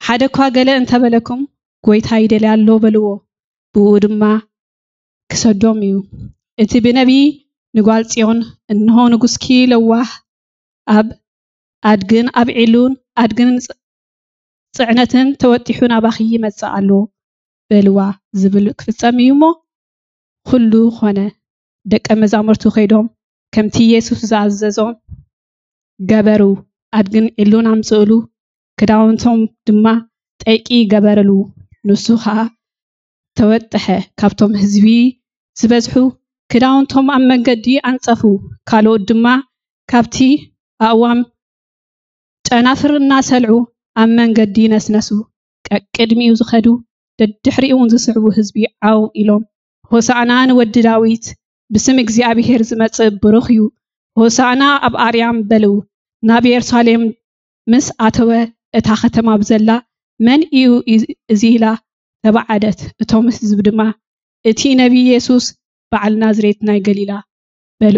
ሓደ እኳ ገለ እንተበለኩም፣ ጎይታ ይደሊ ኣሎ በልዎ፣ ብኡ ድማ ክሰዶም እዩ። እቲ ብነቢይ ንጓል ጽዮን፣ እንሆ ንጉስኪ ለዋህ፣ ኣብ ኣድግን ኣብ ዒሉን ኣድግን ጽ-፣ ጽዕነትን ተወጢሑ ናባኺ ይመጽእ ኣሎ በልዋ ዝብል ክፍጸም እዩ እሞ፣ ኩሉ ኾነ። ደቀ መዛሙርቱ ከይዶም ከምቲ የሱስ ዝኣዘዞም ገበሩ። ኣድግን ዒሉን ኣምጽእሉ፣ ክዳውንቶም ድማ ጠይቂ ገበርሉ። ንሱ ኸኣ ተወጥሐ። ካብቶም ህዝቢ ዝበዝሑ ክዳውንቶም ኣብ መንገዲ ኣንጸፉ። ካልኦት ድማ ካብቲ ኣእዋም ጨናፍር እናሰልዑ ኣብ መንገዲ ነስነሱ። ቀቅድሚኡ ዝኸዱ፣ ደድሕሪኡ እውን ዝስዕቡ ህዝቢ ዓው ኢሎም፣ "ሆሳዕና ንወዲ ዳዊት፣ ብስም እግዚኣብሄር ዝመጽእ ብሩኽ እዩ፣ ሆሳዕና ኣብ ኣርያም" በሉ። ናብ የሩሳሌም ምስ ኣተወ፣ እታ ከተማ ብዘላ፣ "መን እዩ እዚ?" ኢላ ተባዓደት። እቶም ህዝቢ ድማ፣ "እቲ ነቢይ የሱስ በዓል ናዝሬት ናይ ገሊላ" በሉ።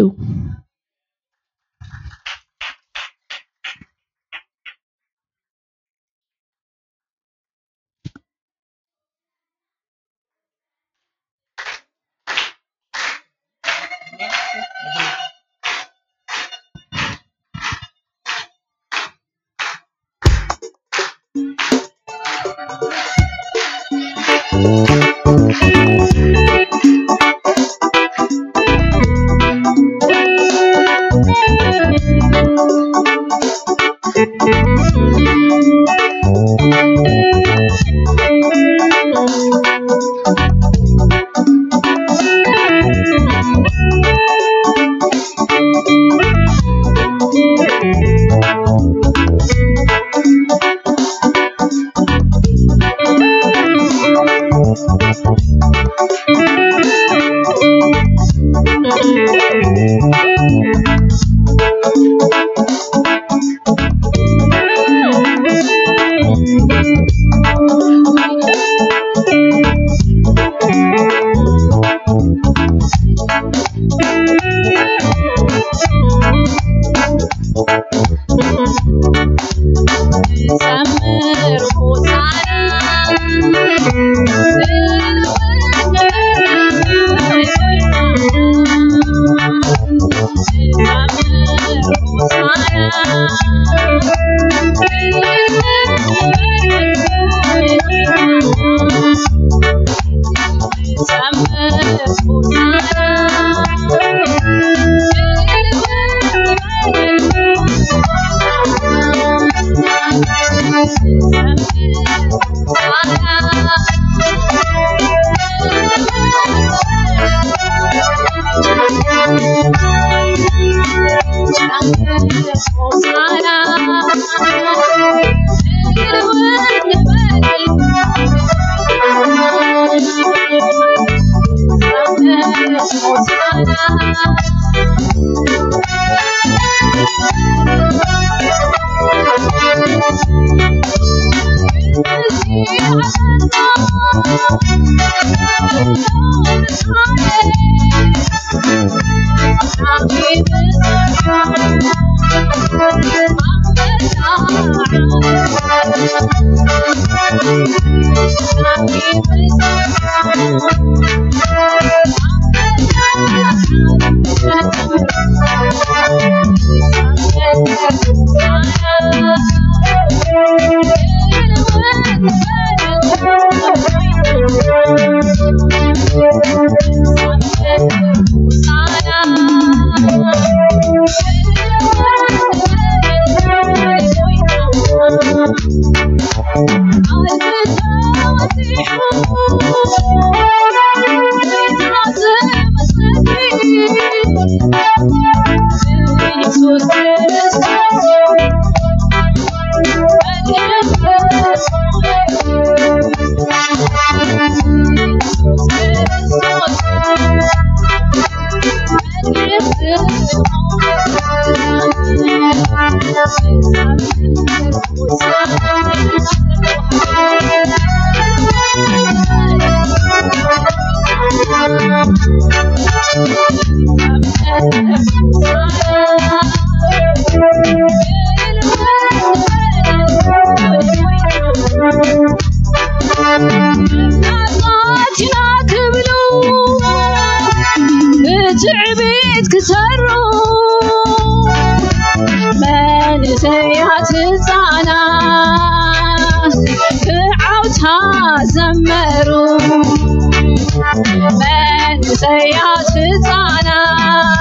ሰያት ህፃናት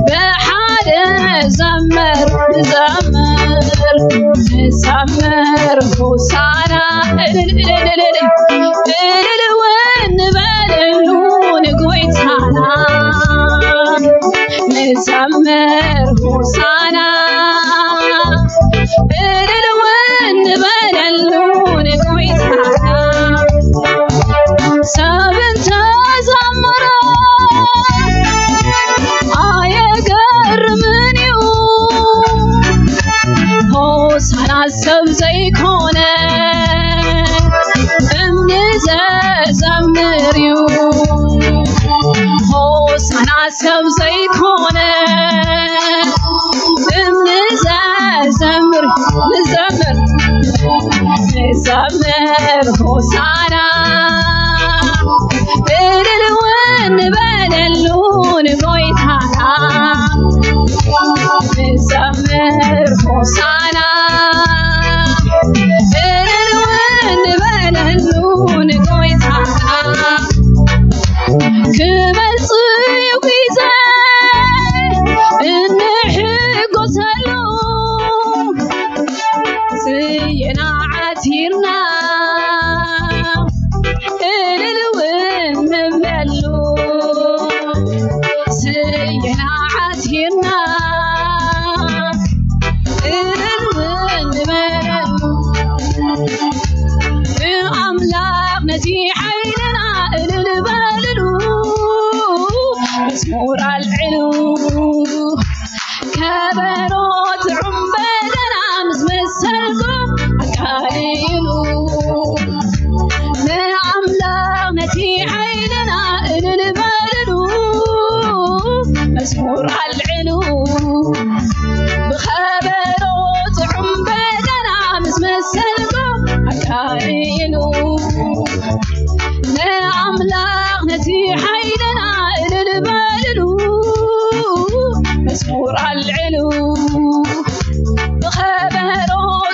ብሓደ ዘመር ንዘምር ንዘምር ሆሳና እልል እልል እልል እልል እውን ንበለሉ ንጎይታና ንዘምር ሆሳና እልል እውን ንበለሉ ንጎይታና ሰብን ተዘመረ ኣየገርምን እዩ ሆሳና ሰብ ዘይኮነ እምኒ ዘዘምር እዩ ሆሳና ሰብ ዘይኮነ እምኒ ዘዘምር ንዘምር ንዘምር ሆሳና እልል እውን ንበለሉ ንጎይታና ንዘምር ሆሳና እልል እውን ንበለሉ ንጎይታና ክመጽእ ግዜ እንሕጎሰሉ ስየና ዓቲርና እልል እውን ንብለሉ ስየና ዓቲርና እልል እውን ንበለሉ ንኣምላኽ ነቲ ሓይልና እልል በልሉ መዝሙር ኣልዕሉ ከበሮ ትዑም በገና ምስ መሰልኩ ኣቃልሉ ንኣምላኽ ነቲ ሓይልና እልል በልሉ መዝሙር ኣልዕሉ ብኸበሮ ትዑም በገና ምስ መሰልኩ ኣቃልሉ ንኣምላኽ ነቲ ሓይልና እልል በልሉ መዝሙር ኣልዕሉ ብኸበሮ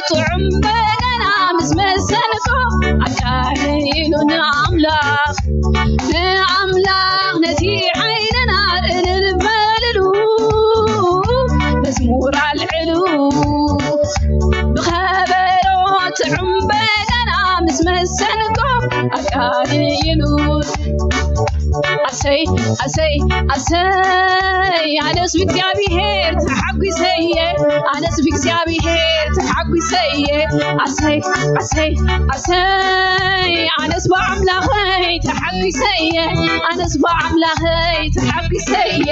ጥዑም በገና ምስ መሰንቆ ኣቃልሉ ንኣምላኽ ንኣምላኽ ነቲ ሓይልና እልል በልሉ መዝሙር ኣልዕሉ ብኸበሮ ጥዑም በገና ምስ መሰንቆ ኣቃልሉ ኣሰይ ኣሰይ ኣሰይ ኣነስ ብእግዚኣብሔር ተሓጒሰየ ኣነስ ብእግዚኣብሔር ተሓጒሰየ ኣሰይ ኣሰይ ኣሰይ ኣነስ ብኣምላኸይ ተሓጒሰየ ኣነስ ብኣምላኸይ ተሓጒሰየ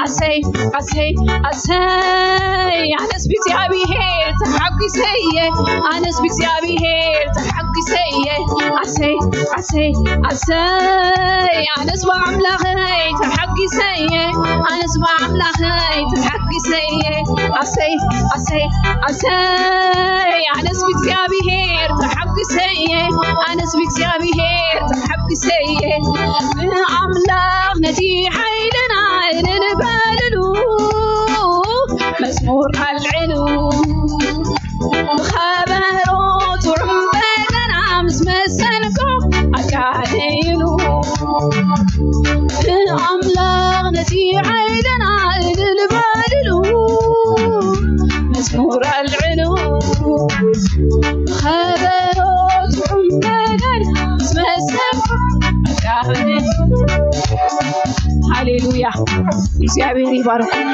ኣሰይ ኣሰይ ኣሰይ ኣነስ ብእግዚኣብሔር ተሓጒሰየ ኣነስ ብእግዚኣብሔር ተሓጒሰየ ኣሰይ ኣሰይ ኣሰይ ኣነስ ብኣምላኸይ ተሓጒሰየ ኣነስ ብኣምላኸይ ተሓጒሰየ ኣሰይ ኣሰይ ኣሰይ ኣነስ ብእግዚኣብሔር ተሓጒሰየ ኣነስ ብእግዚኣብሔር ተሓጒሰየ ንኣምላኽ ነቲ ሓይልና እልል በልሉ መዝሙር ኣልዕሉ ብኸበሮ ጥዑም በገና ምስ መሰንቆ ኣቃልሉ ንኣምላኽ ነቲ ሓይልና እልል በልሉ መዝሙር ኣልዕሉ ብኸበሮ ጥዑም በገና ምስ መሰንቆ ኣቃልሉ ሃሌሉያ እግዚኣብሔር ይባርኩም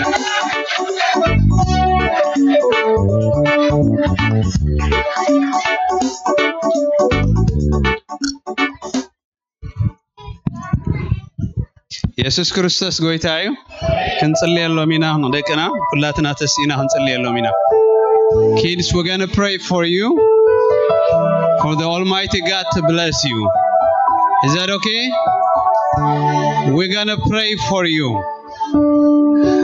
የሱስ ክርስቶስ ጎይታ እዩ። ክንጽልየሎም ኢና ንደቅና ኩላትና ተስኢና ክንጽልየሎም ኢና። Kids, we're gonna pray for you, for the Almighty God to bless you. Is that okay? We're gonna pray for you.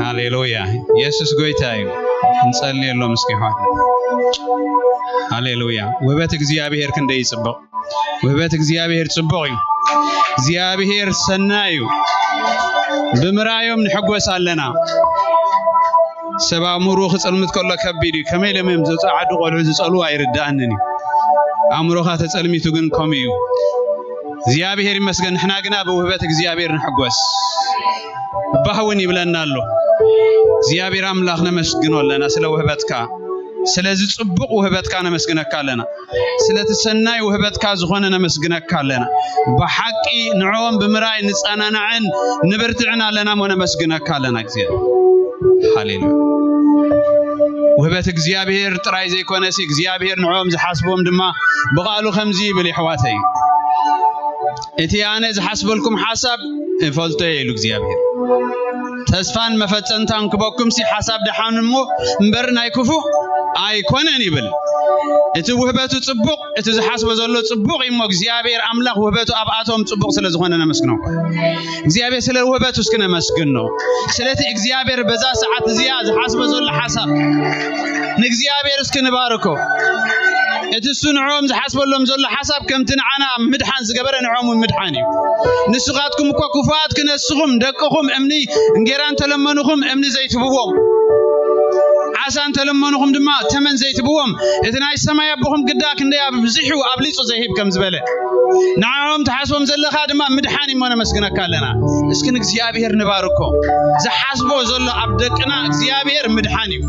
ሃሌሉያ የሱስ ጎይታ እዩ። እንጸልየሎም እስኪ ሆን ሃሌሉያ ውበት እግዚኣብሔር ክንደይ ይጽብቕ ውህበት እግዚኣብሔር ጽቡቕ እዩ እግዚኣብሔር ሰናይ እዩ ብምራዮም ንሕጎስ ኣለና ሰብ ኣእምሮ ክጸልምት ከሎ ከቢድ እዩ ከመይ ለመም ዘጸዓዱ ቆልዑ ዝጸልዉ ኣይርዳእንን እዩ ኣእምሮኻ ተጸልሚቱ ግን ከምኡ እዩ እግዚኣብሔር ይመስገን። ንሕና ግና ብውህበት እግዚኣብሔር ንሕጎስ። ባህ እውን ይብለና ኣሎ። እግዚኣብሔር ኣምላኽ ነመስግኖ ኣለና ስለ ውህበትካ፣ ስለዚ ጽቡቕ ውህበትካ ነመስግነካ ኣለና። ስለቲ ሰናይ ውህበትካ ዝኾነ ነመስግነካ ኣለና። ብሓቂ ንዕኦም ብምርኣይ ንጸናናዕን ንብርትዕን ኣለና እሞ ነመስግነካ ኣለና እግዚኣብሔር። ሃሌሉያ። ውህበት እግዚኣብሔር ጥራይ ዘይኮነሲ እግዚኣብሔር ንዕኦም ዝሓስቦም ድማ ብቓሉ ከምዚ ይብል፣ የሕዋተይ፣ እቲ ኣነ ዝሓስበልኩም ሓሳብ እፈልጦ እየ ኢሉ እግዚኣብሔር። ተስፋን መፈጸምታን ክበኩምሲ ሓሳብ ደሓን እሞ እምበር ናይ ክፉእ ኣይኮነን ይብል። እቲ ውህበቱ ጽቡቕ፣ እቲ ዝሓስቦ ዘሎ ጽቡቕ እዩ እሞ እግዚኣብሔር ኣምላኽ ውህበቱ ኣብኣቶም ጽቡቕ ስለ ዝኾነ ነመስግኖ። እግዚኣብሔር ስለ ውህበቱ እስኪ ነመስግኖ። ስለቲ እግዚኣብሔር በዛ ሰዓት እዚኣ ዝሓስቦ ዘሎ ሓሳብ ንእግዚኣብሔር እስኪ ንባርኮ። እቲ እሱ ንዕኦም ዝሓስበሎም ዘሎ ሓሳብ ከምቲ ንዓና ምድሓን ዝገበረ ንዕኦም እውን ምድሓን እዩ። ንስኻትኩም እኮ ክፉኣት ክነስኹም ደቅኹም እምኒ እንጌራ እንተለመኑኹም እምኒ ዘይትብዎም፣ ዓሳ እንተለመኑኹም ድማ ተመን ዘይትብዎም፣ እቲ ናይ ሰማይ ኣቦኹም ግዳ ክንደይ ኣብዚሑ ኣብሊጹ ዘይህብ ከም ዝበለ ንዕኦም ትሓስቦም ዘለኻ ድማ ምድሓን እሞ ነመስግነካ ኣለና። እስኪ ንእግዚኣብሔር ንባርኮ። ዝሓስቦ ዘሎ ኣብ ደቅና እግዚኣብሔር ምድሓን እዩ።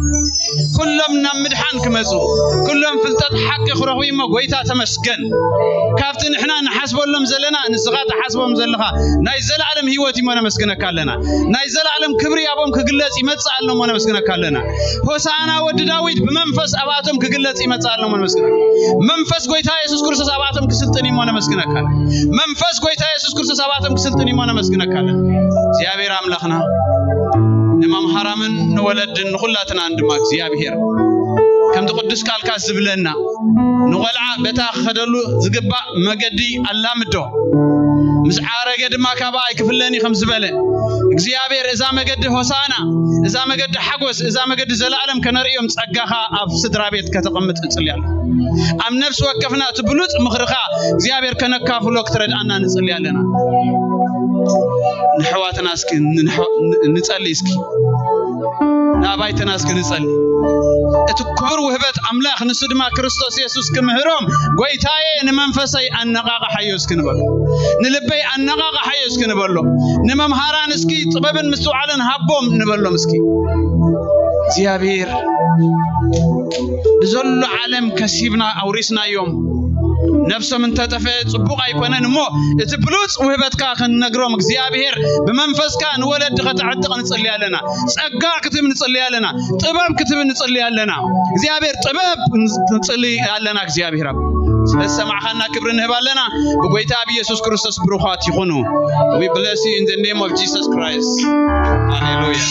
ኩሎም ናብ ምድሓን ክመጹ፣ ኩሎም ፍልጠት ሓቂ ክረኽቡ እሞ ጎይታ ተመስገን። ካብቲ ንሕና ንሓስበሎም ዘለና ንስኻ ትሓስቦም ዘለኻ ናይ ዘለኣለም ህይወት እሞ ነመስግነካ ኣለና። ናይ ዘለኣለም ክብሪ ኣብኦም ክግለጽ ይመጽእ ኣሎ እሞ ነመስግነካ ኣለና። ሆሳዕና ወዲ ዳዊት ብመንፈስ ኣብኣቶም ክግለጽ ይመጽእ ኣሎ እሞ ነመስግነካ። መንፈስ ጎይታ የሱስ ክርስቶስ ኣብኣቶም ክስልጥን እሞ ነመስግነካ። መንፈስ ጎይታ የሱስ ክርስቶስ ኣብኣቶም ክስልጥን እሞ ነመስግነካ ኣለና። እግዚኣብሔር ኣምላኽና ንመምሃራምን ንወለድን ንኹላትናን ድማ እግዚኣብሔር ከምቲ ቅዱስ ቃልካ ዝብለና ንቖልዓ በታ ክኸደሉ ዝግባእ መገዲ ኣላምዶ፣ ምስ ዓረገ ድማ ካብኣ ኣይክፍለን እዩ ከም ዝበለ እግዚኣብሔር እዛ መገዲ ሆሳና፣ እዛ መገዲ ሓጎስ፣ እዛ መገዲ ዘለኣለም ከነርእዮም ጸጋኻ ኣብ ስድራ ቤት ከተቐምጥ እጽልያለሁ። ኣብ ነፍሲ ወከፍና እቲ ብሉጽ ምኽርኻ እግዚኣብሔር ከነካፍሎ ክትረድኣና ንጽሊ ኣለና። ንሕዋትና እስኪ ንንሕ-፣ ን-፣ ንጸሊ እስኪ። ንኣባይትና እስኪ ንጸሊ። እቲ ክቡር ውህበት ኣምላኽ ንሱ ድማ ክርስቶስ የሱስ ክምህሮም፣ "ጎይታዬ ንመንፈሰይ ኣነቓቕሓዮ" እስኪ ንበሎ። "ንልበይ ኣነቓቕሓዮ" እስኪ ንበሎ። ንመምሃራን እስኪ ጥበብን ምስትውዓልን ሃቦም ንበሎም እስኪ። እግዚኣብሔር ብዘሎ ዓለም ከሲብና ኣውሪስናዮም። ነብሶም እንተጠፍአ ጽቡቕ ኣይኮነን እሞ፣ እቲ ብሉጽ ውህበትካ ክንነግሮም እግዚኣብሔር ብመንፈስካ ንወለዲ ከተዕጥቕ ንጽሊ ኣለና። ጸጋ ክትህብ ንጽሊ ኣለና። ጥበብ ክትህብ ንጽሊ ኣለና። እግዚኣብሔር ጥበብ ንጽሊ ኣለና። እግዚኣብሔር ኣብ ስለ ዝሰማዕኻና ክብሪ ንህብ ኣለና። ብጎይታ ብኢየሱስ ክርስቶስ ብሩኻት ይኹኑ። We bless you in the name of Jesus Christ. Hallelujah.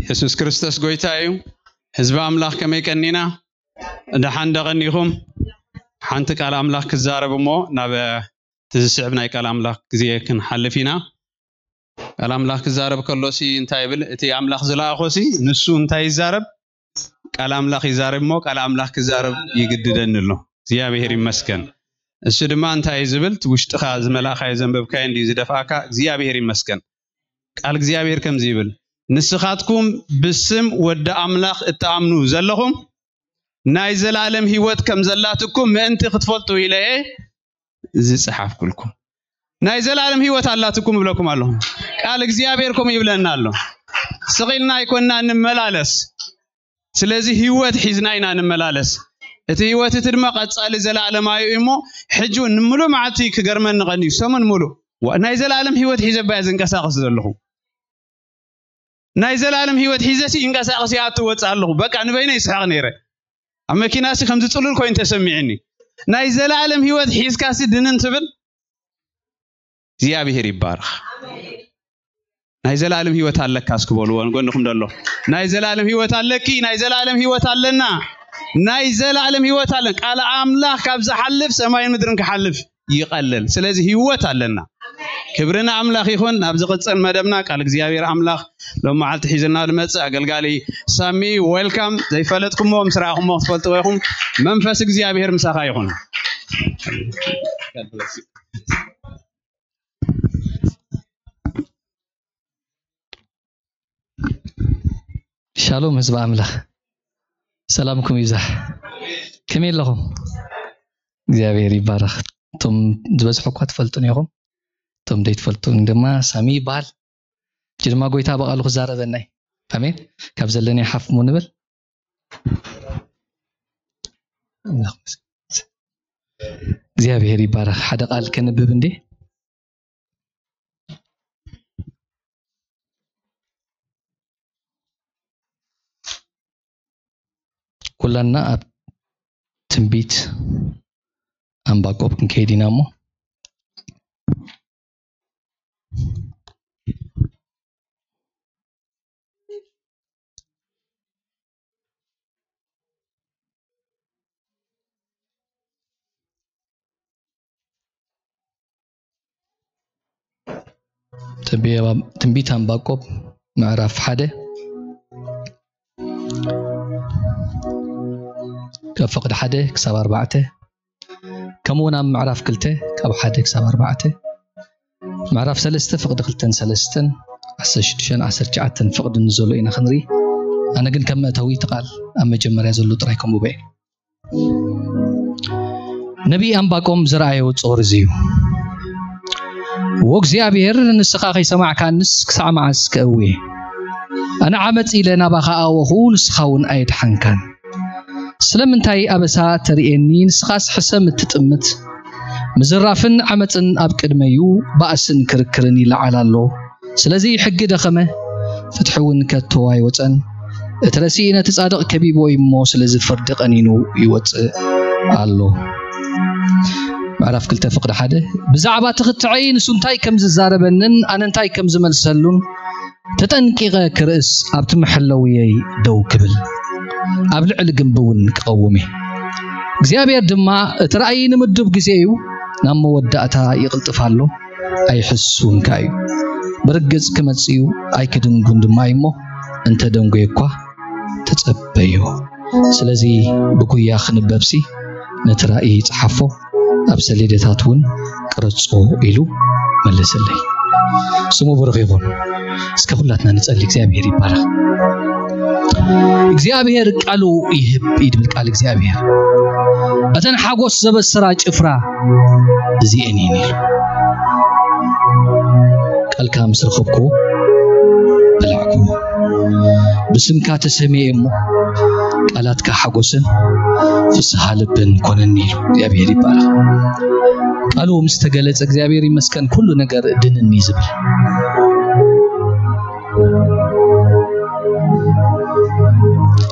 የሱስ ክርስቶስ ጎይታ እዩ። ህዝቢ ኣምላኽ ከመይ ቀኒና? ደሓን ዶ ቀኒኹም? ሓንቲ ቃል ኣምላኽ ክዛረብ እሞ ናብ እቲ ዝስዕብ ናይ ቃል ኣምላኽ ግዜ ክንሓልፍ ኢና። ቃል ኣምላኽ ክዛረብ ከሎሲ እንታይ ይብል? እቲ ኣምላኽ ዝለኣኾሲ ንሱ እንታይ ይዛረብ? ቃል ኣምላኽ ይዛረብ እሞ ቃል ኣምላኽ ክዛረብ ይግድደኒ ኣሎ። እግዚኣብሔር ይመስገን። እሱ ድማ እንታይ እዩ ዝብል? እቲ ውሽጥኻ ዝመላእኻዮ ዘንበብካዮ እንዲዩ ዝደፍኣካ። እግዚኣብሔር ይመስገን። ቃል እግዚኣብሔር ከምዚ ይብል፣ "ንስኻትኩም ብስም ወዲ ኣምላኽ እትኣምኑ ዘለኹም ናይ ዘላለም ህይወት ከም ዘላትኩም ምእንቲ ክትፈልጡ ኢለ እየ ዝጸሓፍኩልኩም። ናይ ዘላለም ህይወት ኣላትኩም" እብለኩም ኣለኹ። ቃል እግዚኣብሔር ከምኡ ይብለና ኣሎ። ስቕ ኢልና ኣይኮንና እንመላለስ። ስለዚ ህይወት ሒዝና ኢና እንመላለስ። እቲ ህይወት እቲ ድማ ቀጻሊ ዘላለማዊ እዩ እሞ፣ ሕጂ እውን ንምሉእ መዓልቲ ክገርመኒ ቀንዩ፣ ሰሙን ምሉእ፣ ዋ፣ ናይ ዘላለም ህይወት ሒዘ ባየ ዝንቀሳቐስ ዘለኹ። ናይ ዘላለም ህይወት ሒዘሲ ይንቀሳቐስ ይኣቱ ወጽእ ኣለኹ። በቃ ንበይነ ይስሕቕ ነይረ። ኣብ መኪናሲ ከምዚ ጽሉል ኮይኑ ተሰሚዕኒ። ናይ ዘላለም ህይወት ሒዝካሲ ድንን ትብል? እግዚኣብሔር ይባረኽ። ናይ ዘላለም ህይወት ኣለካ እስኪ በልዎ ንጎንኹም ደሎ። ናይ ዘላለም ህይወት ኣለኪ፣ ናይ ዘላለም ህይወት ኣለና። ናይ ዘላለም ህይወት ኣለን። ቃል ኣምላኽ ካብ ዝሓልፍ ሰማይን ምድርን ክሓልፍ ይቐልል። ስለዚ ህይወት ኣለና። ክብሪ ንኣምላኽ ይኹን። ናብ ዝቕጽል መደብና ቃል እግዚኣብሔር ኣምላኽ ሎም መዓልቲ ሒዝና ዝመጽእ ኣገልጋሊ ሳሚ፣ ዌልካም። ዘይፈለጥኩሞ ምስ ረኣኹሞ ክትፈልጥዎ ኢኹም። መንፈስ እግዚኣብሔር ምሳኻ ይኹን። ሻሎም ህዝቢ ኣምላኽ፣ ሰላምኩም ይብዛሕ። ከመይ ኣለኹም? እግዚኣብሔር ይባረኽ። እቶም ዝበዝሑ እኳ ትፈልጡን ኢኹም፣ እቶም ዘይትፈልጡን ድማ ሳሚ ይበሃል። ሕጂ ድማ ጎይታ ብቓሉ ክዛረበና እዩ። ኣሜን። ካብ ዘለናዮ ሓፍ እሞ ንበል። እግዚኣብሔር ይባረኽ። ሓደ ቃል ከንብብ እንዴ? ኩላና ኣብ ትንቢት ኣንባቆብ ክንከይድ ኢና እሞ፣ ትንቢት ኣንባቆብ ምዕራፍ ሓደ ካብ ፍቕዲ ሓደ ክሳብ ኣርባዕተ፣ ከምኡ እውን ኣብ ምዕራፍ ክልተ ካብ ሓደ ክሳብ ኣርባዕተ፣ ምዕራፍ ሰለስተ ፍቕዲ ክልተን ሰለስተን፣ ዓሰርተ ሽዱሽተን ዓሰርተ ትሽዓተን ፍቕዲ ንዘሎ ኢና ክንርኢ። ኣነ ግን ከም መእተዊ እቲ ቃል ኣብ መጀመርያ ዘሎ ጥራይ ከንብቦ እየ። ነቢይ ኣንባቆም ዝረኣዮ ጾር እዚ እዩ። "ዎ እግዚኣብሔር፣ ንስኻ ከይሰማዕካንስ ክሳዕ መዓስ ከእዊ? ኣነ ዓመጽ ኢለ ናባኻ ኣወኹ፣ ንስኻ እውን ኣየድሓንካን። ስለምንታይ ኣበሳ ተርእየኒ? ንስኻስ ሕሰም እትጥምት?" ምዝራፍን ዓመጽን ኣብ ቅድመዩ፣ ባእስን ክርክርን ይለዓል ኣሎ። ስለዚ ሕጊ ደኸመ፣ ፍትሒ እውን ከቶ ኣይወጸን። እቲ ረሲእ ነቲ ጻድቕ ከቢብዎ እዩ እሞ፣ ስለዚ ፍርዲ ቀኒኑ ይወጽእ ኣሎ። ምዕራፍ ክልተ ፍቕዲ ሓደ፣ ብዛዕባ እቲ ክትዐይ ንሱ እንታይ ከም ዝዛረበንን ኣነ እንታይ ከም ዝመልሰሉን ተጠንቂቐ ክርእስ፣ ኣብቲ መሐለውየይ ደው ክብል፣ ኣብ ልዕሊ ግንቢ እውን ክቐውም እየ። እግዚኣብሔር ድማ፣ እቲ ራእይ ንምዱብ ግዜ እዩ፣ ናብ መወዳእታ ይቕልጥፍ ኣሎ፣ ኣይሕሱን ከኣ እዩ። ብርግጽ ክመጽእ እዩ፣ ኣይክድንጉን ድማ እዩ እሞ፣ እንተ ደንጎየ እኳ ተጸበዮ። ስለዚ ብጉያ ክንበብሲ ነቲ ራእይ ጸሓፎ፣ ኣብ ሰሌዳታት እውን ቅረጾ ኢሉ መለሰለይ። ስሙ ብሩኽ ይኹን። እስከ ኩላትና ንጸሊ፣ እግዚኣብሔር ይባረኽ። እግዚኣብሔር ቃሉ ይህብ ይብል ቃል እግዚኣብሔር። እተን ሓጎስ ዘበስራ ጭፍራ እዚኤን እየን ኢሉ። ቃልካ ምስ ረኸብኩዎ በላዕኩዎ። ብስምካ ተሰምየ እሞ ቃላትካ ሓጎስን ፍስሃ ልብን ኮነኒ ኢሉ። እግዚኣብሔር ይባረኽ። ቃሉ ምስ ተገለጸ እግዚኣብሔር ይመስገን፣ ኩሉ ነገር ድንን እዩ ዝብል።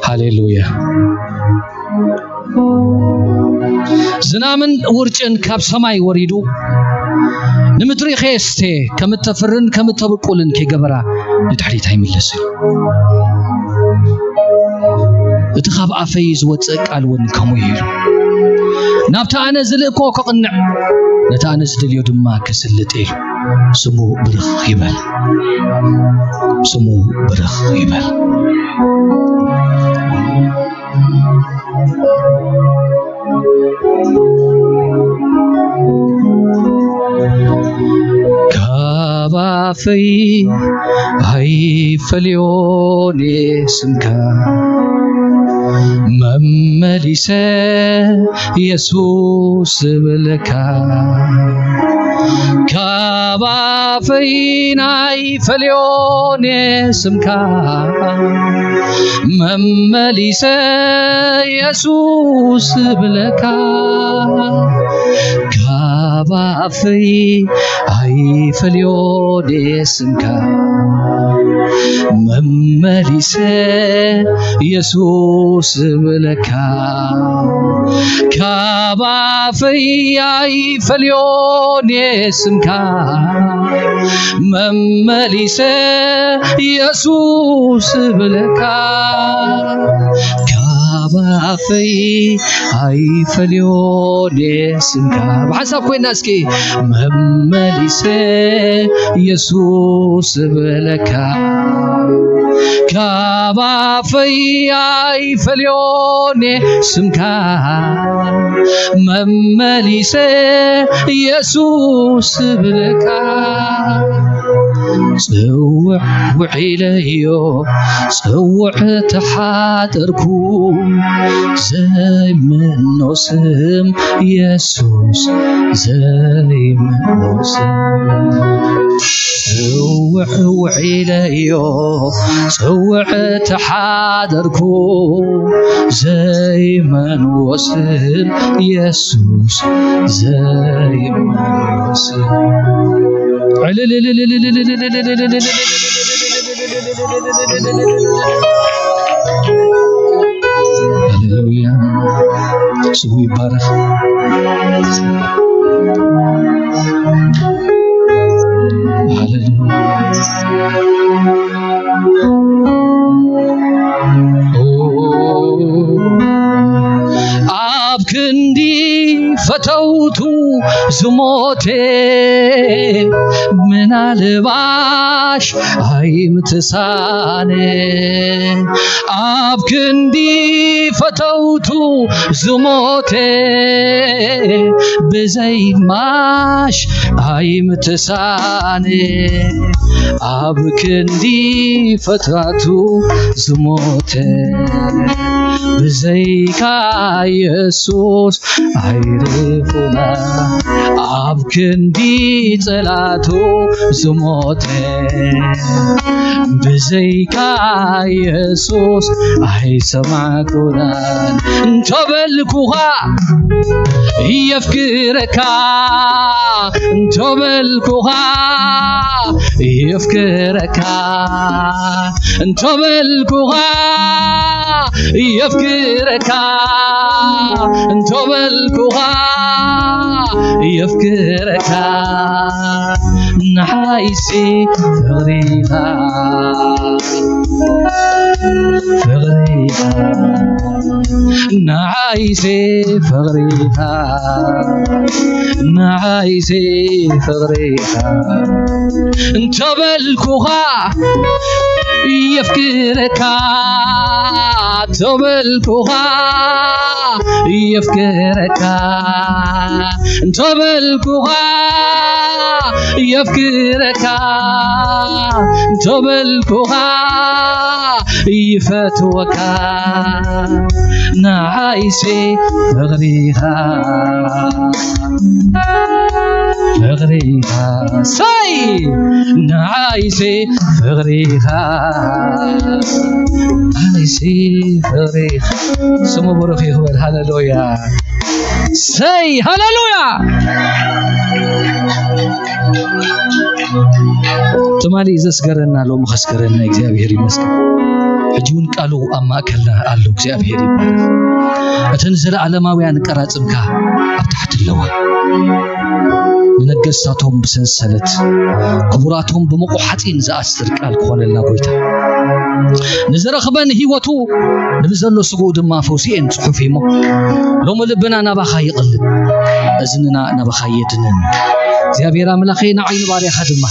ሃሌሉያ። ዝናምን ውርጭን ካብ ሰማይ ወሪዱ ንምድሪ ከየስተ፣ ከም እተፍርን ከም እተብቁልን ከይገበራ ንድሕሪት ኣይምለስን። እቲ ካብ ኣፈይ ዝወጽእ ቃል እውን ከምኡ እዩ ኢሉ። ናብቲ ኣነ ዝልእኮ ከቕንዕ፣ ነቲ ኣነ ዝደልዮ ድማ ክስልጥ ኢሉ። ስሙ ብርኽ ይበል። ስሙ ብርኽ ይበል። ካብ ኣፈይ ኣይፈልዮን ስምካ፣ መመሊሰ የሱስ ዝብለካ። ካብ ኣፈይ ናይ ፈልዮን ስምካ፣ መመሊሰ የሱስ ዝብለካ። ካብ ኣፈይ ኣይፈልዮን ስምካ፣ መመሊሰ የሱስ ዝብለካ። ካብ ኣፈይ ኣይፈልዮን ስምካ፣ መመሊሰ የሱስ ዝብለካ። ካብ ኣፈይ ኣይፈልዮን ስምካ። ብሓንሳብ ኮይና እስኪ፣ መመሊሰ የሱስ ዝብለካ። ካብ ኣፈይ ኣይፈልዮን ስምካ፣ መመሊሰ የሱስ ዝብለካ። ጽውዕ ውዒለዮ፣ ጽውዕ ተሓደርኩ፣ ዘይምኖ ስም የሱስ፣ ዘይምኖ ስም። ጽውዕ ውዒለዮ፣ ጽውዕ ተሓደርኩ፣ ዘይምኖ ስም የሱስ፣ ዘይምኖ ስም። ሃሌሉያ። ስሙ ይባረኽ። ሃሌሉያ። ኦ፣ ኣብ ክንዲ ፈተውቱ ዝሞተ፣ ምናልባሽ ኣይምትሳነ። ኣብ ክንዲ ፈተውቱ ዝሞተ፣ ብዘይ ማሽ ኣይምትሳነ። ኣብ ክንዲ ፈታቱ ዝሞተ፣ ብዘይካ የሱስ ኣይርፉና። ኣብ ክንዲ ጸላቱ ዝሞተ፣ ብዘይካ የሱስ ኣይሰማዕኩናን። እንተበልኩኻ የፍቅረካ፣ እንተበልኩኻ የፍቅረካ፣ እንተበልኩኻ የፍቅረካ፣ እንተበልኩኻ የፍቅረካ። ንዓይሲ ፍቕሪኻ፣ ፍቕሪኻ፣ ንዓ ንዓይሲ ፍቕሪኻ፣ ንዓይሲ ፍቕሪኻ እንተበልኩኻ የፍቅረካ፣ እንተበልኩኻ የፍቅረካ፣ እንተበልኩኻ የፍቅረካ፣ እንተበልኩኻ ይፈትወካ፣ ንዓይሲ ፍቕሪኻ፣ ፍቕሪኻ፣ ሳይ፣ ንዓይሲ ፍቕሪኻ፣ ንዓይሲ ፍቕሪኻ። ስሙ ብሩኽ ይኽበር። ሃሌሉያ። ሰይ፣ ሃሌሉያ። ትማሊ ዘስገረና ሎሚ ከስገረና እግዚኣብሔር ይመስገን። ሕጂ እውን ቃሉ ኣብ ማእከልና ኣሎ። እግዚኣብሔር ይባረክ። እተን ዘለኣለማውያን ቀራጽምካ ኣብ ታሕቲ ኣለዋ። ንነገስታቶም ብሰንሰለት፣ ክቡራቶም ብመቑሓጺን ዝኣስር ቃል ክኾነልና ጎይታ። ንዝረኽበን ህይወቱ፣ ንብዘሎ ስግኡ ድማ ፈውሲኤን ጽሑፍ እሞ፣ ሎሚ ልብና ናባኻ ይቕልብ፣ እዝንና ናባኻ የድንን። እግዚኣብሔር ኣምላኸይ፣ ንዓይ ንባርያኻ ድማ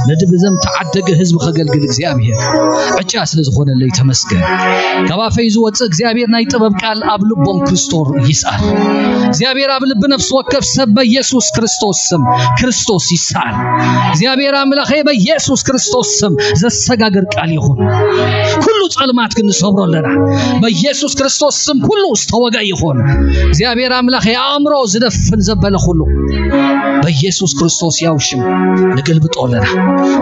ነዚ ብዘም ተዓደገ ህዝቢ ከገልግል እግዚኣብሔር ዕጫ ስለ ዝኾነለይ ተመስገን። ካብ ኣፈይ ዝወፅእ እግዚኣብሔር ናይ ጥበብ ቃል ኣብ ልቦም ክርስቶስ ይስኣል። እግዚኣብሔር ኣብ ልቢ ነፍሲ ወከፍ ሰብ በኢየሱስ ክርስቶስ ስም ክርስቶስ ይስኣል። እግዚኣብሔር ኣምላኸይ በኢየሱስ ክርስቶስ ስም ዘሰጋግር ቃል ይኹን። ኩሉ ጸልማት ግን ንሰብሮ ኣለና። በኢየሱስ ክርስቶስ ስም ኩሉ ዝተወገ ይኹን። እግዚኣብሔር ኣምላኸይ ኣእምሮ ዝደፍን ዘበለ ኩሉ በኢየሱስ ክርስቶስ ያው ሽም ንገልብጦ ኣለና።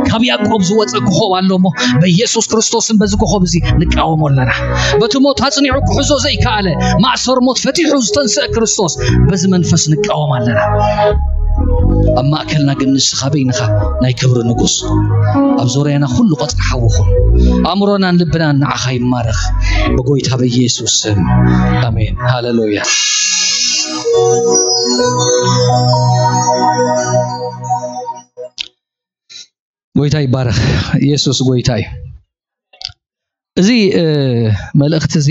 ካብ ያዕቆብ ዝወፀ ኮኾብ ኣሎ እሞ በኢየሱስ ክርስቶስን በዚ ኮኾብ እዚ ንቃወሞ ኣለና። በቲ ሞት ኣጽኒዑ ክሕዞ ዘይከኣለ ማእሰር ሞት ፈቲሑ ዝተንስአ ክርስቶስ በዚ መንፈስ ንቃወም ኣለና። ኣብ ማእከልና ግን ንስኻ በይንኻ ናይ ክብሪ ንጉስ፣ ኣብ ዙርያና ኩሉ ቀጽሪ ሓዊ ኩን። ኣእምሮናን ልብናን ንዓኻ ይማረኽ ብጎይታ በኢየሱስ ስም ኣሜን። ሃሌሉያ። ጎይታ ይባረኽ። ኢየሱስ ጎይታ እዩ። እዚ እ፣ መልእኽቲ እዚ፣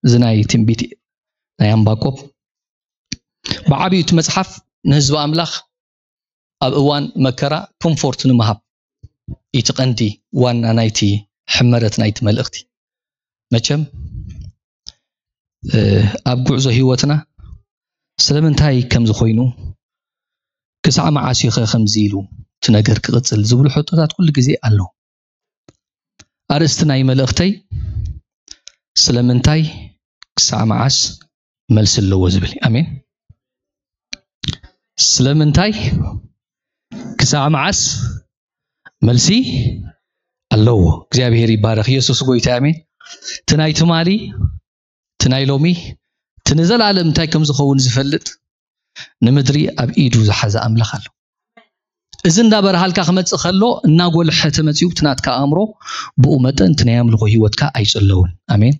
እዚ ናይ ትንቢት ናይ ኣንባቆብ ብዓብዩ እቲ መጽሓፍ ንህዝቢ ኣምላኽ ኣብ እዋን መከራ ኮምፎርት ንምሃብ እቲ ቀንዲ ዋና ናይቲ ሕመረት ናይቲ መልእኽቲ። መቸም እ፣ ኣብ ጉዕዞ ህይወትና ስለምንታይ ከም ዝኾይኑ፣ ክሳዕ መዓስ እዩ ኸ ከምዚ ኢሉ እቲ ነገር ክቕጽል ዝብሉ ሕቶታት ኩሉ ግዜ ኣለዉ። ኣርእስቲ ናይ መልእኽተይ ስለምንታይ ክሳዕ መዓስ መልሲ ኣለዎ ዝብል እዩ። ኣሜን። ስለምንታይ ክሳዕ መዓስ መልሲ ኣለዎ። እግዚኣብሔር ይባረኽ። ኢየሱስ ጎይታ ኣሜን። እቲ ናይ ትማሊ፣ እቲ ናይ ሎሚ፣ እቲ ንዘለኣለም እንታይ ከም ዝኸውን ዝፈልጥ ንምድሪ ኣብ ኢዱ ዝሓዘ ኣምላኽ ኣሎ። እዚ እንዳበርሃልካ ክመጽእ ከሎ እናጎልሐ ተመጺኡ እቲ ናትካ ኣእምሮ ብኡ መጠን እቲ ናይ ኣምልኾ ህይወትካ ኣይጽለውን። ኣሜን።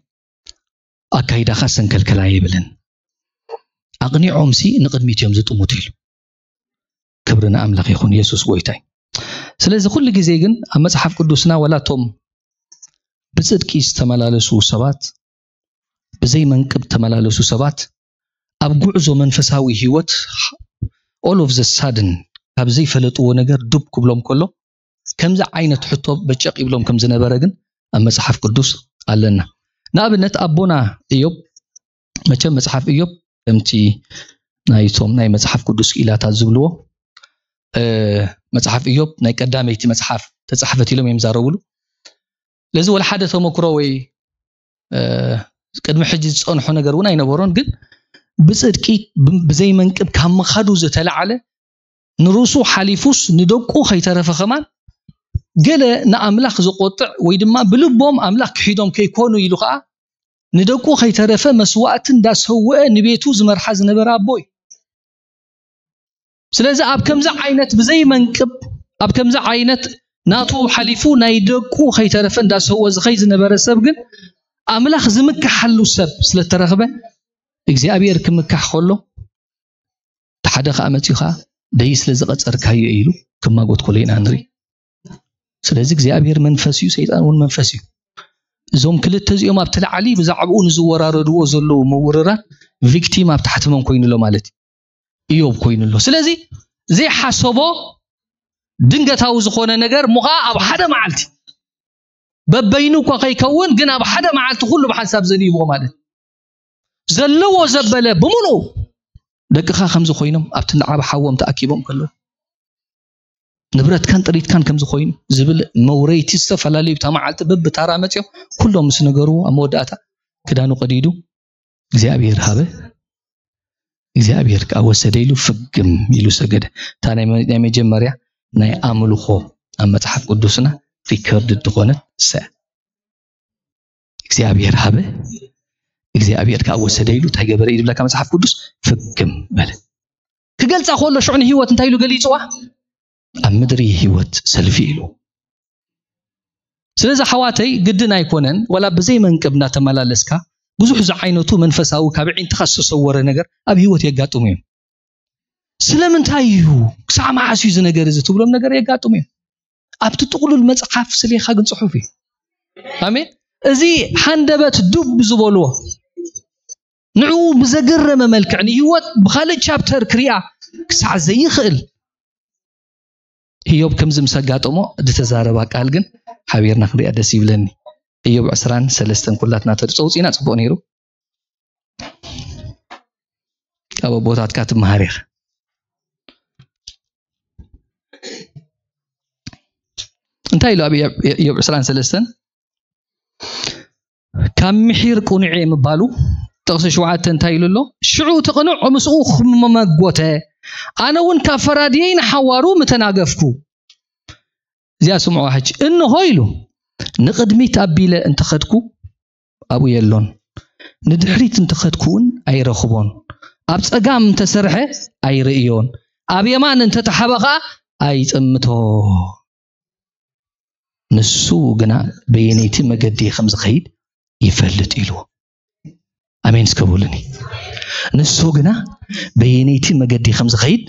ኣካይዳኻ ሰንከልከል ኣይብልን። ኣቕኒዖምሲ ንቕድሚት እዮም ዝጥምቱ ኢሉ። ክብሪ ንኣምላኽ ይኹን፣ የሱስ ጎይታይ። ስለዚ ኩሉ ግዜ ግን ኣብ መጽሓፍ ቅዱስና ዋላ እቶም ብጽድቂ ዝተመላለሱ ሰባት፣ ብዘይ መንቅብ ተመላለሱ ሰባት ኣብ ጉዕዞ መንፈሳዊ ህይወት all of the sudden ካብ ዘይፈለጥዎ ነገር ዱብ ክብሎም ከሎ ከምዚ ዓይነት ሕቶ በጨቅ ይብሎም ከም ዝነበረ ግን ኣብ መጽሓፍ ቅዱስ ኣለና። ንኣብነት ኣቦና እዮብ፣ መቸም መጽሓፍ እዮብ ከምቲ ናይቶም ናይ መጽሓፍ ቅዱስ ክኢላታት ዝብልዎ እ፣ መጽሓፍ እዮብ ናይ ቀዳመይቲ መጽሓፍ ተጻሕፈት ኢሎም እዮም ዛረብሉ። ለዚ ወላ ሓደ ተመክሮ ወይ እ፣ ቅድሚ ሕጂ ዝጸንሖ ነገር እውን ኣይነበሮን። ግን ብጽድቂ ብ-፣ ብዘይ መንቅብ ካብ ምኻዱ ዝተላዕለ ንርእሱ ሓሊፉስ ንደቁ ከይተረፈ ከማን ገለ ንኣምላኽ ዘቆጥዕ ወይ ድማ ብልቦም ኣምላኽ ክሒዶም ከይኮኑ ኢሉ ኸኣ ንደቁ ከይተረፈ መስዋእቲ እንዳሰውአ ንቤቱ ዝመርሓ ዝነበረ ኣቦ እዩ። ስለዚ ኣብ ከምዚ ዓይነት ብዘይ መንቅብ ኣብ ከምዚ ዓይነት ናቱ ሓሊፉ ናይ ደቁ ከይተረፈ እንዳሰወ ዝኸይ ዝነበረ ሰብ ግን ኣምላኽ ዝምክሓሉ ሰብ ስለተረኽበ እግዚኣብሔር ክምካሕ ከሎ እቲ ሓደ ኸዓ መፂኡ ኸዓ ደይ ስለ ዝቐፀርካዮ ኢሉ ክማጎት ከሎ ኢና ንርኢ። ስለዚ እግዚኣብሔር መንፈስ እዩ፣ ሰይጣን እውን መንፈስ እዩ። እዞም ክልተ እዚኦም ኣብቲ ላዕሊ ብዛዕባኡ ንዝወራረድዎ ዘለዉ ምውርራር ቪክቲም ኣብ ታሕቲ መን ኮይኑ ኣሎ ማለት እዩ? ኢዮብ ኮይኑ ኣሎ። ስለዚ ዘይሓሰቦ ድንገታዊ ዝኾነ ነገር ምዃ ኣብ ሓደ መዓልቲ በበይኑ እኳ ከይከውን ግን ኣብ ሓደ መዓልቲ ኩሉ ብሓንሳብ ዘንይዎ ማለት እዩ። ዘለዎ ዘበለ ብምሉኡ ደቅኻ ከምዚ ኮይኖም ኣብቲ እንዳ ዓቢ ሓዎም ተኣኪቦም ከለዉ ንብረትካን ጥሪትካን ከምዚ ኮይኑ ዝብል መውረይቲ ዝተፈላለዩ ብታ መዓልቲ በብታራ መፅዮም ኩሎም ምስ ነገርዎ ኣብ መወዳእታ ክዳኑ ቀዲዱ እግዚኣብሔር ሃበ እግዚኣብሔር ከዓ ወሰደ ኢሉ ፍግም ኢሉ ሰገደ። እታ ናይ መ- ናይ መጀመርያ ናይ ኣምልኾ ኣብ መፅሓፍ ቅዱስና ሪከርድ ዝኾነ ሰ እግዚኣብሔር ሃበ እግዚኣብሔር ከዓ ወሰደ ኢሉ እንታይ ገበረ እዩ ዝብለካ መፅሓፍ ቅዱስ? ፍግም በለ። ክገልፃ ከሎ ሽዑ ንህይወት እንታይ ኢሉ ገሊፅዋ? ኣብ ምድሪ ህይወት ሰልፊ ኢሉ። ስለዚ ሓዋተይ ግድን ኣይኮነን ወላ ብዘይ መንቅብ እናተመላለስካ ብዙሕ ዝዓይነቱ መንፈሳዊ ካብ ዒንትኻ ዝተሰወረ ነገር ኣብ ህይወት የጋጥሙ እዮም። ስለምንታይ እዩ ክሳዕ መዓስ እዩ እዚ ነገር እዚ ትብሎም ነገር የጋጥሙ እዮም። ኣብቲ ጥቕሉል መፅሓፍ ስሌኻ ግን ፅሑፍ እዩ። ኣሜን። እዚ ሃንደበት ዱብ ዝበልዎ ንዕኡ ብዘገረመ መልክዕ ንህይወት ብኻልእ ቻፕተር ክሪኣ ክሳዕ ዘይኽእል ኢዮብ ከምዚ ምስ ኣጋጠሞ ዝተዛረባ ቃል ግን ሓቢርና ክንሪኣ ደስ ይብለኒ። ኢዮብ ዕስራን ሰለስተን ኩላትና ተድፀውፂና ፅቡቕ ነይሩ። ካብ ኣቦታትካ ትመሃር ኢኻ። እንታይ ኢሉ ኣብ ኢዮብ ዕስራን ሰለስተን ካብ ምሒር ቅኑዕ እየ ምባሉ ጥቕሲ ሸውዓተ እንታይ ኢሉ ኣሎ? ሽዑ እቲ ቅኑዕ ምስኡ ክመጎተ ኣነ እውን ካብ ፈራድየይ ንሓዋሩ ምተናገፍኩ። እዚኣ ስምዑዋ ሕጂ። እንሆ ኢሉ ንቕድሚት ኣቢለ እንተኸድኩ ኣብኡ የሎን፣ ንድሕሪት እንተኸድኩ እውን ኣይረኽቦን። ኣብ ጸጋም እንተሰርሐ ኣይርእዮን፣ ኣብ የማን እንተተሓበ ኸኣ ኣይጥምቶ። ንሱ ግና በየነይቲ መገዲ ከም ዝኸይድ ይፈልጥ ኢልዎ። ኣሜን እስከ በሉኒ። ንሱ ግና በየነይቲ መገዲ ከም ዝኸይድ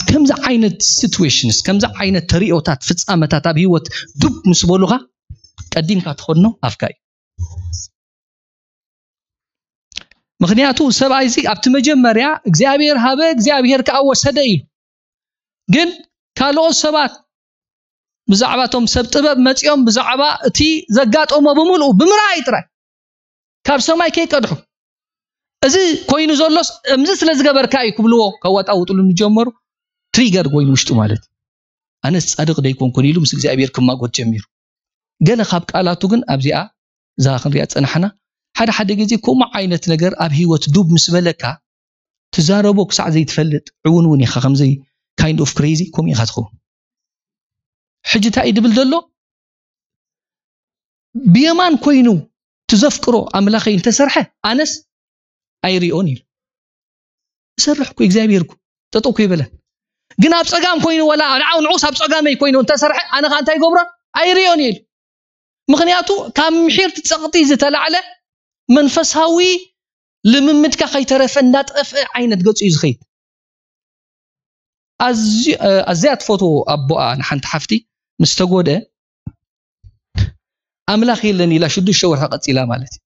ከምዚ ዓይነት ሲትዌሽንስ ከምዚ ዓይነት ተሪኦታት ፍጻመታት ኣብ ህይወት ዱብ ምስ በሉኻ ቀዲምካ ትኸድኖ ኣፍካ እዩ። ምክንያቱ ሰብኣይ እዚ ኣብቲ መጀመርያ እግዚኣብሔር ሃበ እግዚኣብሔር ከዓ ወሰደ እዩ። ግን ካልኦት ሰባት ብዛዕባ እቶም ሰብ ጥበብ መፂኦም ብዛዕባ እቲ ዘጋጠሞ ብምልኡ ብምርኣይ ጥራይ ካብ ሰማይ ከይቀድሑ እዚ ኮይኑ ዘሎስ እምዚ ስለ ዝገበርካ እዩ ክብልዎ ከዋጣውጥሉ ንጀመሩ። ትሪገር ኮይኑ ውሽጡ ማለት ኣነስ ፃድቕ ደይኮንኩን ኢሉ ምስ እግዚኣብሔር ክማጎት ጀሚሩ። ገለ ካብ ቃላቱ ግን ኣብዚኣ እዛ ክንሪኣ ዝፀናሕና ሓደ ሓደ ግዜ ከምኡ ዓይነት ነገር ኣብ ህይወት ዱብ ምስ በለካ ትዛረቦ ክሳዕ ዘይትፈልጥ ዕውን እውን ኢኻ ከምዚ kind of crazy ከምኡ ኢኻ ትኸውን። ሕጂ እንታይ እዩ ድብል ዘሎ? ብየማን ኮይኑ ትዘፍቅሮ ኣምላኸይ እንተሰርሐ ኣነስ ኣይሪኦን ኢሉ እሰርሕ እኮ እግዚኣብሔር እኮ ጠጠው እኮ ይበለን። ግን ኣብ ፀጋም ኮይኑ ወላ ንዓው ንዑስ ኣብ ፀጋመይ ኮይኑ እንተሰርሐ ኣነ ከዓ እንታይ ይገብሮን ኣይሪኦን ኢሉ። ምክንያቱ ካብ ምሒር ትፀቕጢ ዝተላዕለ መንፈሳዊ ልምምድካ ከይተረፈ እንዳጠፍአ ዓይነት ገፁ እዩ ዝኸይድ። ኣዝያ ትፈትዎ ኣቦኣ ንሓንቲ ሓፍቲ ምስ ተጎደ ኣምላኽ የለን ኢላ ሽዱሽተ ወርሒ ቀፂላ ማለት እዩ።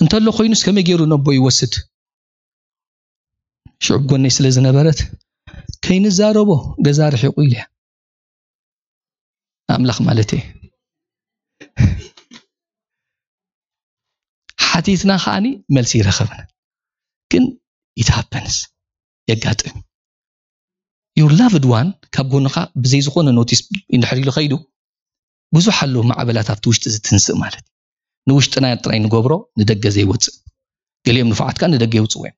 እንተሎ ኮይኑስ ከመይ ገይሩ ነቦ ይወስድ? ሽዑ ጎነይ ስለ ዝነበረት ከይንዛረቦ ገዛ ርሒቑ ኢለ ኣምላኽ ማለት እየ። ሓቲትና ከዓኒ መልሲ ይረኸብና። ግን ይትሃበንስ የጋጥም your loved one ካብ ጎንኻ ብዘይ ዝኾነ ኖቲስ እንድሕር ኢሉ ከይዱ ብዙሕ ኣሎ ማዕበላት ኣብቲ ውሽጢ ዝትንስእ ማለት እዩ። ንውሽጥና ጥራይ ንገብሮ ንደገ ዘይወፅእ ገሊኦም ንፉዓት ከዓ ንደገ የውፅዎ እዮም።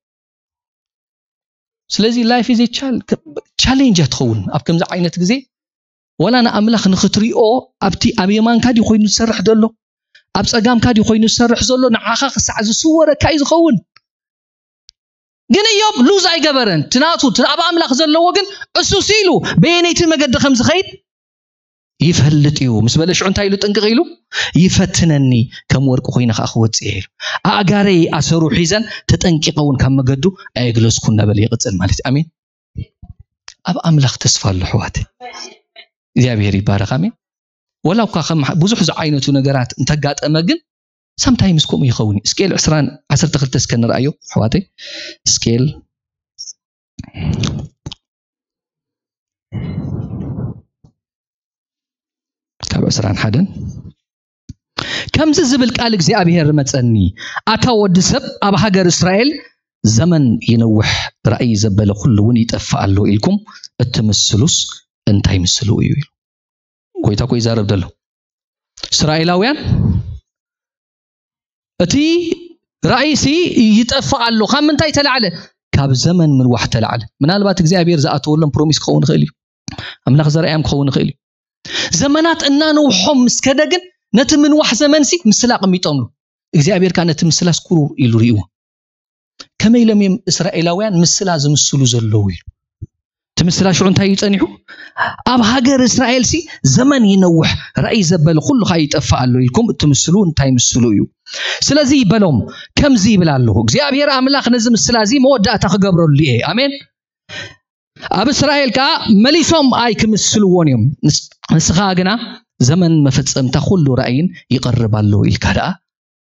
ስለዚ life is a challenge ትኸውን ኣብ ከምዚ ዓይነት ግዜ ወላ ንኣምላኽ ንኽትሪኦ ኣብቲ ኣብ የማንካ ድዩ ኮይኑ ዝሰርሕ ዘሎ ኣብ ፀጋምካ ድዩ ኮይኑ ዝሰርሕ ዘሎ ንዓኻ ክሳዕ ዝስወረካ እዩ ዝኸውን። ግን እዮብ ሉዝ ኣይገበረን። ትናቱ ኣብ ኣምላኽ ዘለዎ ግን እሱ ሲሉ በየነይቲ መገዲ ከም ዝኸይድ ይፈልጥ እዩ ምስ በለ ሽዑ እንታይ ኢሉ ጥንቅቕ ኢሉ ይፈትነኒ ከም ወርቂ ኮይነ ከዓ ክወፅእ ኢሉ ኣእጋረይ ኣሰሩ ሒዘን ተጠንቂቐ እውን ካብ መገዱ ኣየግለዝኩ እናበለ ይቕፅል ማለት እዩ። ኣሜን። ኣብ ኣምላኽ ተስፋ ኣሎ ኣሕዋት እግዚኣብሔር ይባረኽ ኣሜን። ወላ እኳ ከም ብዙሕ ዝዓይነቱ ነገራት እንተጋጠመ ግን ሳምታይምስ ከምኡ ይኸውን እዩ። እስኬል ዕስራን ዓሰርተ ክልተ እስከ ንርኣዮ ኣሕዋተይ። እስኬል ካብ ዕስራን ሓደን ከምዚ ዝብል ቃል እግዚኣብሔር መጸኒ፣ ኣታ ወዲ ሰብ፣ ኣብ ሃገር እስራኤል ዘመን ይነውሕ፣ ራእይ ዘበለ ኩሉ እውን ይጠፍእ ኣሎ ኢልኩም እትምስሉስ እንታይ ምስሉ እዩ? ኢሉ ጎይታ እኮ ይዛረብ ዘሎ። እስራኤላውያን እቲ ራእይሲ ይጠፍእ ኣሎ። ካብ ምንታይ ተላዕለ? ካብ ዘመን ምንዋሕ ተላዕለ። ምናልባት እግዚኣብሔር ዝኣተወሎም ፕሮሚስ ክኸውን ይኽእል እዩ። ኣምላኽ ዘርኣዮም ክኸውን ይኽእል እዩ። ዘመናት እናነውሖም ምስ ከደ ግን ነቲ ምንዋሕ ዘመንሲ ምስላ ኣቐሚጦምሉ። እግዚኣብሔር ከኣ ነቲ ምስላስ ኩሩር ኢሉ ርእይዎ። ከመይ ኢሎም እዮም እስራኤላውያን ምስላ ዝምስሉ ዘለዉ ኢሉ። እቲ ምስላ ሽዑ እንታይ እዩ ጸኒሑ? ኣብ ሃገር እስራኤልሲ ዘመን ይነውሕ፣ ራእይ ዘበለ ኩሉ ከኣ ይጠፍእ ኣሎ ኢልኩም እትምስሉ እንታይ ምስሉ እዩ? ስለዚ በሎም፣ ከምዚ ይብል ኣለኹ፣ እግዚኣብሔር ኣምላኽ ነዚ ምስላ እዚ መወዳእታ ክገብረሉ እየ። ኣሜን። ኣብ እስራኤል ከኣ መሊሶም ኣይክምስልዎን እዮም። ንስ-፣ ንስኻ ግና ዘመን መፈጸምታ ኩሉ ራእይን ይቐርብ ኣሎ ኢልካ ደኣ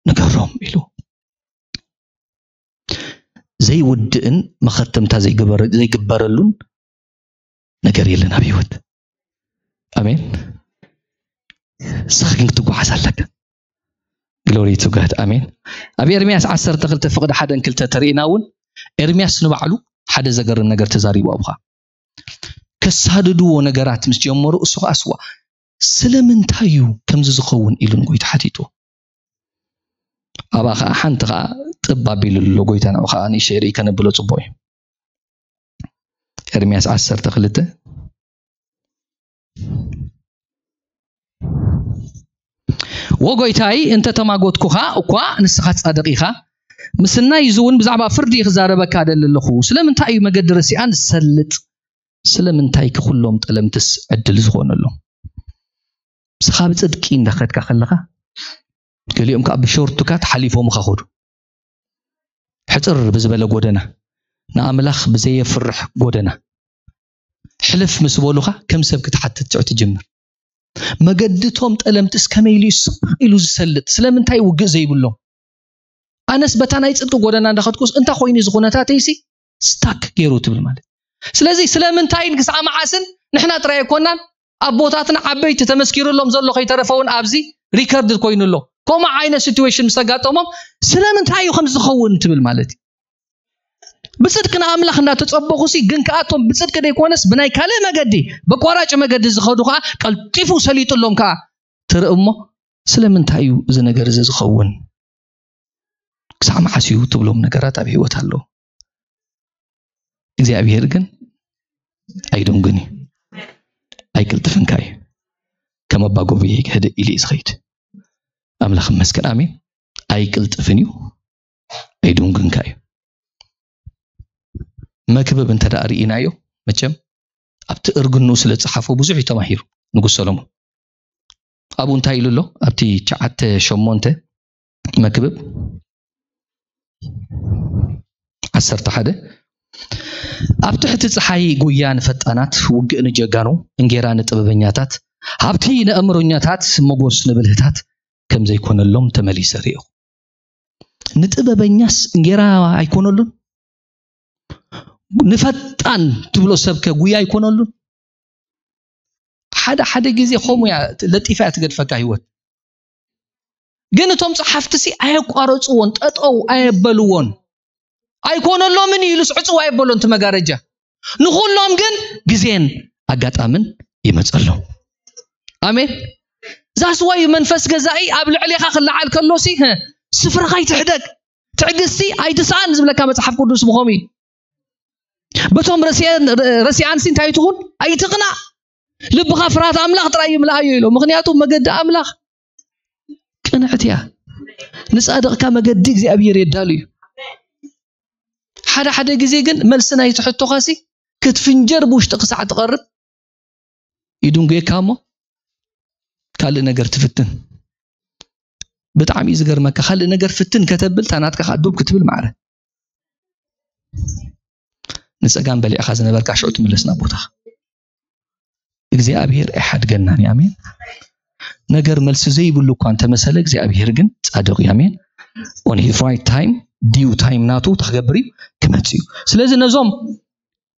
ንገሮም ኢሉ። ዘይውድእን መኸተምታ ዘይግበረ-፣ ዘይግበረሉን ነገር የለን ኣብ ህይወት። ኣሜን። ንስኻ ግን ክትጓዓዝ ኣለካ። ግሎሪ ቱ ጋድ። ኣሜን። ኣብ ኤርምያስ ዓሰርተ ክልተ ፍቕዲ ሓደን ክልተ ተርእና እውን ኤርምያስ ንባዕሉ ሓደ ዘገርም ነገር ተዛሪቡ ኣብኻ። ከሳድድዎ ነገራት ምስ ጀመሩ እሱ ኸዓ ስዋ ስለምንታይ እዩ ከምዚ ዝኸውን ኢሉ ንጎይታ ሓቲቱ። ኣብኣ ኸዓ ሓንቲ ኸዓ ጥብ ኣቢሉ ኣሎ ጎይታ ንዑ ኸዓ ንእሽተይ ርኢ ከነብሎ ጽቡቕ እዩ። ኤርምያስ ዓሰርተ ክልተ ወጎይታይ እንተ ተማጎትኩኻ እኳ ንስኻ ጻድቕ ኢኻ፣ ምስናይ እዚ እውን ብዛዕባ ፍርዲ ክዛረበካ ደሊ ኣለኹ። ስለምንታይ እዩ መገዲ ረሲኣን ዝሰልጥ? ስለምንታይ ክኹሎም ጠለምትስ ዕድል ዝኾነሎም? ንስኻ ብጽድቂ እንዳኸድካ ከለኻ ገሊኦም ከዓ ብሾርትካት ሓሊፎምኻ ኸዱ። ሕጽር ብዝበለ ጎደና፣ ንኣምላኽ ብዘየፍርሕ ጎደና ሕልፍ ምስ በሉኻ ከም ሰብ ክትሓትት ትዕ ትጅምር። መገድቶም ጠለምትስ ከመይ ኢሉ እዩ ስቕ ኢሉ ዝሰልጥ? ስለምንታይ ውግእ ዘይብሎም? ኣነስ በታ ናይ ጽድቂ ጎደና እንዳኸድኩስ እንታይ ኮይኑ እዚ ኩነታተይሲ ስታክ ገይሩ ትብል ማለት። ስለዚ ስለምንታይን ክሳዕ መዓስን ንሕና ጥራይ ኣይኮናን ኣቦታትና ዓበይቲ ተመስኪሩሎም ዘሎ ከይተረፈውን ኣብዚ ሪከርድ ኮይኑ ኣሎ። ከምኡ ዓይነት ሲትዌሽን ምስ ኣጋጠሞም ስለምንታይ እዩ ከም ዝኸውን ትብል ማለት እዩ። ብጽድቂ ንኣምላኽ እናተጸበኹሲ ግን ከኣቶም ብጽድቂ ደይኮነስ ብናይ ካልእ መገዲ ብቋራጭ መገዲ ዝኸዱ ከኣ ቀልጢፉ ሰሊጡሎም ከኣ ትርኢ እሞ ስለምንታይ እዩ እዚ ነገር እዚ ዝኸውን? ክሳዕ መዓስ እዩ ትብሎም ነገራት ኣብ ህይወት ኣለዉ። እግዚኣብሔር ግን ኣይድንጉን እዩ። ኣይቅልጥፍንካ እዩ። ከም ኣባ ጎብየ ህድእ ኢሉ እዩ ዝኸይድ። ኣምላኽ ይመስገን። ኣሜን። ኣይቅልጥፍን እዩ። ኣይድንጉንካ እዩ። መክብብ እንተ ደኣ ርኢናዮ፣ መቸም ኣብቲ እርግንኡ ስለ ዝጸሓፎ ብዙሕ እዩ ተማሂሩ ንጉስ ሰሎሞን። ኣብኡ እንታይ ኢሉ ኣሎ? ኣብቲ ትሽዓተ ሸሞንተ መክብብ ዓሰርተ ሓደ፣ ኣብ ትሕቲ ጸሓይ ጉያ ንፈጣናት፣ ውግእ ንጀጋኑ፣ እንጌራ ንጥበበኛታት፣ ሃብቲ ንእምሮኛታት፣ መጎስ ንብልህታት ከም ዘይኮነሎም ተመሊሰ ርኤኹ። ንጥበበኛስ እንጌራ ኣይኮነሉን? ንፈጣን ትብሎ ሰብከ ጉያ ኣይኮነሉን? ሓደ ሓደ ግዜ ከምኡ እያ ለጢፋ እያ ትገድፈካ ህይወት። ግን እቶም ጸሓፍትሲ ኣየቋረጽዎን፣ ጠጠው ኣየበልዎን። ኣይኮነሎምን ኢሉስ ዕጽው ኣየበሎን እቲ መጋረጃ። ንኹሎም ግን ግዜን ኣጋጣምን ይመጸሎም። ኣሜን። ዛስዋይ መንፈስ ገዛኢ ኣብ ልዕሌኻ ክለዓል ከሎሲ፣ ህ፣ ስፍራኻ ይትሕደግ። ትዕግስቲ ኣይትስኣን ዝብለካ መጽሓፍ ቅዱስ ብኸምኡ እዩ። በቶም ረሲኣን-፣ ረሲኣንሲ እንታይ ትኹን? ኣይትቕናእ። ልብኻ ፍርሃት ኣምላኽ ጥራይ ይምልኣዮ ኢሎ። ምኽንያቱ መገዲ ኣምላኽ ቅንዕቲ እያ። ንጻድቕካ መገዲ እግዚኣብሔር የዳሉ እዩ። ሓደ ሓደ ግዜ ግን መልሲ ናይቲ ሕቶኻሲ ክትፍንጀር ብውሽጢ ክሳዕ ትቐርብ ይድንጉየካ እሞ ካልእ ነገር ትፍትን። ብጣዕሚ እዩ ዝገርመካ። ካልእ ነገር ፍትን ከተብል እታ ናትካ ከዓ ዱብ ክትብል ማዕረ። ንጸጋም በሊዕኻ ዝነበርካ ሽዑ ትምለስ ናብ ቦታኻ። እግዚኣብሔር ኣይሓድገናን እዩ። ኣሜን። ነገር መልሲ ዘይብሉ እኳ እንተመሰለ እግዚኣብሔር ግን ጻድቕ እዩ። ኣሜን። On his right time, due time ናቱ ተክገብር እዩ ክመጽእ እዩ። ስለዚ ነዞም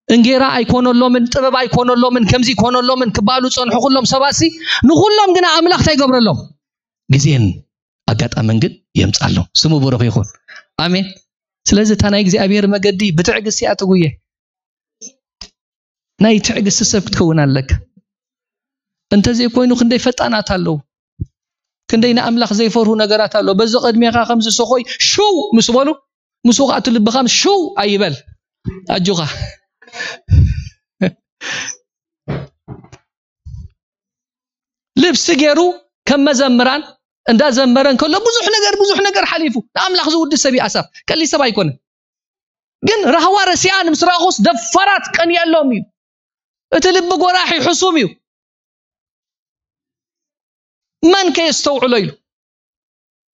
እንጌራ ኣይኮነሎምን፣ ጥበብ ኣይኮነሎምን፣ ከምዚ ኣይኮነሎምን ክባሉ ጸንሑ ኩሎም ሰባሲ ንኩሎም ግና ኣምላኽ እንታይ ይገብረሎም? ግዜን ኣጋጣምን ግን የምጻሎም። ስሙ ብሩኽ ይኹን። ኣሜን። ስለዚ እታ ናይ እግዚኣብሔር መገዲ ብትዕግስቲ እያ ትጉየ። ናይ ትዕግስቲ ሰብ ክትከውን ኣለካ። እንተዘይኮይኑ ክንደይ ፈጣናት ኣለዉ። ክንደይ ንኣምላኽ ዘይፈርሁ ነገራት ኣለዉ። በዚ ቅድሜኻ ከምዚ ሰኾይ ሽው ምስ በሉ ምስኡ ከዓ እቲ ልብኻ ምስ ሽው ኣይበል። ኣጆኻ። ልብሲ ገይሩ ከም መዘምራን እንዳዘመረ እንከሎ ብዙሕ ነገር ብዙሕ ነገር ሓሊፉ ንኣምላኽ ዝውድስ ሰብ እዩ ኣሳፍ። ቀሊል ሰብ ኣይኮነን። ግን ራህዋ ረሲኣን ምስ ረኣኹስ ደፋራት ቀንየሎም እዩ። እቲ ልቢ ጎራሒ ሕሱም እዩ። መን ከየስተውዕሎ ኢሉ።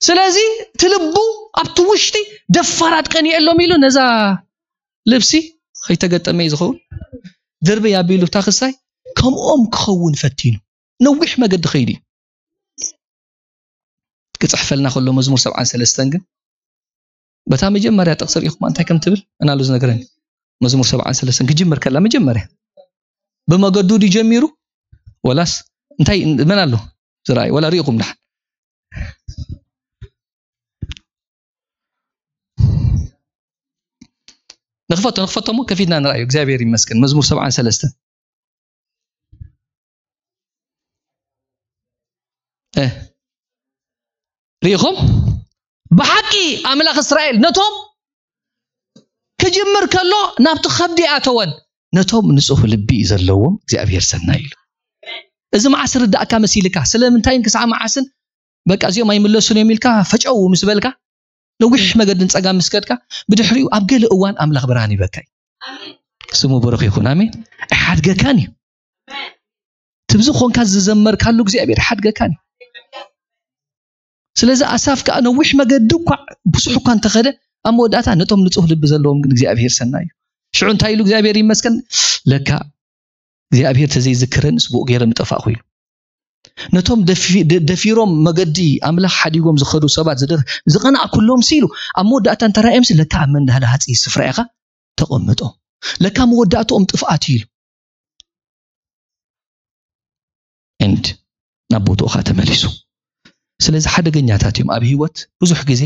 ስለዚ እቲ ልቡ ኣብቲ ውሽጢ ደፋራት ቀንየሎም ኢሉ ነዛ ልብሲ ከይተገጠመ እዩ ዝኸውን። ድርበይ ኣቢሉ እታ ክሳይ ከምኦም ክኸውን ፈቲኑ ነዊሕ መገዲ ከይዱ እዩ። ክጽሕፈልና ከሎ መዝሙር ሰብዓን ሰለስተን ግን በታ መጀመርያ ጥቕሲ ርኢኹማ እንታይ ከም ትብል እናሉ ዝነግረኒ። መዝሙር ሰብዓን ሰለስተን ክጅምር ከላ መጀመርያ ብመገዱ ድዩ ጀሚሩ ወላስ እንታይ መን ኣሎ ዝረኣይ? ወላ ርኢኹም ደሓን? ንኽፈቶ ንኽፈቶ እሞ ከፊትና ንረኣዩ። እግዚኣብሔር ይመስገን። መዝሙር ሰብዓን ሰለስተን እ፣ ርኢኹም? ብሓቂ ኣምላኽ እስራኤል ነቶም ክጅምር ከሎ ናብቲ ከብዲ ኣተወን። ነቶም ንጹህ ልቢ ዘለዎም እግዚኣብሔር ሰናይ ኢሉ። እዚ መዓስ ርዳእካ መሲልካ? ስለምንታይን ክሳዕ መዓስን በቃ እዚኦም ኣይምለሱን እዮም ኢልካ ፈጨው ምስ በልካ ነዊሕ መገድን ጸጋም ምስ ከድካ ብድሕሪኡ ኣብ ገለ እዋን ኣምላኽ ብርሃን ይበካ እዩ። ስሙ ብሩኽ ይኹን። ኣሜን። ኣይሓድገካን እዩ። ትብዚ ኾንካ ዝዘመርካሉ እግዚኣብሔር ሓድገካን እዩ። ስለዚ ኣሳፍ ከዓ ነዊሕ መገዲ እኳ ብዙሕ እኳ እንተኸደ ኣብ መወዳእታ ነቶም ንጹህ ልቢ ዘለዎም ግን እግዚኣብሔር ሰናይ እዩ። ሽዑ እንታይ ኢሉ እግዚኣብሔር ይመስገን ለካ እግዚኣብሔር ተዘይዝክረንስ ብኡ ገይረ ምጠፋእኹ ኢሉ። ነቶም ደፊ- ደ- ደፊሮም መገዲ ኣምላኽ ሓዲጎም ዝኸዱ ሰባት ዝደ- ዝቐናእኩሎም ሲ ኢሉ ኣብ መወዳእታ እንተራእዮምሲ ለካ ኣብ መንዳህዳ ሃፂ ስፍራ ኢኻ ተቐምጦም። ለካ መወዳእትኦም ጥፍኣት እዩ ኢሉ። ኤንድ ናብ ቦትኡ ኸዓ ተመሊሱ። ስለዚ ሓደገኛታት እዮም ኣብ ህይወት። ብዙሕ ግዜ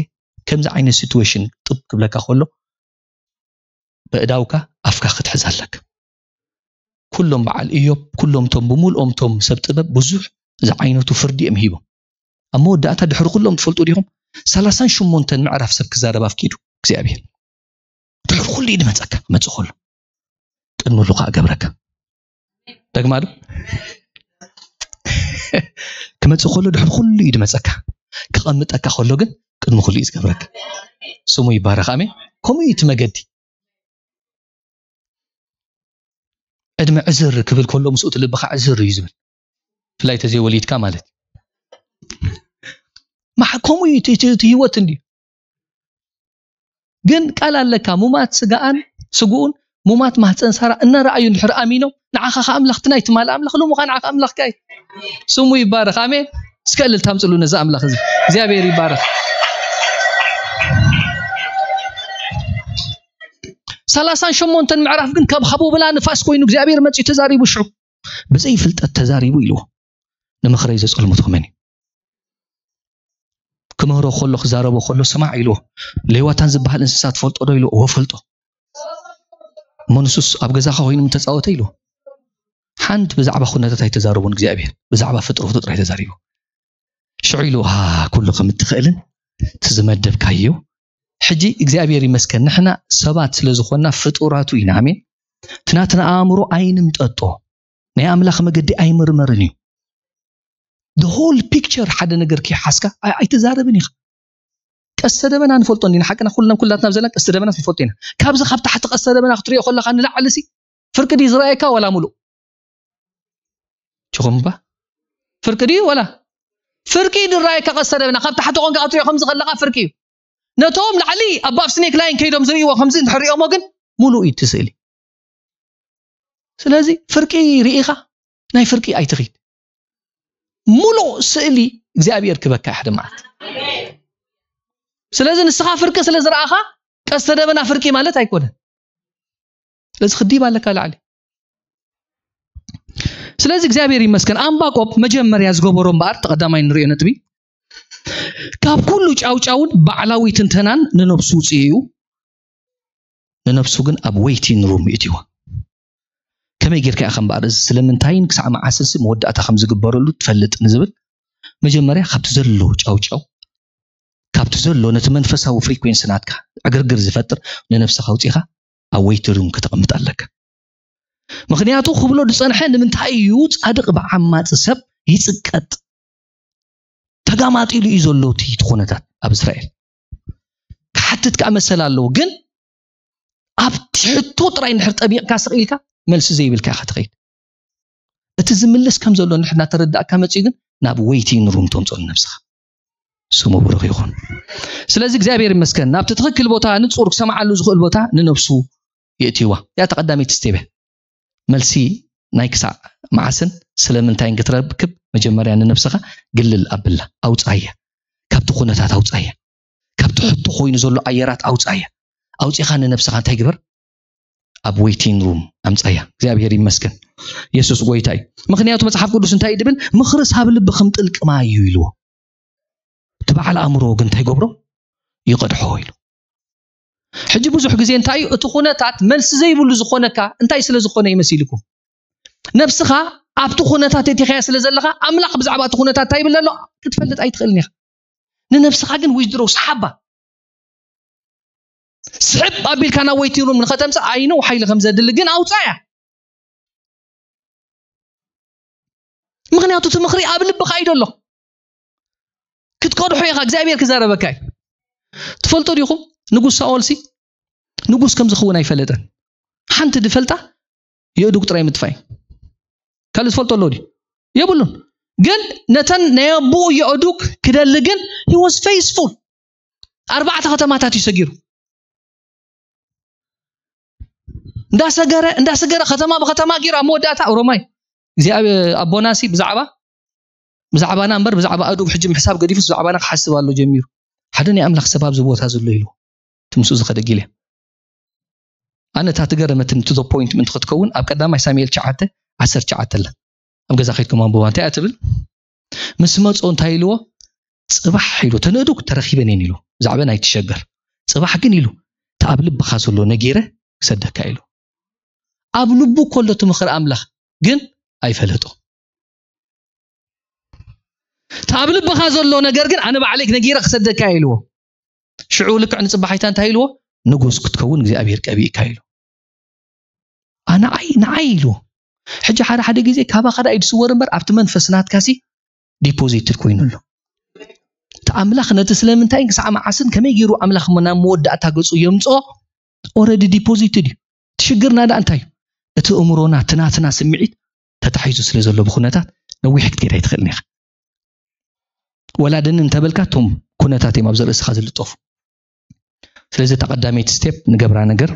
ከምዚ ዓይነት ሲትዌሽን ጥብ ክብለካ ከሎ በእዳውካ ኣፍካ ክትሕዝ ኣለካ። ኩሎም በዓል እዮብ ኩሎም ቶም ብምልኦም ቶም ሰብ ጥበብ ብዙሕ ዝዓይነቱ ፍርዲ እዮም ሂቦም። ኣብ መወዳእታ ድሕሪ ኩሎም ትፈልጡ ዲኹም? ሰላሳን ሸሞንተን ምዕራፍ ሰብ ክዛረብ ኣፍቂዱ እግዚኣብሔር ድሕሪ ኩሉ እዩ ድመፀካ ክመፅእ ከሎ ቅድሚ ሉ ከዓ ገብረካ። ደግማ ዶ ክመፅእ ከሎ ድሕሪ ኩሉ እዩ ድመፀካ። ክቐምጠካ ከሎ ግን ቅድሚ ኩሉ እዩ ዝገብረካ። ስሙ ይባረክ። ኣሜን። ከምኡ እዩ እቲ መገዲ። ዕድመ ዕዝር ክብል ከሎ ምስኡ እቲ ልብኻ ዕዝር እዩ ዝብል። ብፍላይ ተዘይወሊድካ ማለት እዩ። ማሕ- ከምኡ እዩ እቲ- እቲ እቲ ህይወት እንድዩ። ግን ቃል ኣለካ ሙማት ስጋኣን ስጉኡን ሙማት ማህፀን ሳራ እናረኣዩ እንድሕር ኣሚኖም ንዓኻ ከኣምላኽ ትናይ ትማል ኣምላኽ ሎሚ ኸዓ ንዓኻ ኣምላኽካ እዩ። ስሙ ይባረኽ። ኣሜን። እስከ እልልታ ኣምፅሉ ነዚ ኣምላኽ እዚ። እግዚኣብሔር ይባረኽ። ሰላሳን ሸሞንተን ምዕራፍ ግን ካብ ሃቦብላ ንፋስ ኮይኑ እግዚኣብሔር መፅዩ ተዛሪቡ ሽዑ ብዘይ ፍልጠት ተዛሪቡ ኢልዎ። ንምኽረይ ዘጸልምቶ መን እዩ? ክምህሮ ከሎ ክዛረቦ ከሎ ስማዕ ኢልዎ። ሌዋታን ዝበሃል እንስሳ ትፈልጦ ዶ ኢልዎ። እወ ፈልጦ። እሞ ንሱስ ኣብ ገዛኻ ኮይኑ ምተጻወተ ኢልዎ። ሓንቲ ብዛዕባ ኩነታት ኣይተዛረቦን እግዚኣብሔር፣ ብዛዕባ ፍጥረቱ ጥራይ ተዛሪቡ። ሽዑ ኢሉ ሃ ኩሉ ከም እትኽእልን እቲ ዝመደብካዮ። ሕጂ እግዚኣብሔር ይመስገን ንሕና ሰባት ስለ ዝኾንና ፍጡራቱ ኢና። ኣሜን። እቲ ናትና ኣእምሮ ኣይንምጠጦ። ናይ ኣምላኽ መገዲ ኣይምርመርን እዩ። The whole picture ሓደ ነገር ከይሓዝካ ኣይ- ኣይትዛረብን ኢኻ። ቀስተ ደበና ንፈልጦ እንዲና ሓቅና ኩልና ኩላትና ዘለና ቀስተ ደበና ንፈልጦ ኢና። ካብዚ ካብ ታሕቲ ቀስተ ደበና ክትሪኦ ከለኻ ንላዕሊ ሲ ፍርቂ ድዩ ዝረኣየካ ወላ ሙሉእ? ችኹምባ ፍርቂ ድዩ ወላ ፍርቂ ድራየካ ቀስተ ደበና ካብ ታሕቲ ቆንካ ክትሪኦ ከምዚ ከለኻ ፍርቂ እዩ። ነቶም ላዕሊ ኣብ ኣብ ስኔክ ላይን ከይዶም ዝርእይዎ ከምዚ እንድሕር ሪኦሞ ግን ሙሉእ እዩ እቲ ስእሊ። ስለዚ ፍርቂ ርኢኻ ናይ ፍርቂ ኣይትኺድ። ሙሉእ ስእሊ እግዚኣብሔር ክበካ ሓደ ማለት። ስለዚ ንስኻ ፍርቂ ስለ ዝረኣኻ ቀስተ ደበና ፍርቂ ማለት ኣይኮነን። ስለዚ ክዲብ ኣለካ ላዕሊ። ስለዚ እግዚኣብሔር ይመስገን፣ ኣምባቆብ መጀመርያ ዝገበሮ እምበኣር፣ ተቐዳማይ ንሪኦ ነጥቢ፣ ካብ ኩሉ ጫውጫውን ባዕላዊ ትንተናን ንነብሱ ውፅኡ እዩ። ንነብሱ ግን ኣብ ዌይቲንግ ሩም ይእትዋ። ከመይ ጌርካ ኢኻ እምበኣር እዚ ስለምንታይን ክሳዕ መዓስንሲ መወዳእታ ከም ዝግበረሉ ትፈልጥ ንዝብል፣ መጀመርያ ካብቲ ዘሎ ጫውጫው፣ ካብቲ ዘሎ ነቲ መንፈሳዊ ፍሪኩዌንሲ ናትካ ዕግርግር ዝፈጥር ንነብስኻ ኣውፂኻ ኣብ ዌይቲንግ ሩም ከተቐምጥ ኣለካ። ምኽንያቱ ክብሎ ዝፀንሐ ንምንታይ እዩ ፃድቕ ብዓማፂ ሰብ ይፅቀጥ? ተጋማጢሉ እዩ ዘሎ እቲ እቲ ኩነታት ኣብ እስራኤል። ክሓትት ከዓ መሰል ኣለዎ፣ ግን ኣብቲ ሕቶ ጥራይ እንድሕር ጠቢቕካ ስቕ ኢልካ መልሲ ዘይብልካ ኢኻ ትኸይድ። እቲ ዝምልስ ከም ዘሎ እንድሕር እናተረዳእካ መፅዩ ግን ናብ ዌይቲንግ ሩም ተምፅኦ ንነብስኻ። ስሙ ብሩኽ ይኹን። ስለዚ እግዚኣብሔር ይመስገን፣ ናብቲ ትኽክል ቦታ ንጹር ክሰምዓሉ ዝኽእል ቦታ ንነብሱ የእትይዋ። እያ ተቐዳመይቲ ስቴፕ እያ። መልሲ ናይ ክሳዕ መዓስን ስለምንታይን ክትረክብ መጀመርያ ንነብስኻ ግልል ኣብላ፣ ኣውፅኣያ። ካብቲ ኩነታት ኣውፅኣያ። ካብቲ ሕቶ ኮይኑ ዘሎ ኣየራት ኣውፅኣያ። ኣውፂኻ ንነብስኻ እንታይ ግበር? ኣብ ዌይቲንግ ሩም ኣምፅኣያ። እግዚኣብሔር ይመስገን። የሱስ ጎይታ እዩ። ምኽንያቱ መጽሓፍ ቅዱስ እንታይ እዩ ድብል? ምኽርስ ኣብ ልቢ ከም ጥልቂ ማይ እዩ ኢልዎ። እቲ በዓል ኣእምሮ ግን እንታይ ይገብሮ? ይቐድሖ ኢሉ። ሕጂ ብዙሕ ግዜ እንታይ እዩ እቲ ኩነታት መልሲ ዘይብሉ ዝኾነካ እንታይ ስለ ዝኾነ ይመሲልኩም? ነብስኻ ኣብቲ ኩነታት እቲኻያ ስለ ዘለኻ ኣምላኽ ብዛዕባ እቲ ኩነታት እንታይ ይብል ኣሎ ክትፈልጥ ኣይትኽእልን ኢኻ። ንነብስኻ ግን ዊዝድሮ ሰሓባ። ስሕብ ኣቢልካ ናብ ዌይቲንግ ሩም ንኸተምፅእ ኣይነው ሓይሊ ከም ዘድሊ ግን ኣውፃያ። ምኽንያቱ እቲ ምኽሪ ኣብ ልብኻ እዩ ዘሎ። ክትቀድሖ ኢኻ፣ እግዚኣብሔር ክዛረበካ እዩ። ትፈልጡ ዲኹም ንጉስ ሳኦልሲ ንጉስ ከም ዝኸውን ኣይፈለጠን። ሓንቲ ድፈልጣ የእዱግ ጥራይ ምጥፋይ። ካልእ ዝፈልጦ ኣሎ ድዩ? የብሉን። ግን ነተን ናይ ኣቦኡ የእዱግ ክደሊ ግን he was faithful። ኣርባዕተ ከተማታት እዩ ሰጊሩ። እንዳሰገረ እንዳሰገረ ከተማ ብከተማ ገይሩ ኣብ መወዳእታ ሮማይ እግዚኣብሔር ኣቦናሲ ብዛዕባ ብዛዕባና እምበር ብዛዕባ ኣእዱግ ሕጂ ምሕሳብ ገዲፉ ብዛዕባና ክሓስብ ኣሎ ጀሚሩ። ሓደ ናይ ኣምላኽ ሰብ ኣብዚ ቦታ ዘሎ ኢሉ እቲ ምስኡ ዝኸደ ጊልያድ። ኣነ እታ ትገረመትኒ to the point ምእንቲ ክትከውን ኣብ ቀዳማይ ሳሙኤል ትሽዓተ ዓሰርተ ትሽዓተ ኣላ። ኣብ ገዛ ከይድኩም ኣንብባ። እንታይ እያ ትብል? ምስ መጾ እንታይ ኢልዎ? ጽባሕ ኢሉ ተነእዱግ ተረኺበን እየን ኢሉ። ብዛዕባ ናይ ትሸገር። ጽባሕ ግን ኢሉ እቲ ኣብ ልብኻ ዘሎ ነጊረ ክሰደካ ኢሉ። ኣብ ልቡ እኮ ኣሎ እቲ ምኽሪ ኣምላኽ ግን ኣይፈለጦ። እቲ ኣብ ልብኻ ዘሎ ነገር ግን ኣነ ባዕለይ ነጊረ ክሰደካ ኢልዎ። ሽዑ ልክዕ ንጽባሒታ እንታይ ኢልዎ? ንጉስ ክትከውን እግዚኣብሔር ቀቢእካ ኢሉ። ኣነ ኣይ ንዓይ ኢልዎ። ሕጂ ሓደ ሓደ ግዜ ካባኻ ዳኣ እዩ ዝስወር እምበር ኣብቲ መንፈስ ናትካሲ ዲፖዚትድ ኮይኑ ኣሎ። እቲ ኣምላኽ ነቲ ስለምንታይን ክሳዕ መዓስን ከመይ ገይሩ ኣምላኽ ናብ መወዳእታ ገጹ የምጽኦ ኦረዲ ዲፖዚትድ እዩ። እቲ ሽግርና ዳኣ እንታይ እዩ? እቲ እምሮና እቲ ናትና ስምዒት ተታሒዙ ስለ ዘሎ ብኩነታት ነዊሕ ክትከይድ ኣይትኽእልን ኢኻ። ወላ ደን እንተበልካ እቶም ኩነታት እዮም ኣብዚ ርእስኻ ዝልጠፉ። ስለዚ እታ ቀዳመይቲ ስቴፕ ንገብራ ነገር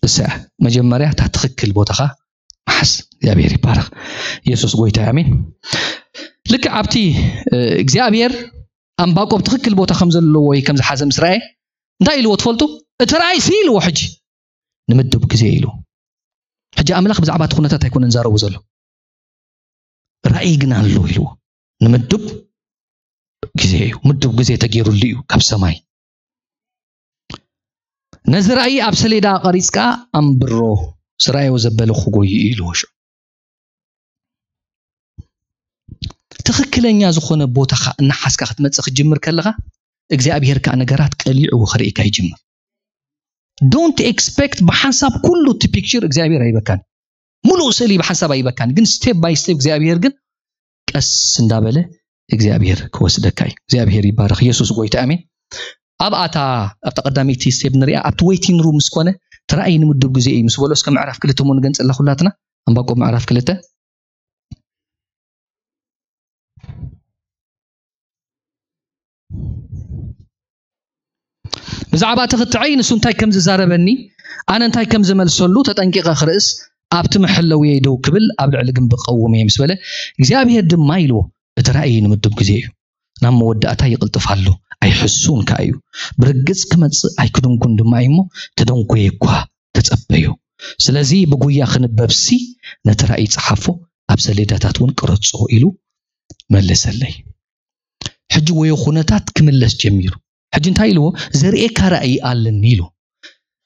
እሳ እያ። መጀመርያ እታ ትኽክል ቦታኻ ምሓዝ። እግዚኣብሔር ይባረኽ። የሱስ ጎይታ እዩ። ኣሜን። ልክዕ ኣብቲ እግዚኣብሔር ኣንባቆብ ትኽክል ቦታ ከም ዘለዎ ወይ ከም ዝሓዘ ምስ ረኣየ እንታይ ኢልዎ ትፈልጡ? እቲ ራእይ ሲ ኢልዎ ሕጂ ንምድብ ግዜ ኢሉ። ሕጂ ኣምላኽ ብዛዕባ እቲ ኩነታት ኣይኮነን ዛረቡ ዘሎ። ራእይ ግን ኣሎ ኢልዎ። ንምድብ ግዜ እዩ። ምድብ ግዜ ተገይሩሉ እዩ ካብ ሰማይ። ነዚ ራእይ ኣብ ሰሌዳ ቀሪጽካ ኣንብሮ፣ ዝራእዮ ዘበለ ክጎይ እዩ ኢልዎ። ሽዑ ትኽክለኛ ዝኾነ ቦታኻ እናሓዝካ ክትመጽእ ክትጅምር ከለኻ እግዚኣብሔር ከዓ ነገራት ቀሊዕዎ ክርእየካ ይጅምር። Don't expect ብሓንሳብ ኩሉ እቲ ፒክቸር እግዚኣብሔር ኣይበካን። ሙሉእ ስእሊ ብሓንሳብ ኣይበካን። ግን ስቴፕ ባይ ስቴፕ እግዚኣብሔር ግን ቀስ እንዳበለ እግዚኣብሔር ክወስደካ እዩ። እግዚኣብሔር ይባረኽ። የሱስ ጎይታ ኣሜን። ኣብኣታ ኣብታ ቀዳመይቲ ስቴፕ ንሪኣ ኣብቲ ዌይቲንግ ሩም ምስ ኮነ እቲ ራእይ ንምድብ ግዜ እዩ ምስ በሎ እስከ ምዕራፍ ክልተ እሞ ንገንጽላ ኩላትና። ኣንባቆብ ምዕራፍ ክልተ። ብዛዕባ እቲ ክትዕይ ንሱ እንታይ ከም ዝዛረበኒ ኣነ እንታይ ከም ዝመልሰሉ ተጠንቂቐ ክርእስ ኣብቲ መሐለውየይ ደው ክብል ኣብ ልዕሊ ግንቢ ክቐውም እየ ምስ በለ እግዚኣብሔር ድማ ኢልዎ እቲ ራእይ ንምድብ ግዜ እዩ። ናብ መወዳእታ ይቕልጥፍ ኣሎ፣ ኣይሕሱን ከኣ እዩ። ብርግጽ ክመጽእ ኣይክድንኩን ድማ እዩ እሞ፣ ተደንኮየ እኳ ተጸበዩ። ስለዚ ብጉያ ክንበብሲ ነቲ ራእይ ጸሓፎ፣ ኣብ ሰሌዳታት እውን ቅረጾ ኢሉ መለሰለይ። ሕጂ ወዮ ኩነታት ክምለስ ጀሚሩ። ሕጂ እንታይ ኢልዎ? ዘርእየካ ራእይ ኣለኒ ኢሉ።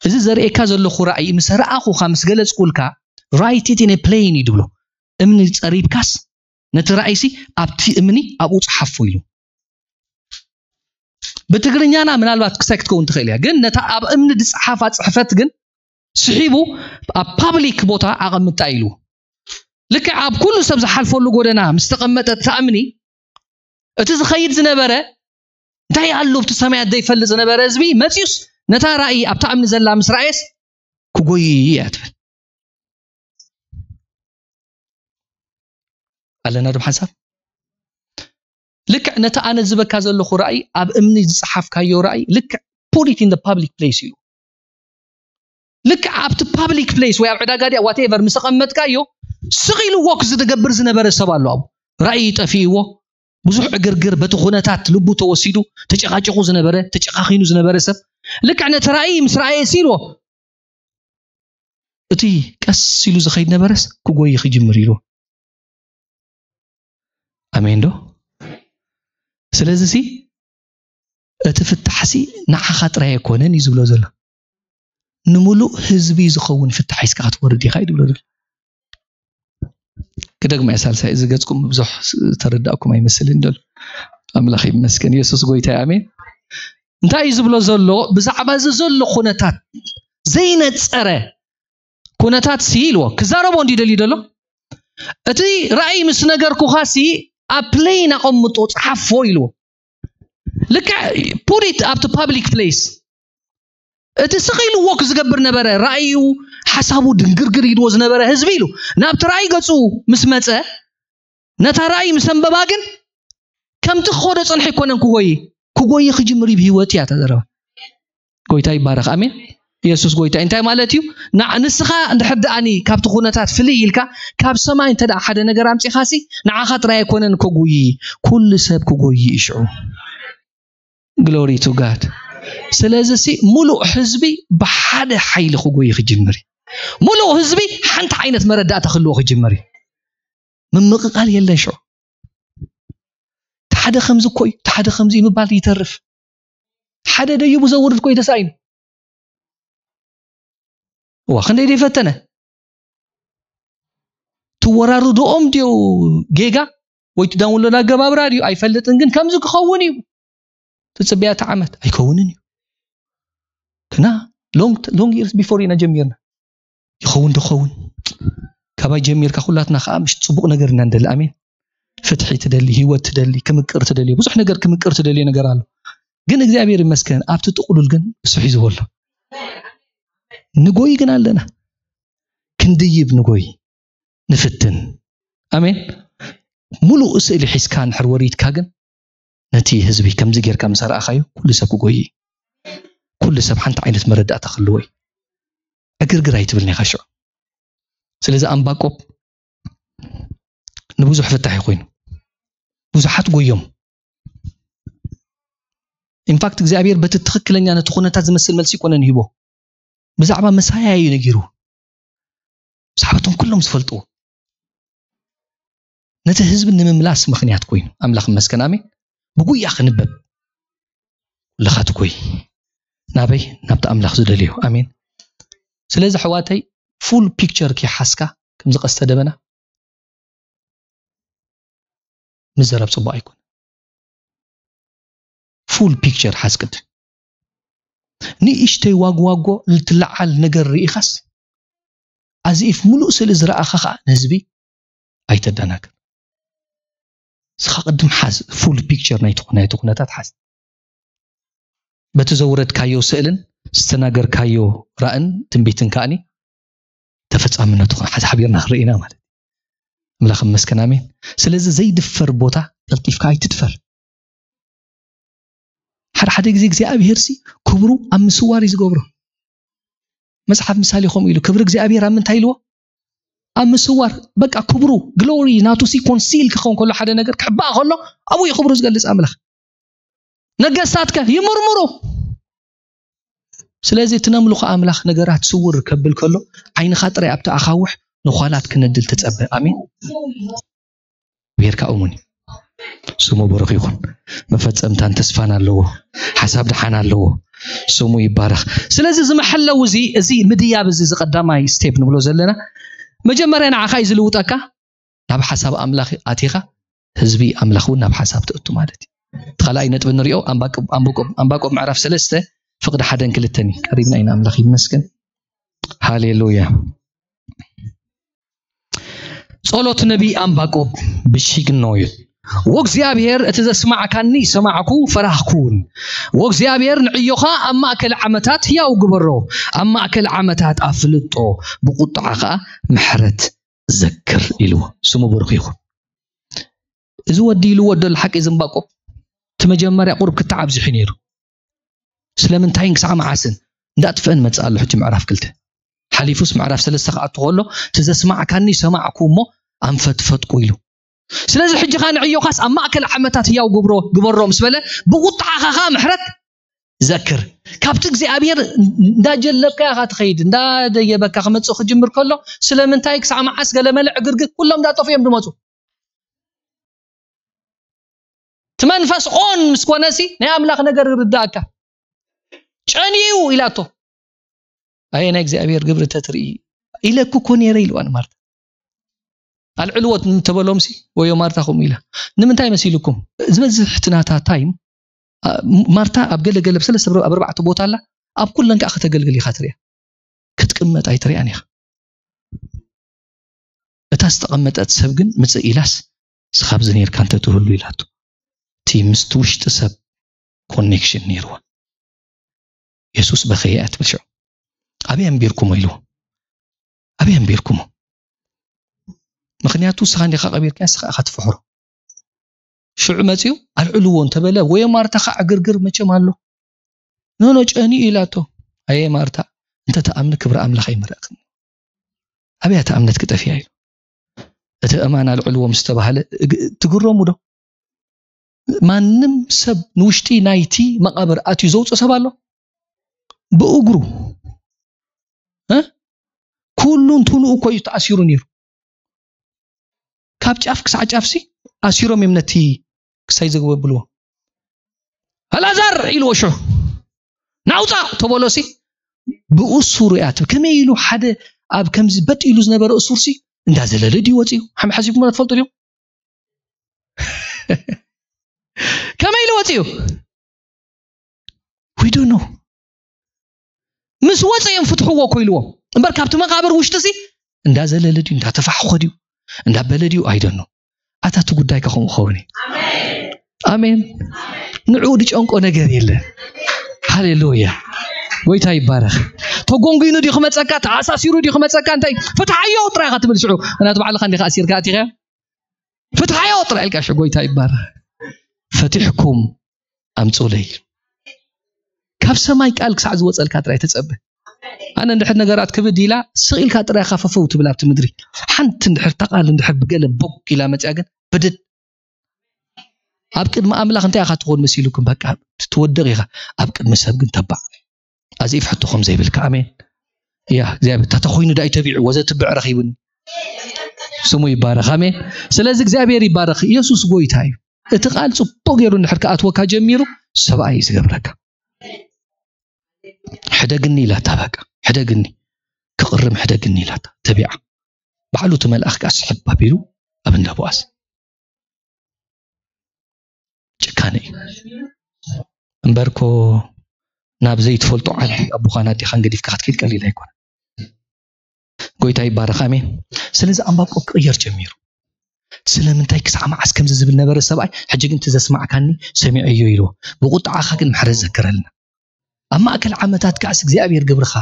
እዚ ዘርእየካ ዘለኹ ራእይ ምስ ረኣኹኻ፣ ምስ ገለጽኩልካ፣ write it in a plain እዩ ድብሎ። እምኒ ጸሪብካስ ነቲ ራእይሲ ኣብቲ እምኒ ኣብኡ ጸሓፎ ኢሉ። ብትግርኛና ምናልባት ክሳይ ክትከውን ትኽእል እያ፣ ግን ነታ ኣብ እምኒ ዝጸሓፋ ጽሕፈት ግን ስሒቡ ኣብ ፓብሊክ ቦታ ኣቐምጣ ኢሉ። ልክዕ ኣብ ኩሉ ሰብ ዝሓልፈሉ ጎደና ምስ ተቐመጠ እታ እምኒ፣ እቲ ዝኸይድ ዝነበረ እንታይ ኣሎ ኣብቲ ሰማያት ዘይፈልጥ ዝነበረ ህዝቢ መጺኡስ ነታ ራእይ ኣብታ እምኒ ዘላ ምስ ረኣየስ ክጎይ እያ ትብል። ኣለና ዶ ሓንሳብ? ልክዕ ነቲ ኣነ ዝበካ ዘለኹ ራእይ ኣብ እምኒ ዝጸሓፍካዮ ራእይ ልክዕ put it in the public place እዩ። ልክዕ ኣብቲ ፓብሊክ ፕሌስ ወይ ኣብ ዕዳጋ ድያ ዋቴቨር ምስ ኣቐመጥካዮ ስቕ ኢሉ ዎክ ዝገብር ዝነበረ ሰብ ኣሎ። ኣብኡ ራእይ ጠፊእዎ ብዙሕ ዕግርግር በቲ ኩነታት ልቡ ተወሲዱ ተጨቃጭቁ ዝነበረ ተጨካኪኑ ዝነበረ ሰብ ልክዕ ነቲ ራእይ ምስ ረኣየ ሲ ኢልዎ እቲ ቀስ ኢሉ ዝኸይድ ነበረስ ክጎይ ክጅምር ኢልዎ። ኣሜን ዶ? ስለዚ ሲ እቲ ፍታሕሲ ንዓኻ ጥራይ ኣይኮነን እዩ ዝብሎ ዘሎ። ንምሉእ ህዝቢ ዝኸውን ፍታሕ ሒዝካ ክትወርድ ኢኻ እዩ ዝብሎ ዘሎ። ክደግማ እየ ሳልሳይ፣ እዚ ገጽኩም ብዙሕ ዝተረዳእኩም ኣይመስልን ዘሎ። ኣምላኽ ይመስገን። የሱስ ጎይታ እዩ። ኣሜን። እንታይ እዩ ዝብሎ ዘሎ? ብዛዕባ እዚ ዘሎ ኩነታት ዘይነጸረ ኩነታት ሲ ኢልዎ ክዛረቦ እንዲ ደልዩ ደሎ እቲ ራእይ ምስ ነገርኩኻ ሲ ኣብ ፕሌን ኣቐምጦ ጸሓፎ ኢልዎ። ልክዕ put it ኣብቲ ፓብሊክ ፕሌስ እቲ ስቕ ኢሉ ዎክ ዝገብር ነበረ። ራእዩ ሓሳቡ ድንግርግር ኢልዎ ዝነበረ ህዝቢ ኢሉ ናብቲ ራእይ ገጹ ምስ መጸ ነታ ራእይ ምስ ኣንበባ ግን ከምቲ ክኸዶ ጸንሐ ኣይኮነን ክጎይ ክጎይ ክጅምር እዩ ብህይወት እያ ተዘረባ። ጎይታ ይባረኽ። ኣሜን። የሱስ ጎይታ እዩ። እንታይ ማለት እዩ? ንዓ-፣ ንስኻ እንድሕር ደኣኒ ካብቲ ኩነታት ፍልይ ኢልካ ካብ ሰማይ እንተ ደኣ ሓደ ነገር ኣምጺኻሲ ንዓኻ ጥራይ ኣይኮነን ክጉይ፣ ኩሉ ሰብ ክጎይ እዩ ሽዑ። ግሎሪ ቱ ጋድ። ስለዚ ሲ ሙሉእ ህዝቢ ብሓደ ሓይሊ ክጎይ ክጅምር እዩ። ሙሉእ ህዝቢ ሓንቲ ዓይነት መረዳእታ ክህልዎ ክጅምር እዩ። ምምቕቓል የለን ሽዑ። እቲ ሓደ ከምዚ እኮ እዩ፣ እቲ ሓደ ከምዚ እዩ ምባል ይተርፍ። ሓደ ደይቡ ዘውርድ እኮ እዩ ተሳኢኑ። እዋ ክንደይ ደይፈተነ። ትወራርድኦም ድዮ ጌጋ ወይ ትዳውንሎድ ኣገባብራ ድዩ ኣይፈልጥን፣ ግን ከምዚ ክኸውን እዩ ትጽበያ እቲ ዓመት ኣይከውንን እዩ። ግና ሎንግ ሎንግ ይርስ ቢፎር ኢና ጀሚርና። ይኸውን ድኸውን ካባይ ጀሚርካ ኩላትና ከዓ ምሽ ጽቡቕ ነገር ኢና ንደሊ። ኣሜን። ፍትሒ ትደሊ፣ ህይወት ትደሊ፣ ክምቅር ትደሊ፣ ብዙሕ ነገር ክምቅር ትደልዮ ነገር ኣሎ። ግን እግዚኣብሔር ይመስገን ኣብቲ ጥቕሉል ግን እሱ ሒዝዎ ኣሎ። ንጎይ ግን ኣለና። ክንድይብ ንጎይ፣ ንፍትን። ኣሜን። ሙሉእ ስእሊ ሒዝካ እንድሕር ወሪድካ ግን ነቲ ህዝቢ ከምዚ ጌርካ ምስ ኣርኣኻዮ ኩሉ ሰብ ክጎይ እዩ። ኩሉ ሰብ ሓንቲ ዓይነት መረዳእታ ክህልዎ እዩ። ዕግርግር ኣይትብልን ኢኻ ሽዑ። ስለዚ ኣምባቆብ ንብዙሕ ፍታሕ ኮይኑ ብዙሓት ጎዮም። ኢንፋክት እግዚኣብሔር በቲ ትኽክለኛ ነቲ ኩነታት ዝመስል መልሲ ይኮነን ሂቦ። ብዛዕባ መሳያ እዩ ነጊሩ። ብዛዕባ እቶም ኩሎም ዝፈልጥዎ ነቲ ህዝቢ ንምምላስ ምኽንያት ኮይኑ ኣምላኽ ይመስገን። ኣሜን። ብጉያ ክንበብ ኩልኻ ትጎይ ናበይ? ናብቲ ኣምላኽ ዝደልዮ። ኣሜን። ስለዚ ኣሕዋተይ ፉል ፒክቸር ከይሓዝካ ከምዚ ቀስተ ደበና ምዘረብ ጽቡቕ ኣይኮን። ፉል ፒክቸር ሓዝ ቅድም። ንእሽተይ ዋግዋጎ ልትለዓል ነገር ርኢኻስ ኣዚ ኢፍ ሙሉእ ስእሊ ዝረኣኻ ኸዓ ንህዝቢ ኣይተደናግር። ንስኻ ቅድም ሓዝ ፉል ፒክቸር ናይቲ ናይቲ ኩነታት ሓዝ። በቲ ዘውረድካዮ ስእልን ዝተናገርካዮ ራእን ትንቢትን ከኣኒ ተፈጻምነቱ ሓዝ ሓቢርና ክንርኢ ኢና ማለት እዩ። ኣምላኽ ይመስገን። ኣሜን። ስለዚ ዘይድፈር ቦታ ቀልጢፍካ ኣይትድፈር። ሓደ ሓደ ግዜ እግዚኣብሔር ሲ ክብሩ ኣብ ምስዋር እዩ ዝገብሮ። መጽሓፍ ምሳሌ ከምኡ ኢሉ ክብሪ እግዚኣብሔር ኣብ ምንታይ ኢልዎ? ኣብ ምስዋር፣ በቃ ክብሩ፣ ግሎሪ ናቱ ሲ ኮንሲል ክኸውን ከሎ፣ ሓደ ነገር ክሕባእ ከሎ፣ ኣብኡ እዩ ክብሩ ዝገልጽ ኣምላኽ። ነገስታትከ ይምርምሩ። ስለዚ እቲ ነምልኾ ኣምላኽ ነገራት ስውር ከብል ከሎ፣ ዓይንኻ ጥራይ ኣብቲ ኣኻውሕ ንዃላት ክነድል ትጸበ። ኣሜን። ብሄርካ እሙን እዩ። ስሙ ብሩኽ ይኹን። መፈጸምታን ተስፋን ኣለዎ። ሓሳብ ደሓን ኣለዎ። ስሙ ይባረኽ። ስለዚ እዚ መሐለዊ እዚ፣ እዚ ምድያብ እዚ፣ እዚ ቀዳማይ ስቴፕ ንብሎ ዘለና፣ መጀመርያ ንዓኻ እዩ ዝልውጠካ። ናብ ሓሳብ ኣምላኽ ኣቲኻ፣ ህዝቢ ኣምላኽ እውን ናብ ሓሳብ ትእቱ ማለት እዩ። እቲ ካልኣይ ነጥቢ ንሪኦ፣ ኣንባቆብ፣ ኣንባቆብ፣ ኣንባቆብ ምዕራፍ ሰለስተ ፍቕዲ ሓደን ክልተን እዩ። ቀሪብና ኢና፣ ኣምላኽ ይመስገን። ሃሌሉያ። ጸሎት ነቢይ ኣንባቆብ ብሺግኖ እዩ። ወእግዚኣብሔር፣ እቲ ዘስማዕካኒ ሰማዕኩ፣ ፈራህኩውን። ወእግዚኣብሔር፣ ንዕዮኻ ኣብ ማእከል ዓመታት ሕያው ግበሮ፣ ኣብ ማእከል ዓመታት ኣፍልጦ፣ ብቁጥዓ ኸኣ ምሕረት ዘክር ኢልዎ። ስሙ ብሩኽ ይኹን። እዚ ወዲ ኢልዎ ዘሎ ሓቂ እዚ እምባቆም፣ እቲ መጀመርያ ቁሩብ ክታዕ ኣብዚሑ ነይሩ። ስለምንታይን ክሳዕ መዓስን እንዳጥፍአን መጽእ ኣሎ። ሕጂ ምዕራፍ ክልተ ሓሊፉስ ምዕራፍ ሰለስተ ክኣቱ ከሎ፣ እቲ ዘስማዕካኒ ሰማዕኩ እሞ ኣንፈትፈጥኩ ኢሉ። ስለዚ ሕጂ ኸኣ ንዕዮኻስ ኣብ ማእከል ዓመታት ህያው ግብሮ፣ ግበሮ ምስ በለ፣ ብቁጥዓኻ ኸኣ ምሕረት ዘክር። ካብቲ እግዚኣብሔር እንዳጀለብካ ኢኻ ትኸይድ፣ እንዳደየበካ ክመጽእ ክጅምር ከሎ፣ ስለምንታይ ክሳዕ መዓስ ገለመለ ዕግርግር ኩሎም እንዳጠፉ እዮም ዝመጹ። እቲ መንፈስ ኦን ምስ ኮነሲ ናይ ኣምላኽ ነገር ይርዳእካ። ጨንዩ ኢላቶ። ኣየ ናይ እግዚኣብሔር ግብሪ ተትርኢ ኢለኩ እኮ ነይረ ኢልዋ ንማርታ። ኣልዕልዎ እንተበሎምሲ ወዮ ማርታ ከምኡ ኢላ። ንምንታይ መሲልኩም? ዝበዝሕ እቲ ናታ ታይም፣ ኣ፣ ማርታ ኣብ ገለ ገለ ብሰለስተ ኣብ ኣርባዕተ ቦታ ኣላ። ኣብ ኩለን ከኣ ከተገልግል ኢኻ ትሪኣ። ክትቅመጥ ኣይትሪኣን ኢኻ። እታ ዝተቐመጠት ሰብ ግን ምጽእ ኢላስ፣ "ስኻብዚ ነይርካ እንተትህሉ" ኢላቶ። እቲ ምስቲ ውሽጢ ሰብ ኮኔክሽን ነይርዋ። የሱስ በኸየ እያ ትብል ሽዑ። "ኣበይ ኣንቢርኩሞ?" ኢልዎ። "ኣበይ ኣንቢርኩሞ?" ምኽንያቱ ንስኻ እንዲኻ ቀቢርካዮ፣ ንስኻ ኢኻ ትፍሕሮ። ሽዑ መጺኡ ኣልዕልዎ እንተበለ፣ ወይ ማርታ ኸዓ ዕግርግር መቸም ኣሎ። "ኖ፣ ኖ፣ ጨንዩ" ኢላቶ። "ኣየ ማርታ፣ እንተ ትኣምኒ ክብሪ ኣምላኽ ኣይምረእክን። ኣበይ እታ እምነት ክጠፍያ?" ኢሉ። እቲ እማን ኣልዕልዎ ምስ ተባህለ፣ እግ-፣ ትግረሙ ዶ? ማንም ሰብ ንውሽጢ ናይቲ መቓብር ኣትዩ ዘውፅእ ሰብ ኣሎ? ብእግሩ። እ? ኩሉ እንትንኡ እኮ እዩ ተኣሲሩ ነይሩ። ካብ ጫፍ ክሳዕ ጫፍሲ ኣሲሮም እዮም ነቲ ክሳይ ዘግበብልዎ። "ኣልኣዛር" ኢልዎ ሽዑ፣ "ናውፃ" ተበሎሲ፣ ብእሱሩ እያ ትብል። ከመይ ኢሉ ሓደ ኣብ ከምዚ በጥ ኢሉ ዝነበረ እሱርሲ እንዳዘለለ ድዩ ወፂኡ? ሓም ሓሲብኩም ትፈልጡ ድዮም? ከመይ ኢሉ ወፂኡ? We don't know። ምስ ወፀ እዮም ፍትሕዎ እኮ ኢልዎም። እምበር ካብቲ መቓብር ውሽጢ ሲ እንዳዘለለ ድዩ፣ እንዳተፋሕኾ ድዩ፣ እንዳበለ ድዩ? I don't know። ኣታ እቲ ጉዳይ ከ ከምኡ ክኸውን እዩ። ኣሜን። ንዕኡ ዝጨንቆ ነገር የለን። ሃሌሉያ። ጎይታ ይባረኽ። ተጎንጒኑ ድዩ ክመፀካ? ተኣሳሲሩ ድዩ ክመፀካ? እንታይ? ፍትሓዮ ጥራይ ኢኻ ትብል ሽዑ። እናት ባዕልኻ እንዲኻ ኣሲርካ ኣቲኻ። ፍትሓዮ ጥራይ ኢልካ ሽዑ። ጎይታ ይባረኽ። "ፈቲሕኩም ኣምፁለይ" ካብ ሰማይ ቃል ክሳዕ ዝወፀልካ ጥራይ ተፀበ። ኣነ እንድሕር ነገራት ክብድ ኢላ ስቕ ኢልካ ጥራይ ኢኻ ፈፈው ትብል ኣብቲ ምድሪ። ሓንቲ እንድሕር እታ ቃል እንድሕር ብገለ ቦግ ኢላ መፅያ ግን ብድድ። ኣብ ቅድሚ ኣምላኽ እንታይ ኢኻ ትኾን መሲሉኩም? በቃ ትወድቕ ኢኻ። ኣብ ቅድሚ ሰብ ግን ተባዕ። ኣዚ ይፍሕቶ ከም ዘይብልካ። ኣሜን። ያ እግዚኣብሔር፣ ታተ ኮይኑ ዳይ ተቢዑ ወዘትብዕ ረኺቡኒ። ስሙ ይባረኽ። ኣሜን። ስለዚ እግዚኣብሔር ይባረኽ። ኢየሱስ ጎይታ እዩ። እቲ ቃል ጽቡቕ ገይሩ እንድሕር ክኣትወካ ጀሚሩ፣ ሰብኣይ እዩ ዝገብረካ። "ሕደግኒ" ኢላታ፣ በቃ "ሕደግኒ፣ ክቕርም ሕደግኒ" ኢላታ ተቢዓ። ባዕሉ እቲ መልኣኽ ከኣ ስሕብ ኣቢሉ ኣብ እንዳ ቦኣዝ። ጭካነ እዩ። እምበርኮ ናብ ዘይትፈልጦ ዓዲ ኣቦኻን ኣዴኻን ገዲፍካ ክትከይድ ቀሊል ኣይኮነን። ጎይታ ይባረኽ። ኣሜን። ስለዚ ኣንባቆብ ክቕየር ጀሚሩ። ስለምንታይ ክሳዕ መዓስ ከምዚ ዝብል ነበረ ሰብኣይ? ሕጂ ግን እቲ ዘስማዕካኒ ሰሚዐዮ ኢልዎ። ብቁጥዓኻ ግን ምሕረት ዘክረልና። ኣብ ማእከል ዓመታት ከኣስ እግዚኣብሔር ግብርኻ።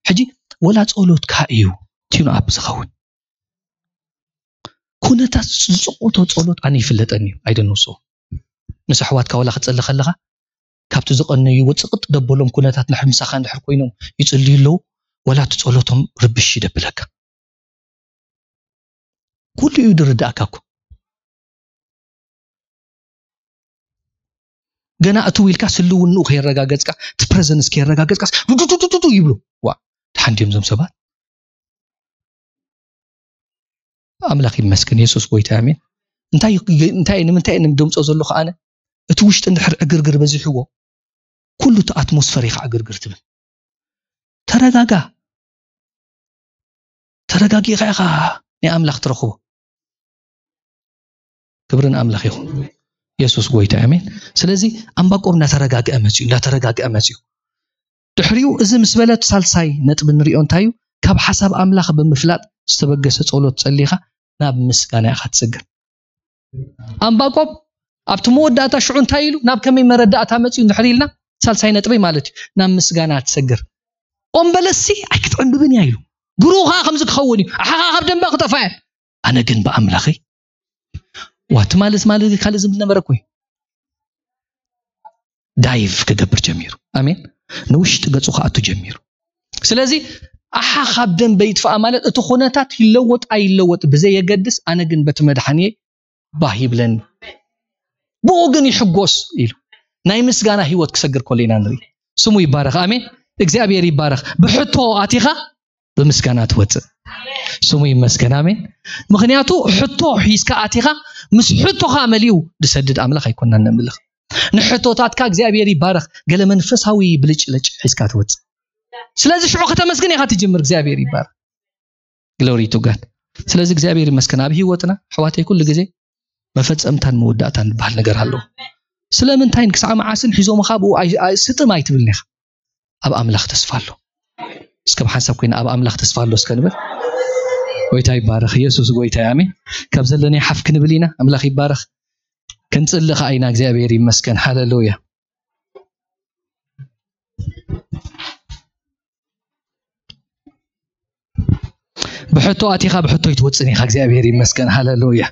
ሕጂ ወላ ጸሎትካ እዩ ቲዩን ኣፕ ዝኸውን። ኩነታት ዝጽቆቶ ጸሎት ኣነ ይፍለጠኒ እዩ። I don't know so። ምስ ኣሕዋትካ ወላ ክትጸሊ ከለኻ፣ ካብቲ ዝቐነይዎ ጽቕጥ ደበሎም ኩነታት እንድሕር ምሳኻ እንድሕር ኮይኖም ይጽልዩ ኣለዉ፣ ወላ እቲ ጸሎቶም ርብሽ ይደብለካ። ኩሉ እዩ ዝርዳእካ እኮ። ገና እትው ኢልካ ስልውንኡ ከየረጋገጽካ፣ እቲ ፕረዘንስ ከየረጋገጽካስ ዱዱዱዱዱ ይብሉ። ዋ፣ ደሓን ድዮም እዞም ሰባት? ኣምላኽ ይመስገን፣ የሱስ ጎይታ፣ ኣሜን። እንታይ እንታይ ንምንታይ ንምደምጾ ዘለኹ ኣነ? እቲ ውሽጢ እንድሕር ዕግርግር በዚሕዎ፣ ኩሉ እቲ ኣትሞስፈር ኢኻ ዕግርግር ትብል። ተረጋጋ። ተረጋጊኻ ኢኻ ናይ ኣምላኽ ትረኽቦ። ክብሪ ንኣምላኽ ይኹን። የሱስ ጎይታ፣ ኣሜን። ስለዚ ኣምባቆም እናተረጋግአ መፅዩ፣ እናተረጋግአ መፅዩ። ድሕሪኡ እዚ ምስ በለት ሳልሳይ ነጥቢ ንሪኦ እንታይ እዩ? ካብ ሓሳብ ኣምላኽ ብምፍላጥ ዝተበገሰ ጸሎት ጸሊኻ ናብ ምስጋና ኢኻ ትሰግር። ኣምባቆም ኣብቲ መወዳእታ ሽዑ እንታይ ኢሉ? ናብ ከመይ መረዳእታ መፅዩ እንድሕር ኢልና፣ ሳልሳይ ነጥበይ ማለት እዩ፣ ናብ ምስጋና ትሰግር። ኦም በለስሲ ኣይክትዕምብብን እያ ኢሉ። ግሩ ኸዓ ከምዚ ክኸውን እዩ። ኣሓኻ ካብ ደንበ ክጠፋ እየ። ኣነ ግን ብኣምላኸይ፣ ዋ፣ ትማሊ፣ ትማሊ ካልእ ዝብል ነበረ እኮ እዩ። ዳይቭ ክገብር ጀሚሩ። ኣሜን። ንውሽጢ ገጹ ክኣቱ ጀሚሩ። ስለዚ ኣሓ ካብ ደንበ ይጥፋኣ ማለት እቲ ኩነታት ይለወጥ ኣይለወጥ ብዘየገድስ፣ ኣነ ግን በቲ መድሓኒየ ባህ ይብለኒ። ብኡ ግን ይሕጎስ ኢሉ ናይ ምስጋና ህይወት ክሰግር ከሎ ኢና ንርኢ። ስሙ ይባረኽ። ኣሜን። እግዚኣብሔር ይባረኽ። ብሕቶ ኣቲኻ ብምስጋና ትወፅእ። ስሙ ይመስገን። ኣሜን። ምኽንያቱ ሕቶ ሒዝካ ኣቲኻ ምስ ሕቶኻ መሊኡ ዝሰድድ ኣምላኽ ኣይኮናን ነምልኽ። ንሕቶታትካ እግዚኣብሔር ይባረኽ። ገለ መንፈሳዊ ብልጭልጭ ሒዝካ ትወፅእ። ስለዚ ሽዑ ከተመስግን ኢኻ ትጅምር። እግዚኣብሔር ይባረኽ። ግሎሪ ቱ ጋድ። ስለዚ እግዚኣብሔር ይመስገን። ኣብ ህይወትና ኣሕዋተይ ኩሉ ግዜ መፈጸምታን መወዳእታን ዝበሃል ነገር ኣለዎ። ስለምንታይን ክሳዕ መዓስን ሒዞምኻ ብኡ ኣይ-፣ ኣይ-፣ ስጥም ኣይትብልን ኢኻ። ኣብ ኣምላኽ ተስፋ ኣሎ። እስከ ብሓንሳብ ኮይና ኣብ ኣምላኽ ተስፋ ኣሎ እስከ ንበል። ጎይታ ይባረኽ። የሱስ ጎይታ እዩ። ኣሜን። ካብ ዘለናዮ ሓፍ ክንብል ኢና። ኣምላኽ ይባረኽ። ክንጽሊ ኸዓ ኢና። እግዚኣብሔር ይመስገን። ሃሌሉያ። ብሕቶ ኣቲኻ ብሕቶ ይትወፅን ኢኻ። እግዚኣብሔር ይመስገን። ሃሌሉያ።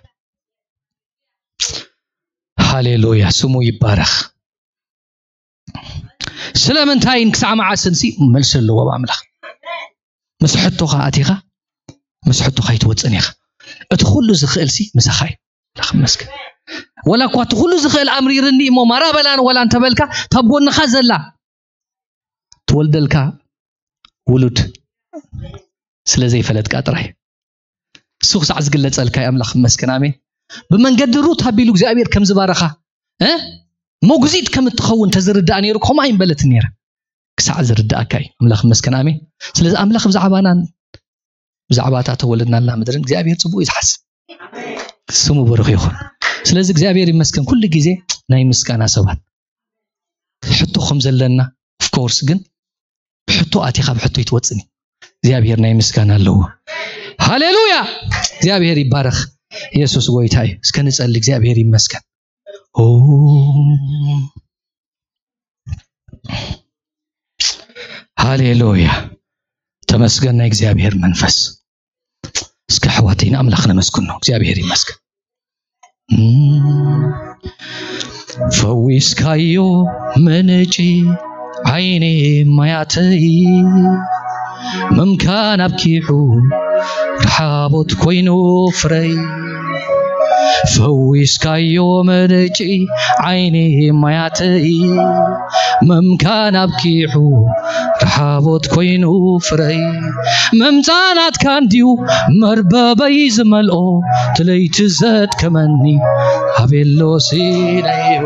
ሃሌሉያ። ስሙ ይባረኽ። ስለምንታይን ክሳዕ መዓስን ሲ መልሲ ኣለዎ ኣብ ኣምላኽ። ምስ ሕቶኻ ኣቲኻ ምስ ሕቶኻ ይትወፅን ኢኻ። እቲ ኩሉ ዝኽእል ሲ ምሳኻ እዩ። ኣምላኽ ይመስገን። ወላ እኳ እቲ ኩሉ ዝኽእል ኣምሪርኒ እሞ ማራ በላን ወላ እንተበልካ፣ ታብ ጎንኻ ዘላ ትወልደልካ ውሉድ ስለ ዘይፈለጥካ ጥራይ። እሱ ክሳዕ ዝግለጸልካ እዩ። ኣምላኽ ይመስገን። ኣሜን። ብመንገዲ ሩት ኣቢሉ እግዚኣብሔር ከም ዝባረኻ፣ እ? መጉዚት ከም እትኸውን ተዝርዳእ ነይሩ፣ ከምኡ ኣይምበለትን ነይረ። ክሳዕ ዝርዳእካ እዩ። ኣምላኽ ይመስገን። ኣሜን። ስለዚ ኣምላኽ ብዛዕባናን ብዛዕባ እታ ተወለድናላ ምድርን እግዚኣብሔር ጽቡቕ እዩ ዝሓስብ። ስሙ ብሩኽ ይኹን። ስለዚ እግዚኣብሔር ይመስገን። ኩሉ ግዜ ናይ ምስጋና ሰባት። ሕቶ ከም ዘለና፣ ኦፍ ኮርስ፣ ግን ብሕቶ ኣቲኻ ብሕቶ ይትወፅን እዩ። እግዚኣብሔር ናይ ምስጋና ኣለዎ። ሃሌሉያ! እግዚኣብሔር ይባረኽ። የሱስ ጎይታ እዩ። እስከ ንጸሊ። እግዚኣብሔር ይመስገን። ኦ፣ ሃሌሉያ! ተመስገን ናይ እግዚኣብሔር መንፈስ። እስከ ኣሕዋተይ ንኣምላኽ ነመስግኖ። እግዚኣብሔር ይመስገን። እም፣ ፈዊስካዮ ምንጪ ዓይኒ ማያተይ፣ ምምካን ኣብኪሑ ረሓቦት ኮይኑ ፍረይ። ፈዊስካዮ ምንጪ ዓይኒ ማያተይ፣ ምምካን ኣብኪሑ ረሓቦት ኮይኑ ፍረይ። ምምጻእ ናትካ እንድዩ መርበበይ ዝመልኦ፣ ትለይቲ ዘድከመኒ ኣቤሎ ሲነዮ።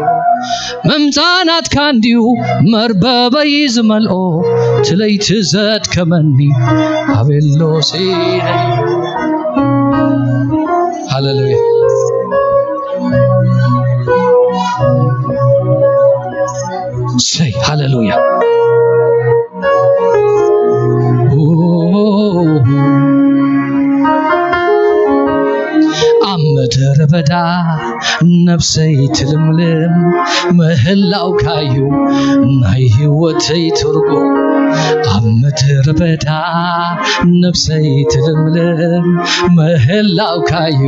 ምምጻእ ናትካ እንድዩ መርበበይ ዝመልኦ፣ ትለይቲ ዘድከመኒ ኣቤሎ ሲነዮ። ሃሌሉያ። ሰይ፣ ሃሌሉያ። ኣብ ምድረ በዳ ነፍሰይ ትልምልም፣ ምህላውካዩ ናይ ህይወተይ ትርጉም። ኣብ ምድረ በዳ ነፍሰይ ትልምልም፣ ምህላውካዩ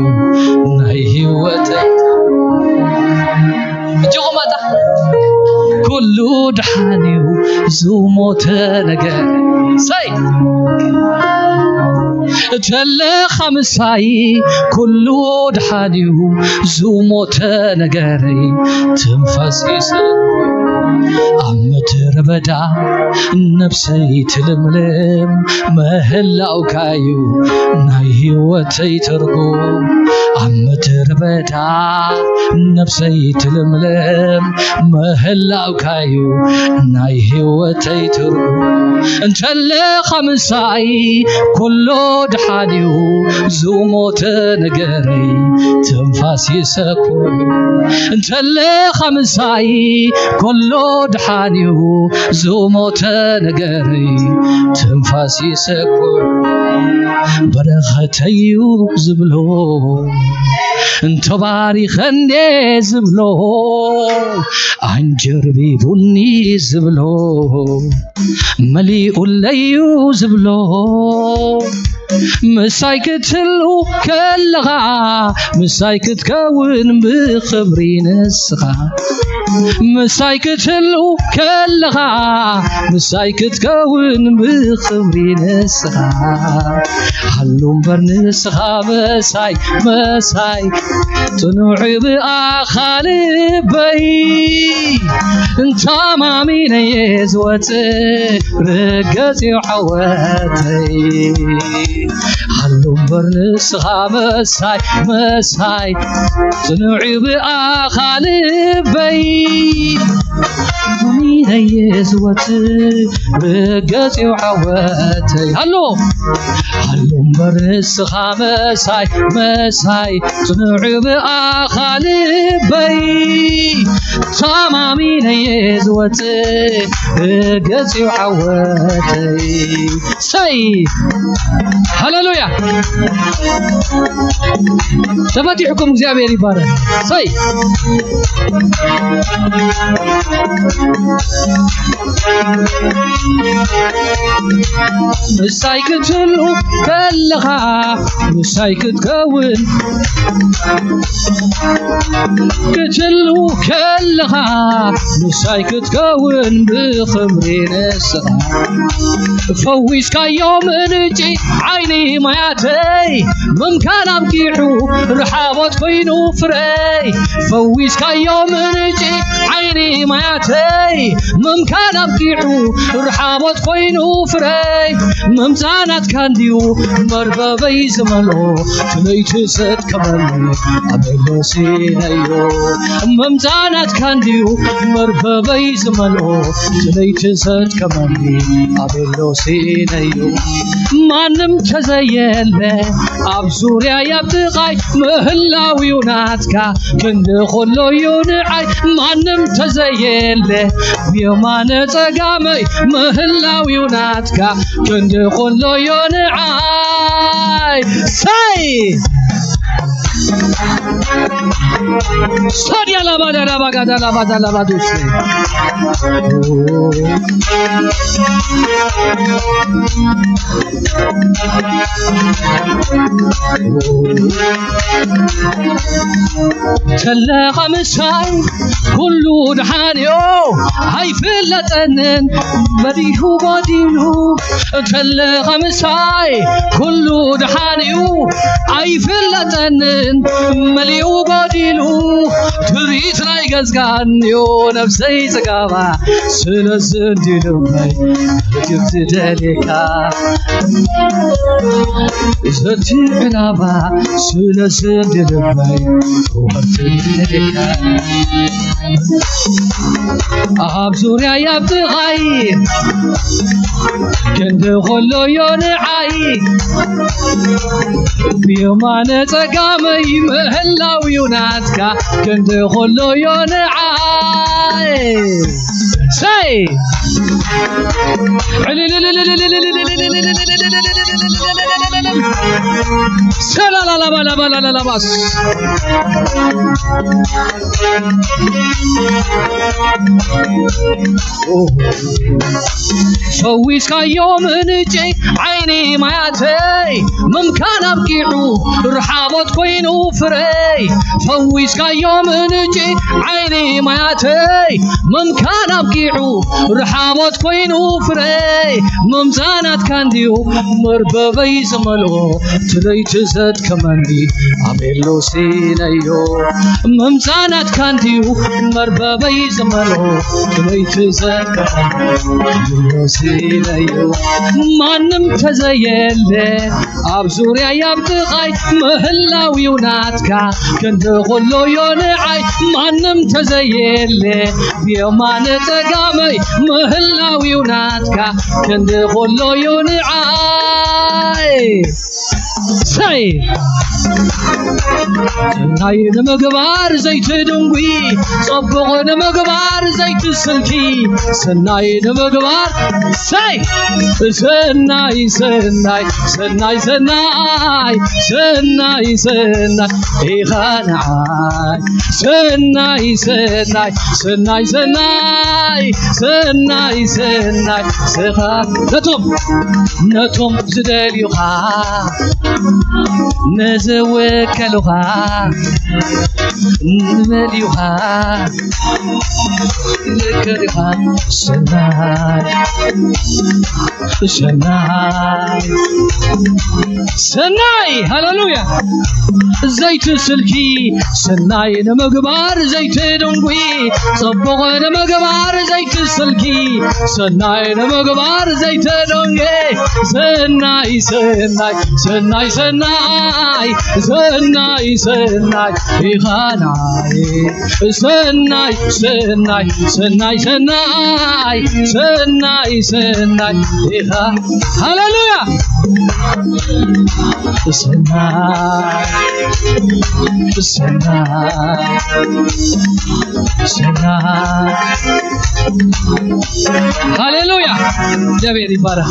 ናይ ህይወተይ ትርጉም። እጆኹም ኣታ ኩሉ ደሓን እዩ ዝሞተ ነገር። ሰይ! ተለኻ ምሳይ ኩሉ ድሓን እዩ፣ ዝሞተ ነገረይ ትንፋስ ይሰ ኣብ ምድረ በዳ ነፍሰይ ትልምልም፣ ምህላውካዩ ናይ ህይወተይ ትርጉም። ኣብ ምድረ በዳ ነፍሰይ ትልምልም፣ ምህላውካዩ ናይ ህይወተይ ትርጉም። እንተለኻ ምሳይ ኩሎ ድሓን እዩ፣ ዝሞተ ነገረይ ትንፋስ ይሰኩ። እንተለኻ ምሳይ ኩሎ ድሓን እዩ፣ ዝሞተ ነገረይ ትንፋስ ይሰኩ። በረኸተዩ ዝብሎ እንተባሪኸንዴ ዝብሎ፣ ኣንጀርቢቡኒ ዝብሎ፣ መሊኡለዩ ዝብሎ፣ ምሳይ ክትህሉ ከለኻ፣ ምሳይ ክትከውን ብኽብሪ ንስኻ። ምሳይ ክትህሉ ከለኻ፣ ምሳይ ክትከውን ብኽብሪ ንስኻ። ሃሉ እምበር ንስኻ ምሳይ፣ ምሳይ ጽኑዕ ብኣኻ ልበይ። እንታማሚነየ ዝወጽእ ርገጽ እዩ ዓወተይ። ሃሉ እምበር ንስኻ ምሳይ፣ ምሳይ ጽኑዕ እዩ ብኣኻ ልበይ። ኣሚነየ ዝወጽእ ርገጽ እዩ ዓወተይ። ሃሎ፣ ሃሎ እምበር ንስኻ መሳይ፣ መሳይ ጽኑዕ ብኣኻ ልበይ። ተማሚነየ ዝወጽእ ርገጽ እዩ ዓወተይ። ሰይ፣ ሃሌሉያ። ተፈቲሕኩም፣ እግዚኣብሔር ይባረክ። ሰይ፣ ምሳይ ክትህሉ ከለኻ፣ ምሳይ ክትከውን፣ ክትህሉ ከለኻ፣ ምሳይ ክትከውን ብኽብሪ ንስኻ። ፈዊስካዮ ምንጪ ዓይኒ ማያተይ፣ ምምካን ኣብቂዑ ርሓቦት ኮይኑ ፍረይ። ፈዊስካዮ ምንጪ ዓይኒ ማያተይ፣ ምምካን ኣብቂዑ ርሓቦት ኮይኑ ፍረይ። ምምጻእ ናትካ እንድዩ መርበበይ ዝመልኦ፣ ፍለይቲ ዘድከመሉ ኣበሎ ሲነዮ። ምምጻእ ናትካ እንድዩ መርበበይ ዝመልኦ፣ ፍለይቲ ዘድከመሉ ኣበሎ ሲነዮ። ማንም ተዘየለ ኣብ ዙርያይ ኣብ ጥቓይ፣ ምህላው እዩ ናትካ ክንዲ ኩሉ እዩ ንዓይ። ማንም ተዘየለ ብየማነ ጸጋመይ፣ ምህላው እዩ ናትካ ክንዲ ኩሉ እዩ ንዓይ። ሰይ፣ ሶድያ ላባ ዳላባ ጋዳ ላባ ዳላባ ዱስ። ከለኻ ምሳይ ኩሉ ደሓንዮ፣ ኣይፍለጠንን መሊኡ ጎዲሉ። ከለኻ ምሳይ ኩሉ ደሓንዩ፣ ኣይፍለጠንን መሊኡ ጎዲሉ። ትርኢት ናይ ገዝጋንዮ ነብሰይ ጽጋባ፣ ስለዚ እንዲ ልበይ ክትደልየካ። ዘቲ ዕላባ፣ ስለዚ እንዲ ልበይ ክወርትልካ። ኣብ ዙርያይ ኣብ ጥቓይ ክንዲ ኩሉ ዮ ንዓይ። ብየማነ ጸጋመይ ምህላው ዩ ናትካ ክንዲ ኩሉ ዮ ንዓይ። ሰይ፣ ሰላላላባላባላላባስ። ፈዊስካዮ ምንጪ ዓይኒ ማያተይ፣ ምምካን ኣብቂዑ ርሓቦት ኮይኑ ፍረይ። ፈዊስካዮ ምንጪ ዓይኒ ማያተይ፣ ምምካን ኣብቂዑ ርሓቦት ኮይኑ ፍረይ። ምምጻእ ናትካ እንድዩ መርበበይ ዝመ ትለይቲ ዘድከመኒ ኣቤሎ ሲነዮ ምምፃናት ካንቲዩ መርበበይ ዝመልኦ ትለይቲ ዘድከመኒ ኣቤሎ ሲነዮ ማንም ተዘየለ ኣብ ዙርያይ ኣብ ጥቓይ ምህላው እዩ ናትካ ክንዲ ኩሉ እዩ ንዓይ ማንም ተዘየለ ብየማነ ጸጋመይ ምህላው እዩ ናትካ ክንዲ ኩሉ እዩ ንዓይ ሰይ ናይ ንምግባር ዘይትድንጉ ጸቡቕ ንምግባር ዘይትስልኪ ሰናይ ንምግባር ሰይ ሰናይ ሰናይ ሰናይ ሰናይ ሰናይ ሰናይ ኢኻ ንዓይ ሰናይ ሰናይ ሰናይ ሰናይ ሰናይ ሰናይ ስኻ ነቶም ነቶም ዝደልዩኻ ንዝውከሉኻ ንበልዩኻ ዝከልኻ ሰናይ ሰናይ ሰናይ ሃሌሉያ ዘይትስልኪ ሰናይ ንምግባር ዘይትደንጉ ጽቡቕ ንምግባር ዘይትስልኪ ሰናይ ንምግባር ዘይትደንጉ ሰናይ ሰናይ ሰናይ ሰናይ ሰናይ ሰናይ ኢኻ ንዓይ ሰናይ ሰናይ ሰናይ ሰናይ ሰናይ ሰናይ ኢኻ ሃሌሉያ ሰናይ ሰናይ ሰናይ ሃሌሉያ እግዚአብሔር ይባረክ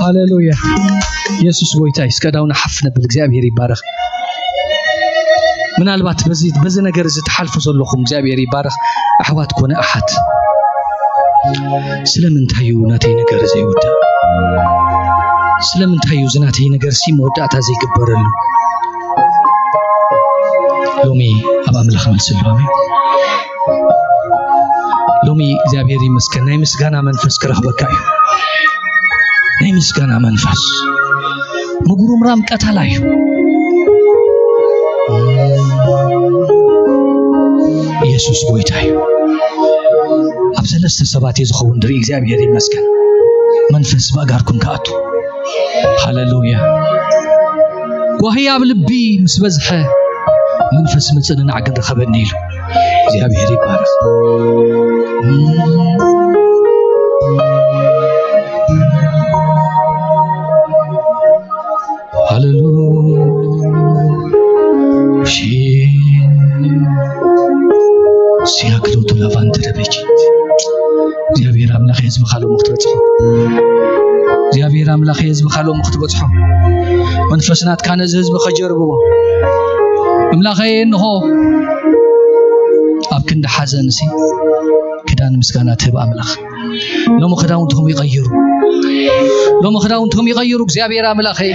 ሃሌሉያ ኢየሱስ ጎይታ እዩ እስከ ዳውና ሓፍ ነብል እግዚኣብሔር ይባረክ ምናልባት በዚ በዚ ነገር እዚ ትሓልፉ ዘለኹም እግዚኣብሔር ይባረክ ኣሕዋት ኮነ ኣሓት ስለምንታይ እዩ ናተይ ነገር ዘይውዳእ ስለምንታይ እዩ ዝናተይ ነገር ሲ መወዳእታ ዘይግበረሉ ሎሚ ኣብ ኣምላኽ መልስሉ ኣሜን ሎሚ እግዚኣብሔር ይመስገን ናይ ምስጋና መንፈስ ክረኽበካ እዩ ናይ ምስጋና መንፈስ ምጉርምራም ቀታላ እዩ ኢየሱስ ጎይታ እዩ ኣብ ሰለስተ ሰባት እዩ ዝኸውን ድርኢ እግዚኣብሔር ይመስገን መንፈስ ብኣጋርኩም ከኣቱ ሃሌሉያ ጓሂ ኣብ ልቢ ምስ በዝሐ መንፈስ ምጽንናዕ ግን ረኸበኒ ኢሉ እግዚኣብሔር ይባረክ ሃሌሉያ ሲያክሎቱ ለቫንተ ለበጂ እግዚኣብሔር ኣምላኽ ህዝቢ ካሎም ክትበጽሖ እግዚኣብሔር ኣምላኽ ህዝቢ ካሎም ክትበጽሖ መንፈስ ናትካ ነዚ ህዝቢ ከጀርብዎ ኣምላኸይ እንሆ ኣብ ክንዲ ሓዘንሲ ክዳን ምስጋና ትህብ ኣምላኽ ሎሚ ክዳውንትኹም ይቐይሩ ሎሚ ክዳውንትኹም ይቐይሩ እግዚኣብሔር ኣምላኸይ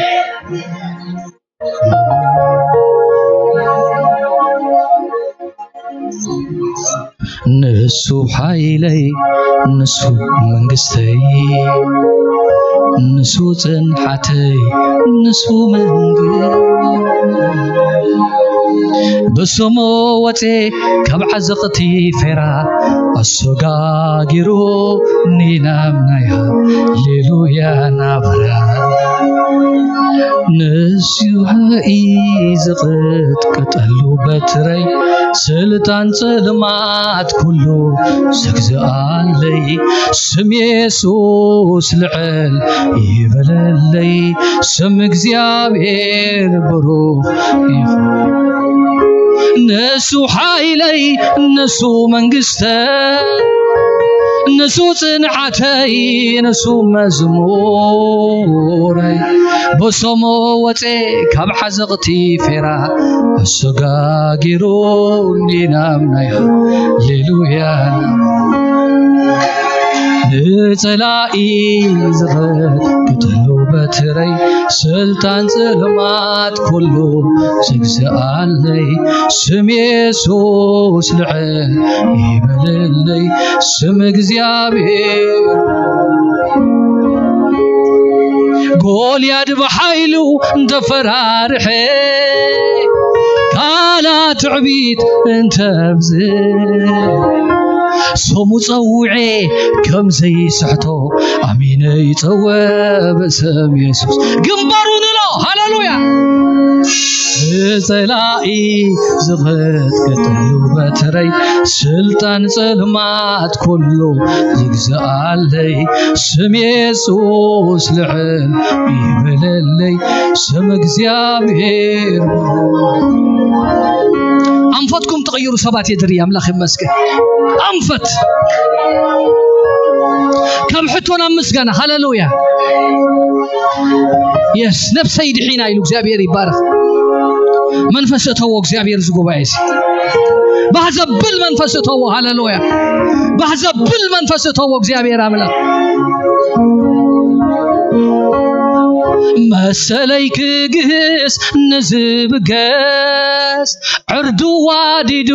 ንሱ ሓይለይ ንሱ መንግስተይ ንሱ ጽንሓተይ ንሱ መንግ ብስሙ ወጼ ካብ ዓዘቕቲ ፌራ ኣሰጋጊሩ ኒናም ናይ ሃሌሉያ ናብራ ንሱ ሃኢ ዝቕጥቀጠሉ በትረይ ስልጣን ጽልማት ኩሉ ዘግዝኣለይ ስም የሱስ ልዕል ይበለለይ ስም እግዚኣብሔር ብሩኽ ይኹን ንሱ ሓይለይ ንሱ መንግስተ ንሱ ጽንዓተይ ንሱ መዝሙረይ ብሶሞ ወፀ ካብ ዓዘቕቲ ፌራ ኣሰጋጊሩኒ ናብ ናይ ሃሌሉያ ንጸላኢ ዝኸተሉ ትረይ ስልጣን ጽልማት ኩሉ ዝግዝኣለይ፣ ስም የሱስ ልዕል ይበለለይ፣ ስም እግዚኣብሔር። ጎልያድ ብሓይሉ እንተፈራርሐ፣ ካላ ትዕቢት እንተብዝሕ፣ ስሙ ጸዊዐ ከም ዘይስሕቶ ኣሚነ ይጸወ ብስም የሱስ። ግንባሩ ንሎ። ሃሌሉያ። ብጸላኢ ዝቐጥቀጠሉ በትረይ፣ ስልጣን ጸልማት ኩሉ ዝግዝኣለይ፣ ስም የሱስ ልዕል ይበለለይ፣ ስም እግዚኣብሔር። ኣንፈትኩም ትቕይሩ ሰባት የድሪ። ኣምላኽ ይመስገን። ኣንፈት ካብ ሕቶ ናብ ምስጋና። ሃሌሉያ። የስ፣ ነፍሰይ ድሒና ኢሉ እግዚኣብሔር ይባረኽ። መንፈስ እተዎ እግዚኣብሔር እዚ ጉባኤ እዚ። ባህ ዘብል መንፈስ እተዎ። ሃሌሉያ። ባህ ዘብል መንፈስ እተዎ እግዚኣብሔር ኣምላኽ። መሰለይ ክግህስ ንዝብገስ፣ ዕርዱ ዋዲዱ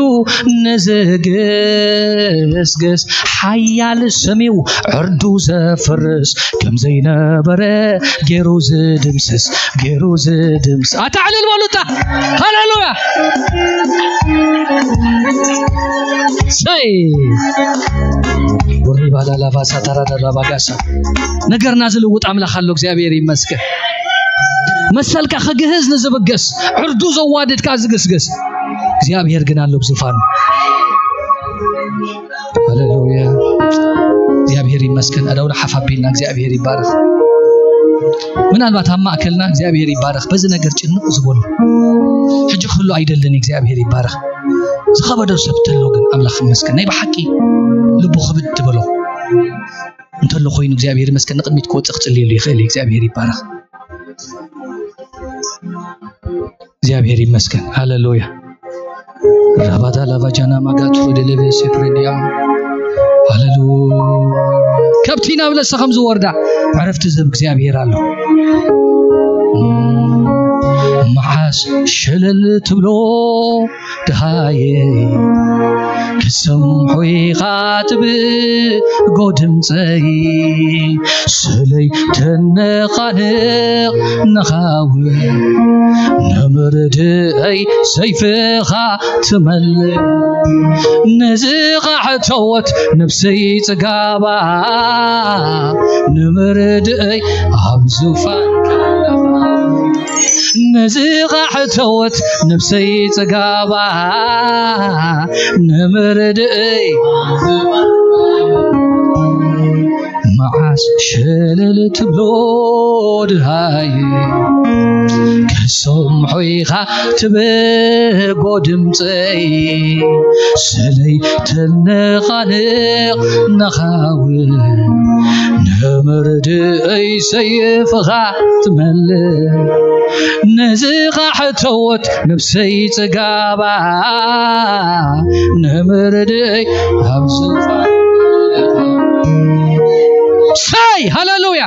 ንዝግስግስ፣ ሓያል ስም እዩ ዕርዱ ዘፍርስ፣ ከም ዘይነበረ ገይሩ ዝድምስስ፣ ገይሩ ዝድምስ። ኣታ ዕልል በሉታ። ሃሌሉያ። ሰይ ወሪባዳ ላቫሳ ታራዳ ራባጋሳ። ነገርና ዝልውጥ ኣምላኽ ኣሎ። እግዚኣብሔር ይመስገን። መሰልካ ክግህዝ ንዝብገስ፣ ዕርዱ ዘዋድድ ከኣ ዝግስግስ እግዚኣብሔር ግን ኣሎ ብዙፋኑ። ሃሌሉያ። እግዚኣብሔር ይመስገን። ኣዳውና ሓፍ ኣቢልና እግዚኣብሔር ይባረኽ። ምናልባት ኣብ ማእከልና እግዚኣብሔር ይባረኽ በዚ ነገር ጭንቕ ዝበሉ ሕጂ ክህሉ ኣይደልን። እግዚኣብሔር ይባረኽ። ዝኸበዶ ሰብ ተሎ ግን ኣምላኽ ይመስገን። ናይ ብሓቂ ልቡ ክብድ ትበሎ እንተሎ ኮይኑ እግዚኣብሔር ይመስገን። ንቕድሚት ክወጽእ ክጽልየሉ ይኽእል እዩ። እግዚኣብሔር ይባረኽ። እግዚኣብሔር ይመስገን። ሃሌሉያ። ራባዳ ላቫጃና ማጋቱ ወደለበ ሴፕሬንዲያ። ሃሌሉያ። ከብቲ ናብ ለሰ ከም ዝወርዳ ዕረፍቲ ዝህብ እግዚኣብሔር ኣሎ። መዓስ ሸለል ትብሎ ድሃየ ክሰምሖ ኢኻ ትብጎ ድምፀይ፣ ሰለይ ተነቓንቕ ንኻውዕ፣ ንምርድእይ ሰይፍኻ ትመልእ። ንዝቓሕተወት ነፍሰይ ጽጋባ፣ ንምርድእይ ኣብ ዙፋን ነዝቓሕተወት ነፍሰይ ጽጋባ፣ ንምርድእይ መዓስ ሸለል ትብሎ ድሃይ፣ ከሰምሖ ኢኻ ትብጎ ድምፀይ፣ ሰለይ ተነቓንቕ ንኻውዕ፣ ንምርድእይ ሰይፍኻ ትመልእ። ንዝቓሕተወት ነፍሰይ ጽጋባ፣ ንምርድእይ ኣብ ዙፋን ሰይ ሃሌሉያ።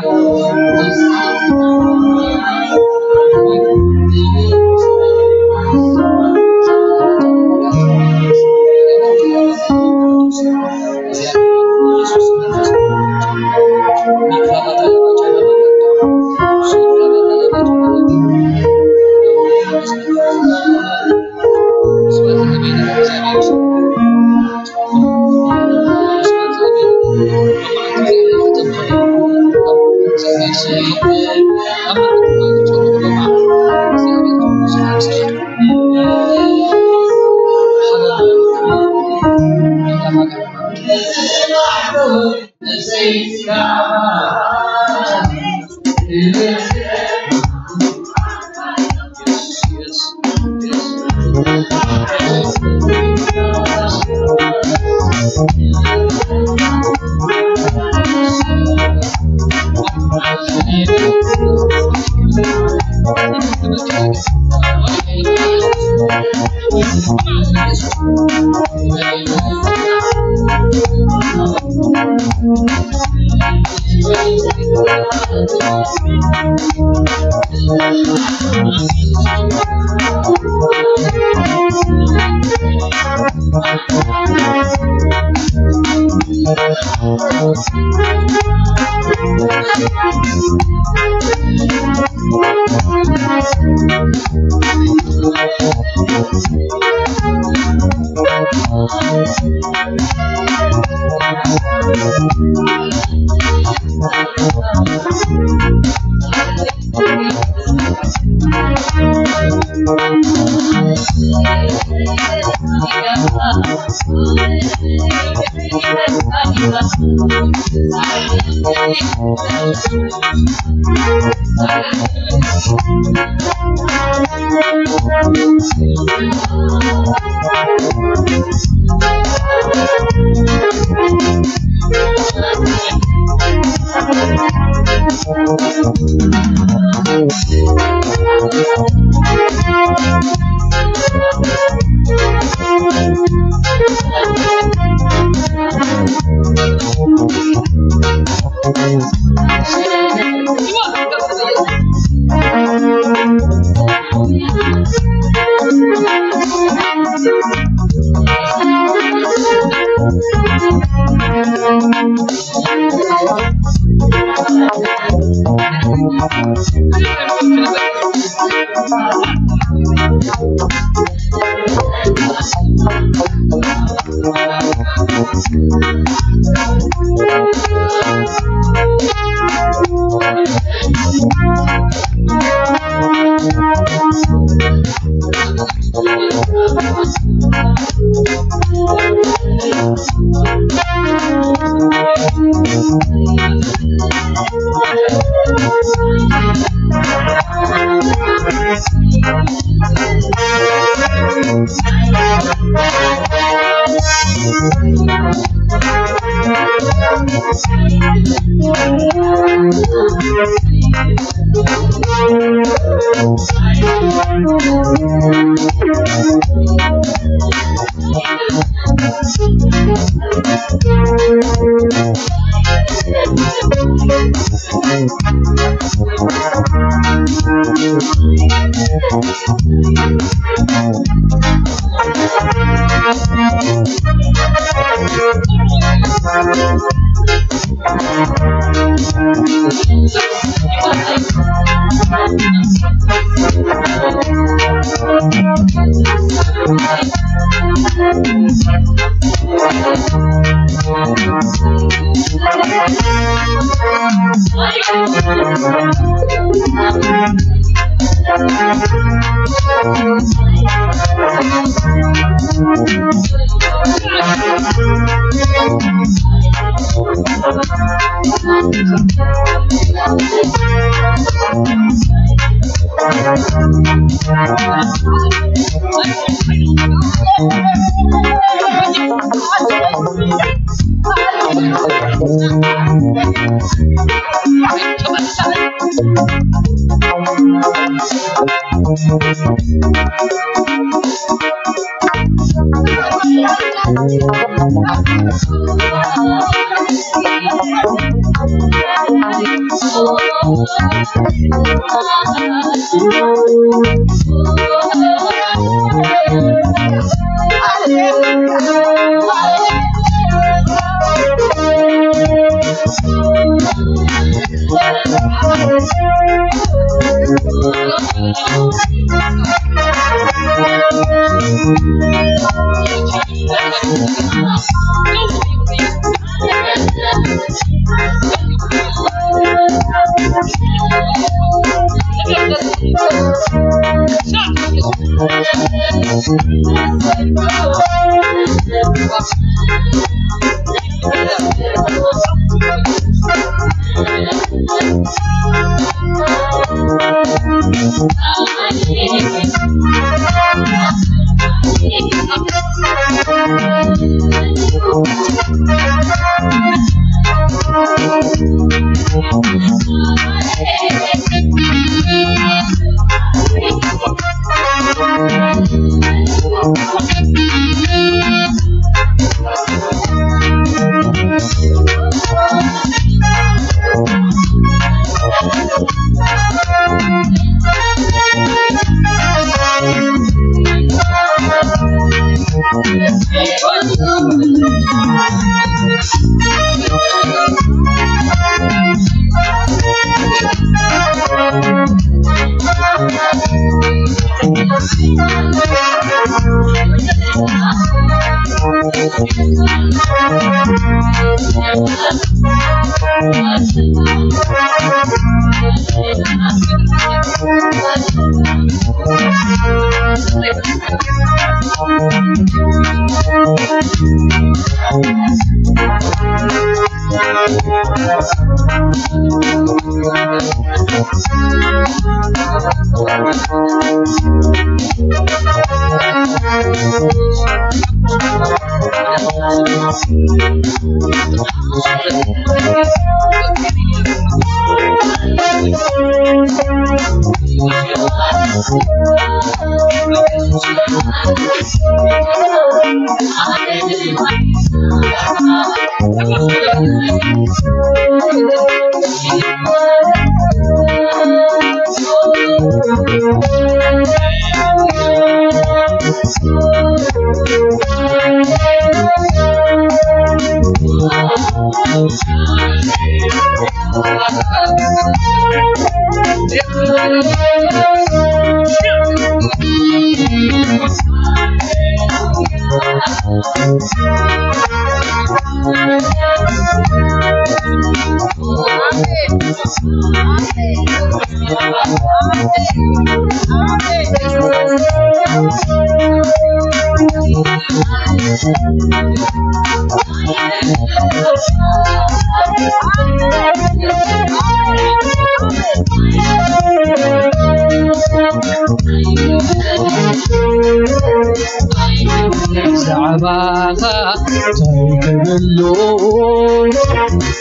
ብዛዕባኻ እንታይ ክብሉ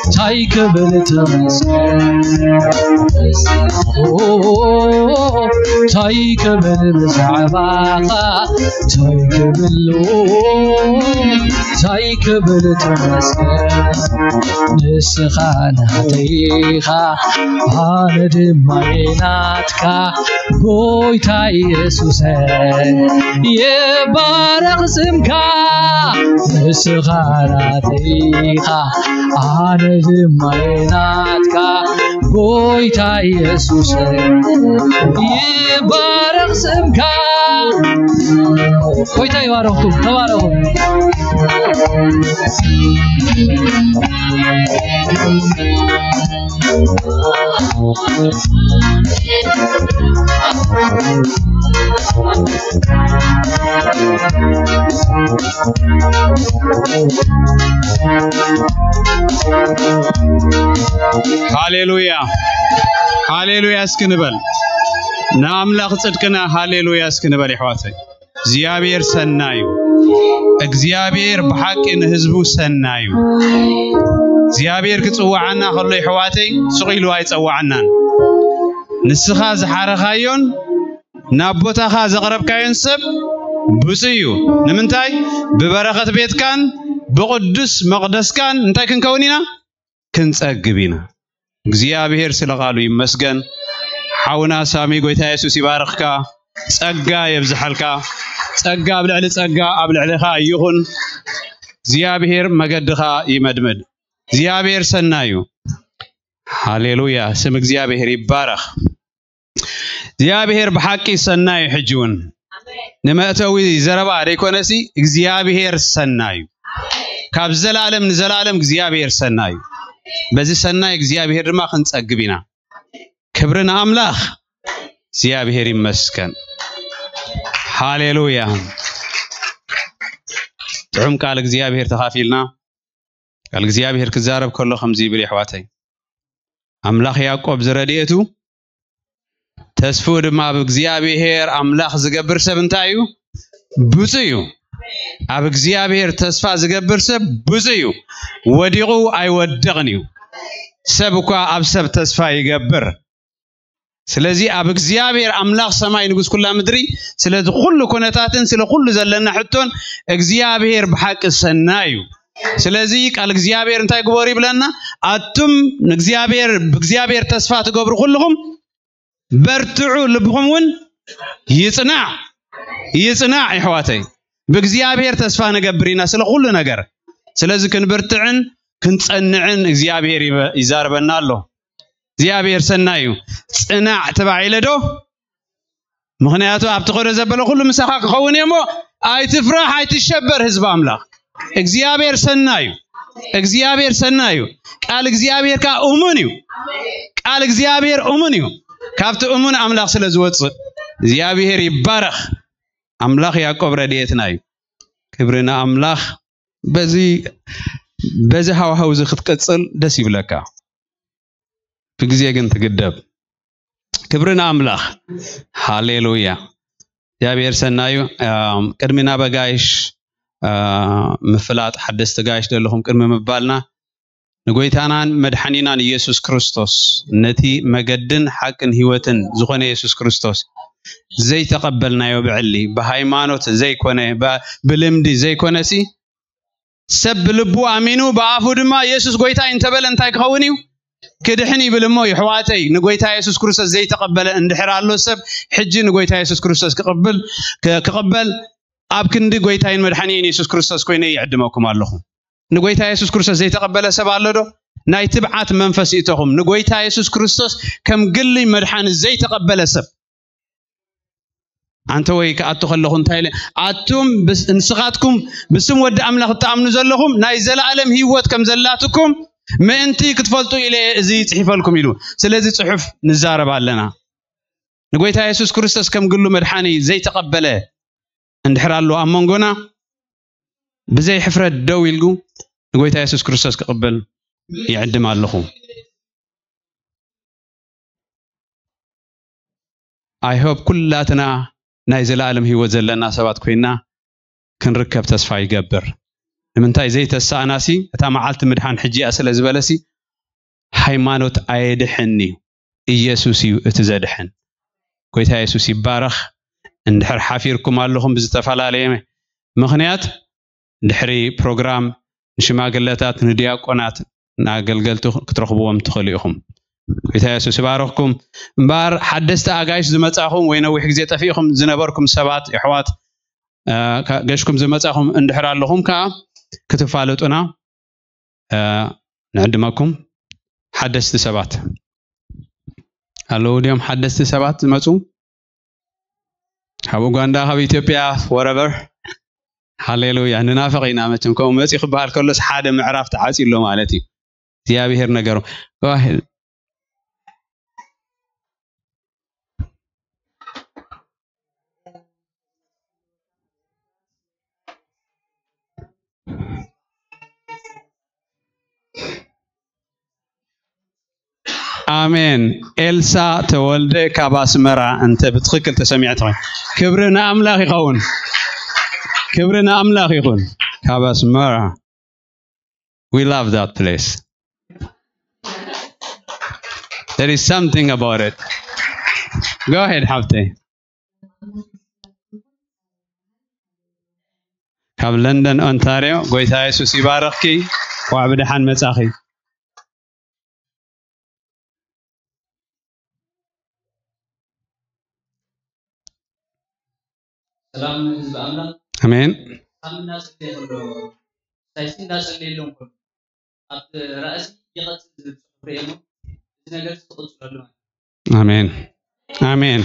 እንታይ ክብል ተመስገን እንታይ ክብል ብዛዕባኻ እንታይ ክብሉ እንታይ ክብል ተመስገን ንስኻ ናተይኻ ኣነ ድማ ናትካ ጎይታ ኢየሱሰ ይባረኽ ስምካ ንስኻ ናተይኻ ኣነ ድማ ናትካ ጎይታ ኢየሱሰ ይባረኽ ስምካ ጎይታ ይባረኽኩም ተባረኹ ሃሌሉያ ሃሌሉያ እስኪ ንበል ንኣምላኽ ጽድቅና ሃሌሉያ እስኪ ንበል ይሕዋተይ እግዚኣብሔር ሰናዩ እግዚኣብሔር ብሓቂ ንህዝቡ ሰናዩ እግዚኣብሔር ክጽውዓና ከሎ ይሕዋተይ ስቕ ኢሉ ኣይጸዋዓናን ንስኻ ዝሓረኻዮን ናብ ቦታኻ ዘቕረብካዮን ሰብ ብፁዕ እዩ ንምንታይ ብበረኸት ቤትካን ብቕዱስ መቕደስካን እንታይ ክንከውን ኢና ክንጸግብ ኢና እግዚኣብሔር ስለ ቃሉ ይመስገን ሓውና ሳሚ ጎይታ የሱስ ይባርኽካ ጸጋ የብዝሐልካ ጸጋ ኣብ ልዕሊ ጸጋ ኣብ ልዕሊኻ ይኹን እግዚኣብሔር መገድኻ ይመድመድ እግዚኣብሔር ሰናዩ ሃሌሉያ ስም እግዚኣብሔር ይባረኽ እግዚኣብሔር ብሓቂ ሰናዩ ሕጂ እውን ንመእተዊ ዘረባ ዘይኮነሲ እግዚኣብሔር ሰናዩ ካብ ዘላለም ንዘላለም እግዚኣብሔር ሰናዩ በዚ ሰናይ እግዚኣብሔር ድማ ክንጸግብ ኢና ክብሪ ንኣምላኽ እግዚኣብሔር ይመስገን ሃሌሉያ ጥዑም ቃል እግዚኣብሔር ተኻፊልና ቃል እግዚኣብሔር ክዛረብ ከሎ ከምዚ ይብል የሕዋተይ ኣምላኽ ያዕቆብ ዝረድኤቱ ተስፍኡ ድማ ኣብ እግዚኣብሔር ኣምላኽ ዝገብር ሰብ እንታይ እዩ ብፁዕ እዩ ኣብ እግዚኣብሔር ተስፋ ዝገብር ሰብ ብፁዕ እዩ ወዲቑ ኣይወድቕን እዩ ሰብ እኳ ኣብ ሰብ ተስፋ ይገብር ስለዚ ኣብ እግዚኣብሔር ኣምላኽ ሰማይ ንጉስ ኩላ ምድሪ ስለዚ ኩሉ ኩነታትን ስለ ኩሉ ዘለና ሕቶን እግዚኣብሔር ብሓቂ ሰናይ እዩ ስለዚ ቃል እግዚኣብሔር እንታይ ግበሩ ይብለና ኣቱም ንእግዚኣብሔር ብእግዚኣብሔር ተስፋ ትገብሩ ኩልኹም በርትዑ ልብኹም እውን ይጽናዕ ይጽናዕ ይሕዋተይ ብእግዚኣብሔር ተስፋ ንገብር ኢና ስለ ኩሉ ነገር ስለዚ ክንብርትዕን ክንጸንዕን እግዚኣብሔር ይዛርበና ኣሎ እግዚኣብሔር ሰናይ እዩ ጽናዕ ተባዒለ ዶ ምኽንያቱ ኣብቲ ኸዶ ዘበለ ኩሉ ምሳኻ ክኸውን እየ እሞ ኣይትፍራሕ ኣይትሸበር ህዝቢ ኣምላኽ እግዚኣብሔር ሰናይ እዩ። እግዚኣብሔር ሰናይ እዩ። ቃል እግዚኣብሔር ከዓ እሙን እዩ። ቃል እግዚኣብሔር እሙን እዩ። ካብቲ እሙን ኣምላኽ ስለ ዝወፅእ እግዚኣብሔር ይባረኽ። ኣምላኽ ያዕቆብ ረድኤትና እዩ። ክብሪ ንኣምላኽ። በዚ በዚ ሃዋህው እዚ ክትቅፅል ደስ ይብለካ። ብግዜ ግን ትግደብ። ክብሪ ንኣምላኽ። ሃሌሉያ። እግዚኣብሔር ሰናዩ። ኣም፣ ቅድሚ ናብ ኣጋይሽ ኣ፣ ምፍላጥ ሓደስቲ ጋይሽ ዘለኹም ቅድሚ ምባልና ንጎይታናን መድሓኒናን ኢየሱስ ክርስቶስ፣ ነቲ መገድን ሓቅን ህይወትን ዝኾነ ኢየሱስ ክርስቶስ ዘይተቐበልናዮ ብዕሊ፣ ብሃይማኖት ዘይኮነ፣ ብ-፣ ብልምዲ ዘይኮነሲ፣ ሰብ ብልቡ ኣሚኑ ብኣፉ ድማ ኢየሱስ ጎይታ እዩ እንተበለ እንታይ ክኸውን እዩ? ክድሕን ይብል እሞ ይሕዋተይ፣ ንጎይታ ኢየሱስ ክርስቶስ ዘይተቐበለ እንድሕር ኣሎ ሰብ፣ ሕጂ ንጎይታ ኢየሱስ ክርስቶስ ክቕብል፣ ክ-፣ ክቕበል ኣብ ክንዲ ጎይታይን መድሓኒን ኢየሱስ ክርስቶስ ኮይነ ይዕድመኩም ኣለኹ። ንጎይታ ኢየሱስ ክርስቶስ ዘይተቐበለ ሰብ ኣሎ ዶ? ናይ ትብዓት መንፈስ ይእተኹም። ንጎይታ ኢየሱስ ክርስቶስ ከም ግሊ መድሓኒ ዘይተቐበለ ሰብ፣ ኣንተ ወይ ክኣቱ ከለኹ እንታይ ኢለ? ኣቱም ብስ-፣ ንስኻትኩም ብስም ወዲ ኣምላኽ እትኣምኑ ዘለኹም ናይ ዘለኣለም ህይወት ከም ዘላትኩም ምእንቲ ክትፈልጡ ኢለ እዚ ይጽሒፈልኩም ኢሉ። ስለዚ ጽሑፍ ንዛረብ ኣለና። ንጎይታ የሱስ ክርስቶስ ከም ግሉ መድሓኒ ዘይተቐበለ እንድሕር ኣሎ ኣብ መንጎና፣ ብዘይ ሕፍረት ደው ኢልጉ ንጎይታ የሱስ ክርስቶስ ክቕበል ይዕድም ኣለኹ። I hope ኩላትና ናይ ዘለኣለም ህይወት ዘለና ሰባት ኮይና ክንርከብ ተስፋ ይገብር። ንምንታይ ዘይተሳእናሲ፣ እታ መዓልቲ ምድሓን ሕጂ እያ ስለ ዝበለሲ፣ ሃይማኖት ኣየድሕን እዩ፣ ኢየሱስ እዩ እቲ ዘድሕን። ጎይታ የሱስ ይባረኽ። እንድሕር ሓፊርኩም ኣለኹም ብዝተፈላለየ ምኽንያት፣ ድሕሪ ፕሮግራም ንሽማግለታት፣ ንዲያቆናት፣ ንኣገልገልቲ ክትረኽብዎም ትኽእሉ ኢኹም። ጎይታ የሱስ ይባረኽኩም። እምበኣር ሓደስቲ ኣጋይሽ ዝመጻኹም ወይ ነዊሕ ግዜ ጠፊእኹም ዝነበርኩም ሰባት፣ የሕዋት፣ እ፣ ካ-፣ ገሽኩም ዝመጻኹም እንድሕር ኣለኹም ከኣ ክትፋለጡና፣ እ፣ ንዕድመኩም። ሓደስቲ ሰባት ኣለዉ ድዮም? ሓደስቲ ሰባት ዝመጹ ካብ ኡጋንዳ፣ ካብ ኢትዮጵያ፣ wherever። ሃሌሉያ። ንናፍቕ ኢና መቸም። ከምኡ መጺኡ ክበሃል ከሎስ ሓደ ምዕራፍ ተዓጽዩ ኣሎ ማለት እዩ። እግዚኣብሔር ነገሩ። Go ahead። ኣሜን። ኤልሳ ተወልደ ካብ ኣስመራ፣ እንተ ብትኽክል ተሰሚዐ ተኾይኑ። ክብሪ ንኣምላኽ ይኸውን። ክብሪ ንኣምላኽ ይኹን። ካብ ኣስመራ። We love that place. There is something about it. Go ahead, ሓብተይ። ካብ ለንደን ኦንታርዮ፣ ጎይታ የሱስ ይባርኽኪ። እንኳዕ ብደሓን መጻኺ። ሰላም ህዝቢ ኣምላኽ። ኣሜን። ሳምና ጽልየ ከሎ፣ ሳይሲ እንዳጸለየሎም ከሎ፣ ኣብ ራእሲ ይቐጽል ዝብል ጽሑፍ ርእየ እሞ፣ እዚ ነገር ክቕጽለሉ ማለት እዩ። ኣሜን። ኣሜን።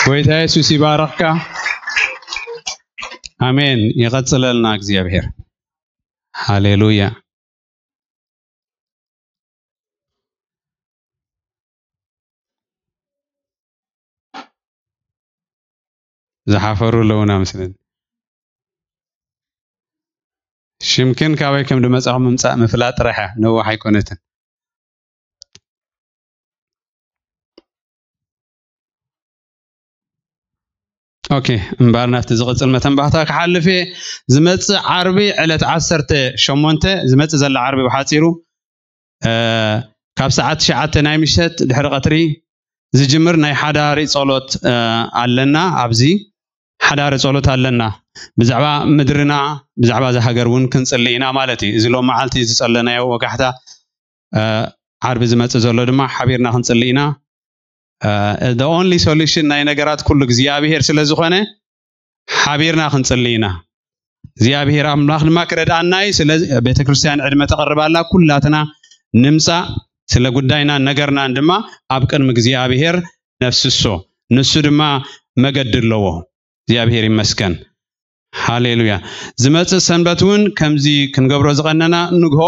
ጎይታ የሱስ ይባረኽካ። ኣሜን። ይቐጽለልና እግዚኣብሔር። ሃሌሉያ። ዝሓፈሩ ኣለዉና መስለኒ። ሽምክን ካበይ ከም ዝመጻኹም ምምጻእ ምፍላጥ ጥራሕ እያ፣ ነዋሕ ኣይኮነትን። ኦኬ፣ እምበኣር ናብቲ ዝቕጽል መተንባህታ ክሓልፍ እየ። ዝመጽእ ዓርቢ ዕለት ዓሰርተ ሸሞንተ፣ ዝመጽእ ዘላ ዓርቢ ብሓጺሩ፣ እ፣ ካብ ሰዓት ትሽዓተ ናይ ምሸት ድሕሪ ቀትሪ ዝጅምር ናይ ሓዳሪ ጸሎት፣ እ፣ ኣለና። ኣብዚ ሓዳሪ ጸሎት ኣለና። ብዛዕባ ምድርና፣ ብዛዕባ እዛ ሃገር እውን ክንጽሊ ኢና ማለት እዩ። እዚ ሎም መዓልቲ ዝጸለናዮ ወጋሕታ፣ እ፣ ዓርቢ ዝመጽእ ዘሎ ድማ ሓቢርና ክንጽሊ ኢና። እ፣ the only solution ናይ ነገራት ኩሉ እግዚኣብሔር ስለ ዝኾነ፣ ሓቢርና ክንጽሊ ኢና። እግዚኣብሔር ኣምላኽ ድማ ክረድኣና እዩ። ስለዚ ቤተ ክርስቲያን ዕድመ ተቐርብ ኣላ፣ ኩላትና ንምጻእ፣ ስለ ጉዳይናን ነገርናን ድማ ኣብ ቅድሚ እግዚኣብሔር ነፍስሶ። ንሱ ድማ መገዲ ኣለዎ። እግዚኣብሔር ይመስገን። ሃሌሉያ። ዝመጽእ ሰንበት እውን ከምዚ ክንገብሮ ዝቐነና ንግሆ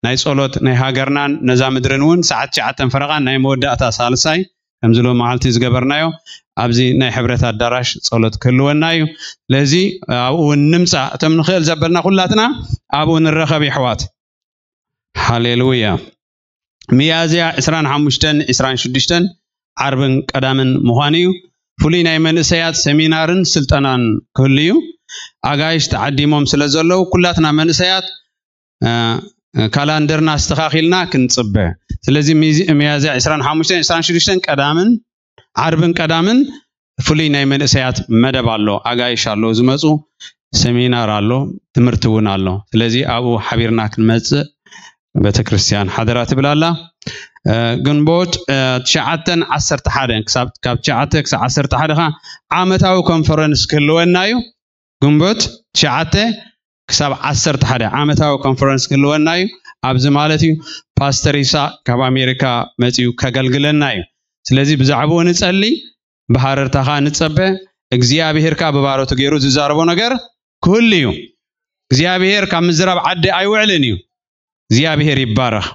ናይ ጸሎት ናይ ሃገርናን ነዛ ምድርን እውን ሰዓት ትሽዓተ ፈረቓን ናይ መወዳእታ ሳልሳይ ከምዚ ሎ መዓልቲ ዝገበርናዮ ኣብዚ ናይ ሕብረት ኣዳራሽ ጸሎት ክህልወና እዩ። ስለዚ ኣብኡ እውን ንምጻእ፣ እቶም ንኽእል ዘበልና ኩላትና ኣብኡ ንረኸብ የሕዋት። ሃሌሉያ። ሚያዝያ ዕስራን ሓሙሽተን ዕስራን ሽዱሽተን ዓርብን ቀዳምን ምዃኑ እዩ። ፍሉይ ናይ መንእሰያት ሰሚናርን ስልጠናን ክህሉ እዩ። ኣጋይሽ ተዓዲሞም ስለ ዘለዉ ኩላትና መንእሰያት ካላንደርና ኣስተኻኺልና ክንጽበ። ስለዚ ሚያዝያ ዕስራን ሓሙሽተን ዕስራን ሽዱሽተን ቀዳምን ዓርብን ቀዳምን ፍሉይ ናይ መንእሰያት መደብ ኣሎ። ኣጋይሽ ኣሎ ዝመፁ፣ ሰሚናር ኣሎ፣ ትምህርቲ እውን ኣሎ። ስለዚ ኣብኡ ሓቢርና ክንመፅእ ቤተክርስትያን ሓደራ ትብል ኣላ። ግንቦት ትሽዓተን ዓሰርተ ሓደን ክሳብ ካብ ትሽዓተ ክሳብ ዓሰርተ ሓደ ኸዓ ዓመታዊ ኮንፈረንስ ክህልወና እዩ። ግንቦት ትሽዓተ ክሳብ ዓሰርተ ሓደ ዓመታዊ ኮንፈረንስ ክህልወና እዩ። ኣብዚ ማለት እዩ ፓስተር ይስሐቅ ካብ ኣሜሪካ መፂኡ ከገልግለና እዩ። ስለዚ ብዛዕባኡ ንፀሊ፣ ብሃረርታ ከዓ ንፀበ። እግዚኣብሄር ከዓ ብባሮቱ ገይሩ ዝዛረቦ ነገር ክህሉ እዩ። እግዚኣብሄር ካብ ምዝራብ ዓዲ ኣይውዕልን እዩ። እግዚኣብሄር ይባረኽ።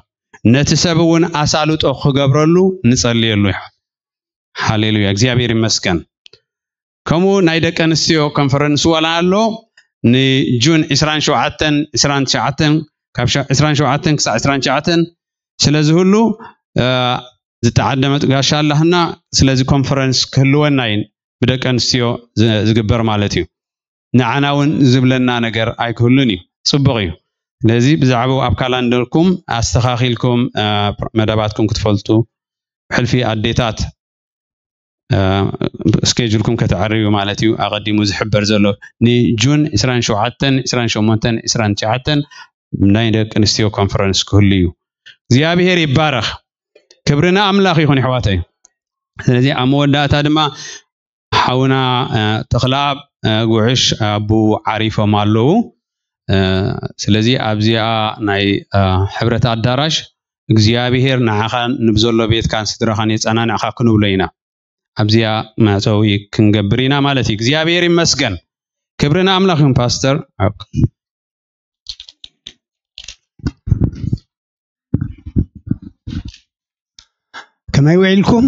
ነቲ ሰብ እውን ኣሳልጦ ክገብረሉ ንፀልየሉ። ሃሌሉያ፣ እግዚኣብሄር ይመስገን። ከምኡ ናይ ደቂ ኣንስትዮ ኮንፈረንስ ዋላ ኣሎ፣ ንጁን ዕስራን ሸውዓተን ዕስራን ትሽዓተን፣ ካብ ዕስራን ሸውዓተን ክሳብ ዕስራን ትሽዓተን ስለ ዝህሉ ዝተዓደመት ጋሻ ኣላህና። ስለዚ ኮንፈረንስ ክህልወና እዩ፣ ብደቂ ኣንስትዮ ዝግበር ማለት እዩ። ንዓና እውን ዝብለና ነገር ኣይክህሉን እዩ። ፅቡቕ እዩ። ስለዚ ብዛዕባኡ ኣብ ካላንደርኩም ኣስተኻኺልኩም መደባትኩም ክትፈልጡ፣ ሕልፊ ኣዴታት ስኬጁልኩም ከተዕርዩ ማለት እዩ። ኣቐዲሙ ዝሕበር ዘሎ ንጁን ዕስራን ሸውዓተን ዕስራን ሸሞንተን ዕስራን ትሽዓተን ናይ ደቂ ኣንስትዮ ኮንፈረንስ ክህሉ እዩ። እግዚኣብሄር ይባረኽ። ክብሪ ንኣምላኽ ይኹን፣ ይሕዋተይ። ስለዚ ኣብ መወዳእታ ድማ ሓውና ተኽለኣብ ጉዕሽ ኣቡ ዓሪፎም ኣለዉ። ስለዚ ኣብዚኣ ናይ ሕብረት ኣዳራሽ እግዚኣብሄር ንዓኻን ንብዘሎ ቤትካን ስድራኻን የጸናንዕኻ ክንብሎ ኢና። ኣብዚኣ መዕጸዊ ክንገብር ኢና ማለት እዩ። እግዚኣብሄር ይመስገን። ክብሪ ንኣምላኽ ይኹን። ፓስተር፣ ከመይ ውዒልኩም?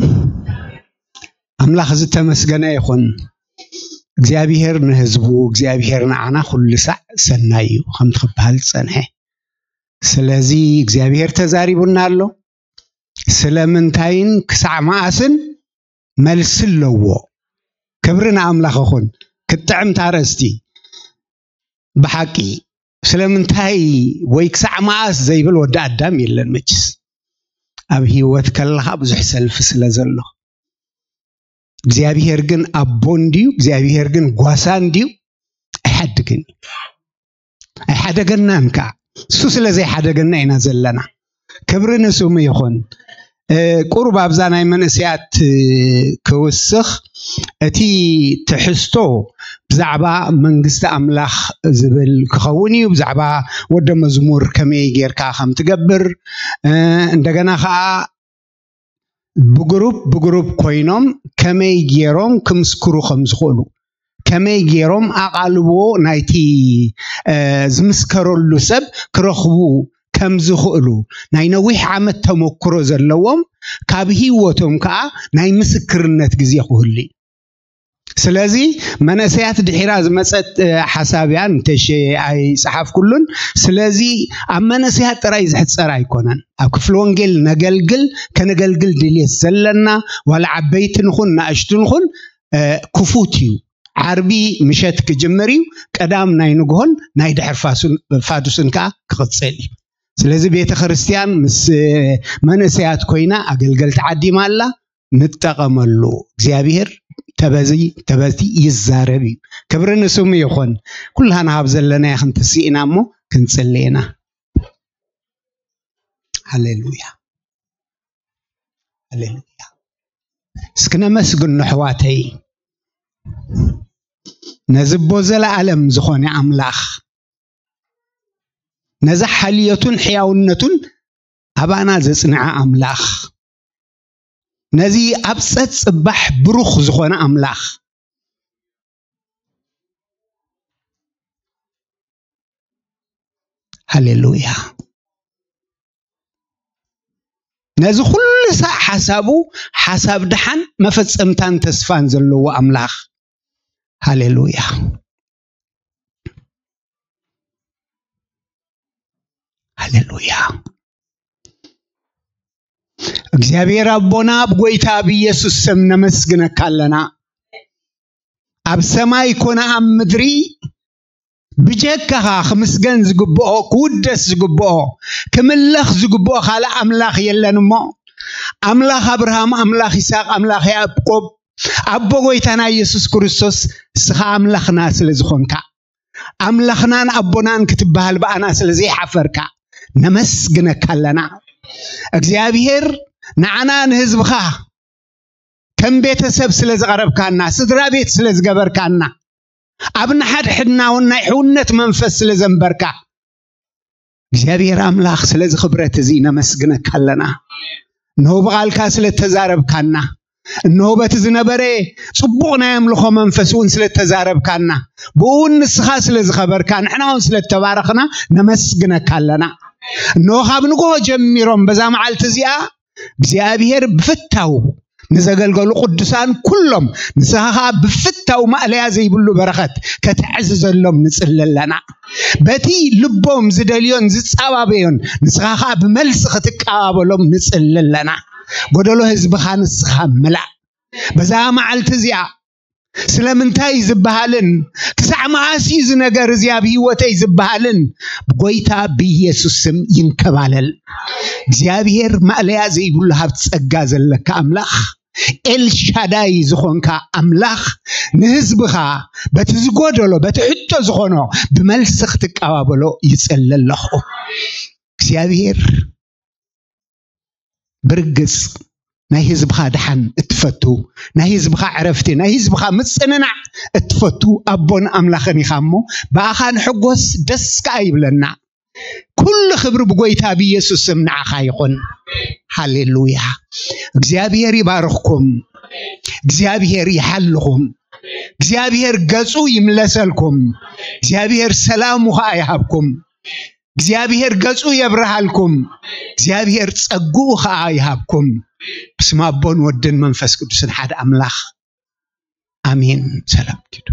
ኣምላኽ ዝተመስገነ ይኹን። እግዚኣብሄር ንህዝቡ፣ እግዚኣብሄር ንዓና ኩሉ ሳዕ ሰናይ እዩ ከምቲ ክበሃል ዝጸንሐ። ስለዚ እግዚኣብሄር ተዛሪቡና ኣሎ። ስለምንታይን ክሳዕ መኣስን መልሲ ኣለዎ። ክብሪ ንኣምላኽ ይኹን። ክትጥዕም እታ ኣርእስቲ። ብሓቂ ስለምንታይ ወይ ክሳዕ መኣስ ዘይብል ወዲ ኣዳም የለን መችስ። ኣብ ህይወት ከለኻ ብዙሕ ሰልፊ ስለ ዘሎ። እግዚኣብሄር ግን ኣቦ እንድዩ፣ እግዚኣብሄር ግን ጓሳ እንድዩ፣ ኣይሓድግን እዩ። ኣይሓደገናን ከዓ። እሱ ስለ ዘይሓደገና ኢና ዘለና። ክብሪ ንስሙ ይኹን። ቁሩብ ኣብዛ ናይ መንእሰያት ክውስኽ፣ እቲ ትሕዝቶ ብዛዕባ መንግስቲ ኣምላኽ ዝብል ክኸውን እዩ። ብዛዕባ ወደ መዝሙር ከመይ ጌርካ ከም ትገብር፣ እንደገና ከዓ ብግሩፕ ብግሩፕ ኮይኖም ከመይ ጌሮም ክምስክሩ ከም ዝኽእሉ፣ ከመይ ጌሮም ኣቓልቦ ናይቲ ዝምስከረሉ ሰብ ክረኽቡ ከም ዝኽእሉ፣ ናይ ነዊሕ ዓመት ተመክሮ ዘለዎም፣ ካብ ህይወቶም ከዓ ናይ ምስክርነት ግዜ ክህሉ እዩ። ስለዚ መንእሰያት ድሒራ ዝመጸት ሓሳብ እያ፣ ንተሸ ኣይጸሓፍኩሉን። ስለዚ ኣብ መንእሰያት ጥራይ ዝሕጸር ኣይኮነን። ኣብ ክፍሊ ወንጌል ነገልግል፣ ከነገልግል ድልየት ዘለና፣ ዋላ ዓበይቲ ንኹን ናእሽቱ ንኹን፣ ክፉት እዩ። ዓርቢ ምሸት ክጅምር እዩ። ቀዳም ናይ ንግሆን ናይ ድሕር ፋዱስን ከዓ ክቕጽል እዩ። ስለዚ ቤተ ክርስቲያን ምስ መንእሰያት ኮይና ኣገልገልቲ ዓዲማ ኣላ። ንጠቐመሉ። እግዚኣብሔር ተበዚ ተበዝቲ ይዛረብ እዩ። ክብሪ ንስሙ ይኹን። ኩላና ካብ ዘለናዮ ክንትስእ ኢና እሞ ክንጽሊ ኢና። ሃሌሉያ። ሃሌሉያ። እስኪ ነመስግን ኣሕዋተይ። ነዚ ኣቦ ዘለኣለም ዝኾነ ኣምላኽ፣ ነዚ ሓልዮቱን ሕያውነቱን ኣባና ዘጽንዐ ኣምላኽ፣ ነዚ ኣብ ጸጽባሕ ብሩኽ ዝኾነ ኣምላኽ፣ ሃሌሉያ። ነዚ ኩሉ ሳዕ ሓሳቡ ሓሳብ ድሓን መፈጸምታን ተስፋን ዘለዎ ኣምላኽ። ሃሌሉያ። ሃሌሉያ። እግዚኣብሔር ኣቦና፣ ኣብ ጎይታ ኣብ ኢየሱስ ስም ነመስግነካ ኣለና። ኣብ ሰማይ ኮነ ኣብ ምድሪ ብጀካኻ ክምስገን ዝግብኦ፣ ክውደስ ዝግብኦ፣ ክምለኽ ዝግብኦ ካልእ ኣምላኽ የለን እሞ፣ ኣምላኽ ኣብርሃም፣ ኣምላኽ ይስሐቅ፣ ኣምላኽ ያዕቆብ፣ ኣቦ ጎይታና ኢየሱስ ክርስቶስ፣ ንስኻ ኣምላኽና ስለ ዝኾንካ፣ ኣምላኽናን ኣቦናን ክትበሃል ብኣና ስለ ዘይሓፈርካ፣ ነመስግነካ ኣለና። እግዚኣብሔር ንዓና ንህዝብኻ ከም ቤተሰብ ስለ ዝቐረብካና፣ ስድራ ቤት ስለ ዝገበርካና፣ ኣብ ንሓድሕድና እውን ናይ ሕውነት መንፈስ ስለ ዘንበርካ፣ እግዚኣብሔር ኣምላኽ ስለዚ ክብረት እዚ ነመስግነካ ኣለና። እንሆ ብቓልካ ስለ እተዛረብካና፣ እንሆ በቲ ዝነበረ ጽቡቕ ናይ ኣምልኾ መንፈስ እውን ስለ እተዛረብካና፣ ብኡ እውን ንስኻ ስለ ዝኸበርካ፣ ንሕና እውን ስለ እተባረኽና ነመስግነካ ኣለና። እንሆ ካብ ንግሆ ጀሚሮም በዛ መዓልቲ እዚኣ እግዚኣብሔር ብፍታው ንዘገልገሉ ቅዱሳን ኩሎም ንስኻ ኸኣ ብፍታው ማእለያ ዘይብሉ በረኸት ከተዕዝዘሎም ንጽሊ ኣለና። በቲ ልቦም ዝደልዮን ዝጻባበዮን ንስኻ ኸኣ ብመልሲ ክትቀባበሎም ንጽሊ ኣለና። ጎደሎ ህዝብኻ ንስኻ ምላእ። በዛ መዓልቲ እዚኣ ስለምንታይ እዩ ዝበሃልን ክሳዕ መዓስ እዩ እዚ ነገር እዚ ኣብ ህይወተይ ዝበሃልን ብጎይታ ብኢየሱስ ስም ይንከባለል። እግዚኣብሔር ማእለያ ዘይብሉ ሃብቲ ጸጋ ዘለካ ኣምላኽ፣ ኤልሻዳይ ዝኾንካ ኣምላኽ፣ ንህዝብኻ በቲ ዝጎደሎ፣ በቲ ሕቶ ዝኾኖ ብመልሲ ክትቀባበሎ ይጽሊ ኣለኹ። እግዚኣብሔር ብርግጽ ናይ ህዝብኻ ድሓን እትፈቱ፣ ናይ ህዝብኻ ዕረፍቲ፣ ናይ ህዝብኻ ምጽንናዕ እትፈቱ ኣቦን ኣምላኽን ኢኻ እሞ፣ ብኣኻ ንሕጎስ፣ ደስ ከኣ ይብለና። ኩሉ ክብሪ ብጎይታ ብኢየሱስ ስም ንዓኻ ይኹን። ሃሌሉያ። እግዚኣብሔር ይባርኽኩም። እግዚኣብሔር ይሓልኹም። እግዚኣብሔር ገጹ ይምለሰልኩም። እግዚኣብሔር ሰላሙ ኸኣ ይሃብኩም። እግዚኣብሔር ገጹ የብርሃልኩም። እግዚኣብሔር ጸግኡ ኸኣ ይሃብኩም። ብስመ ኣቦን ወድን መንፈስ ቅዱስን ሓደ ኣምላኽ ኣሜን። ሰላም ኪዱ።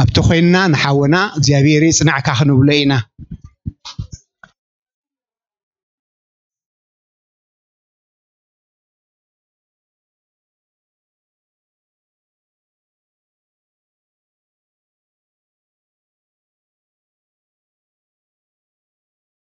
ኣብቲ ኮይንና ንሓውና እግዚኣብሔር ይጽናዕካ ክንብሎ ኢና።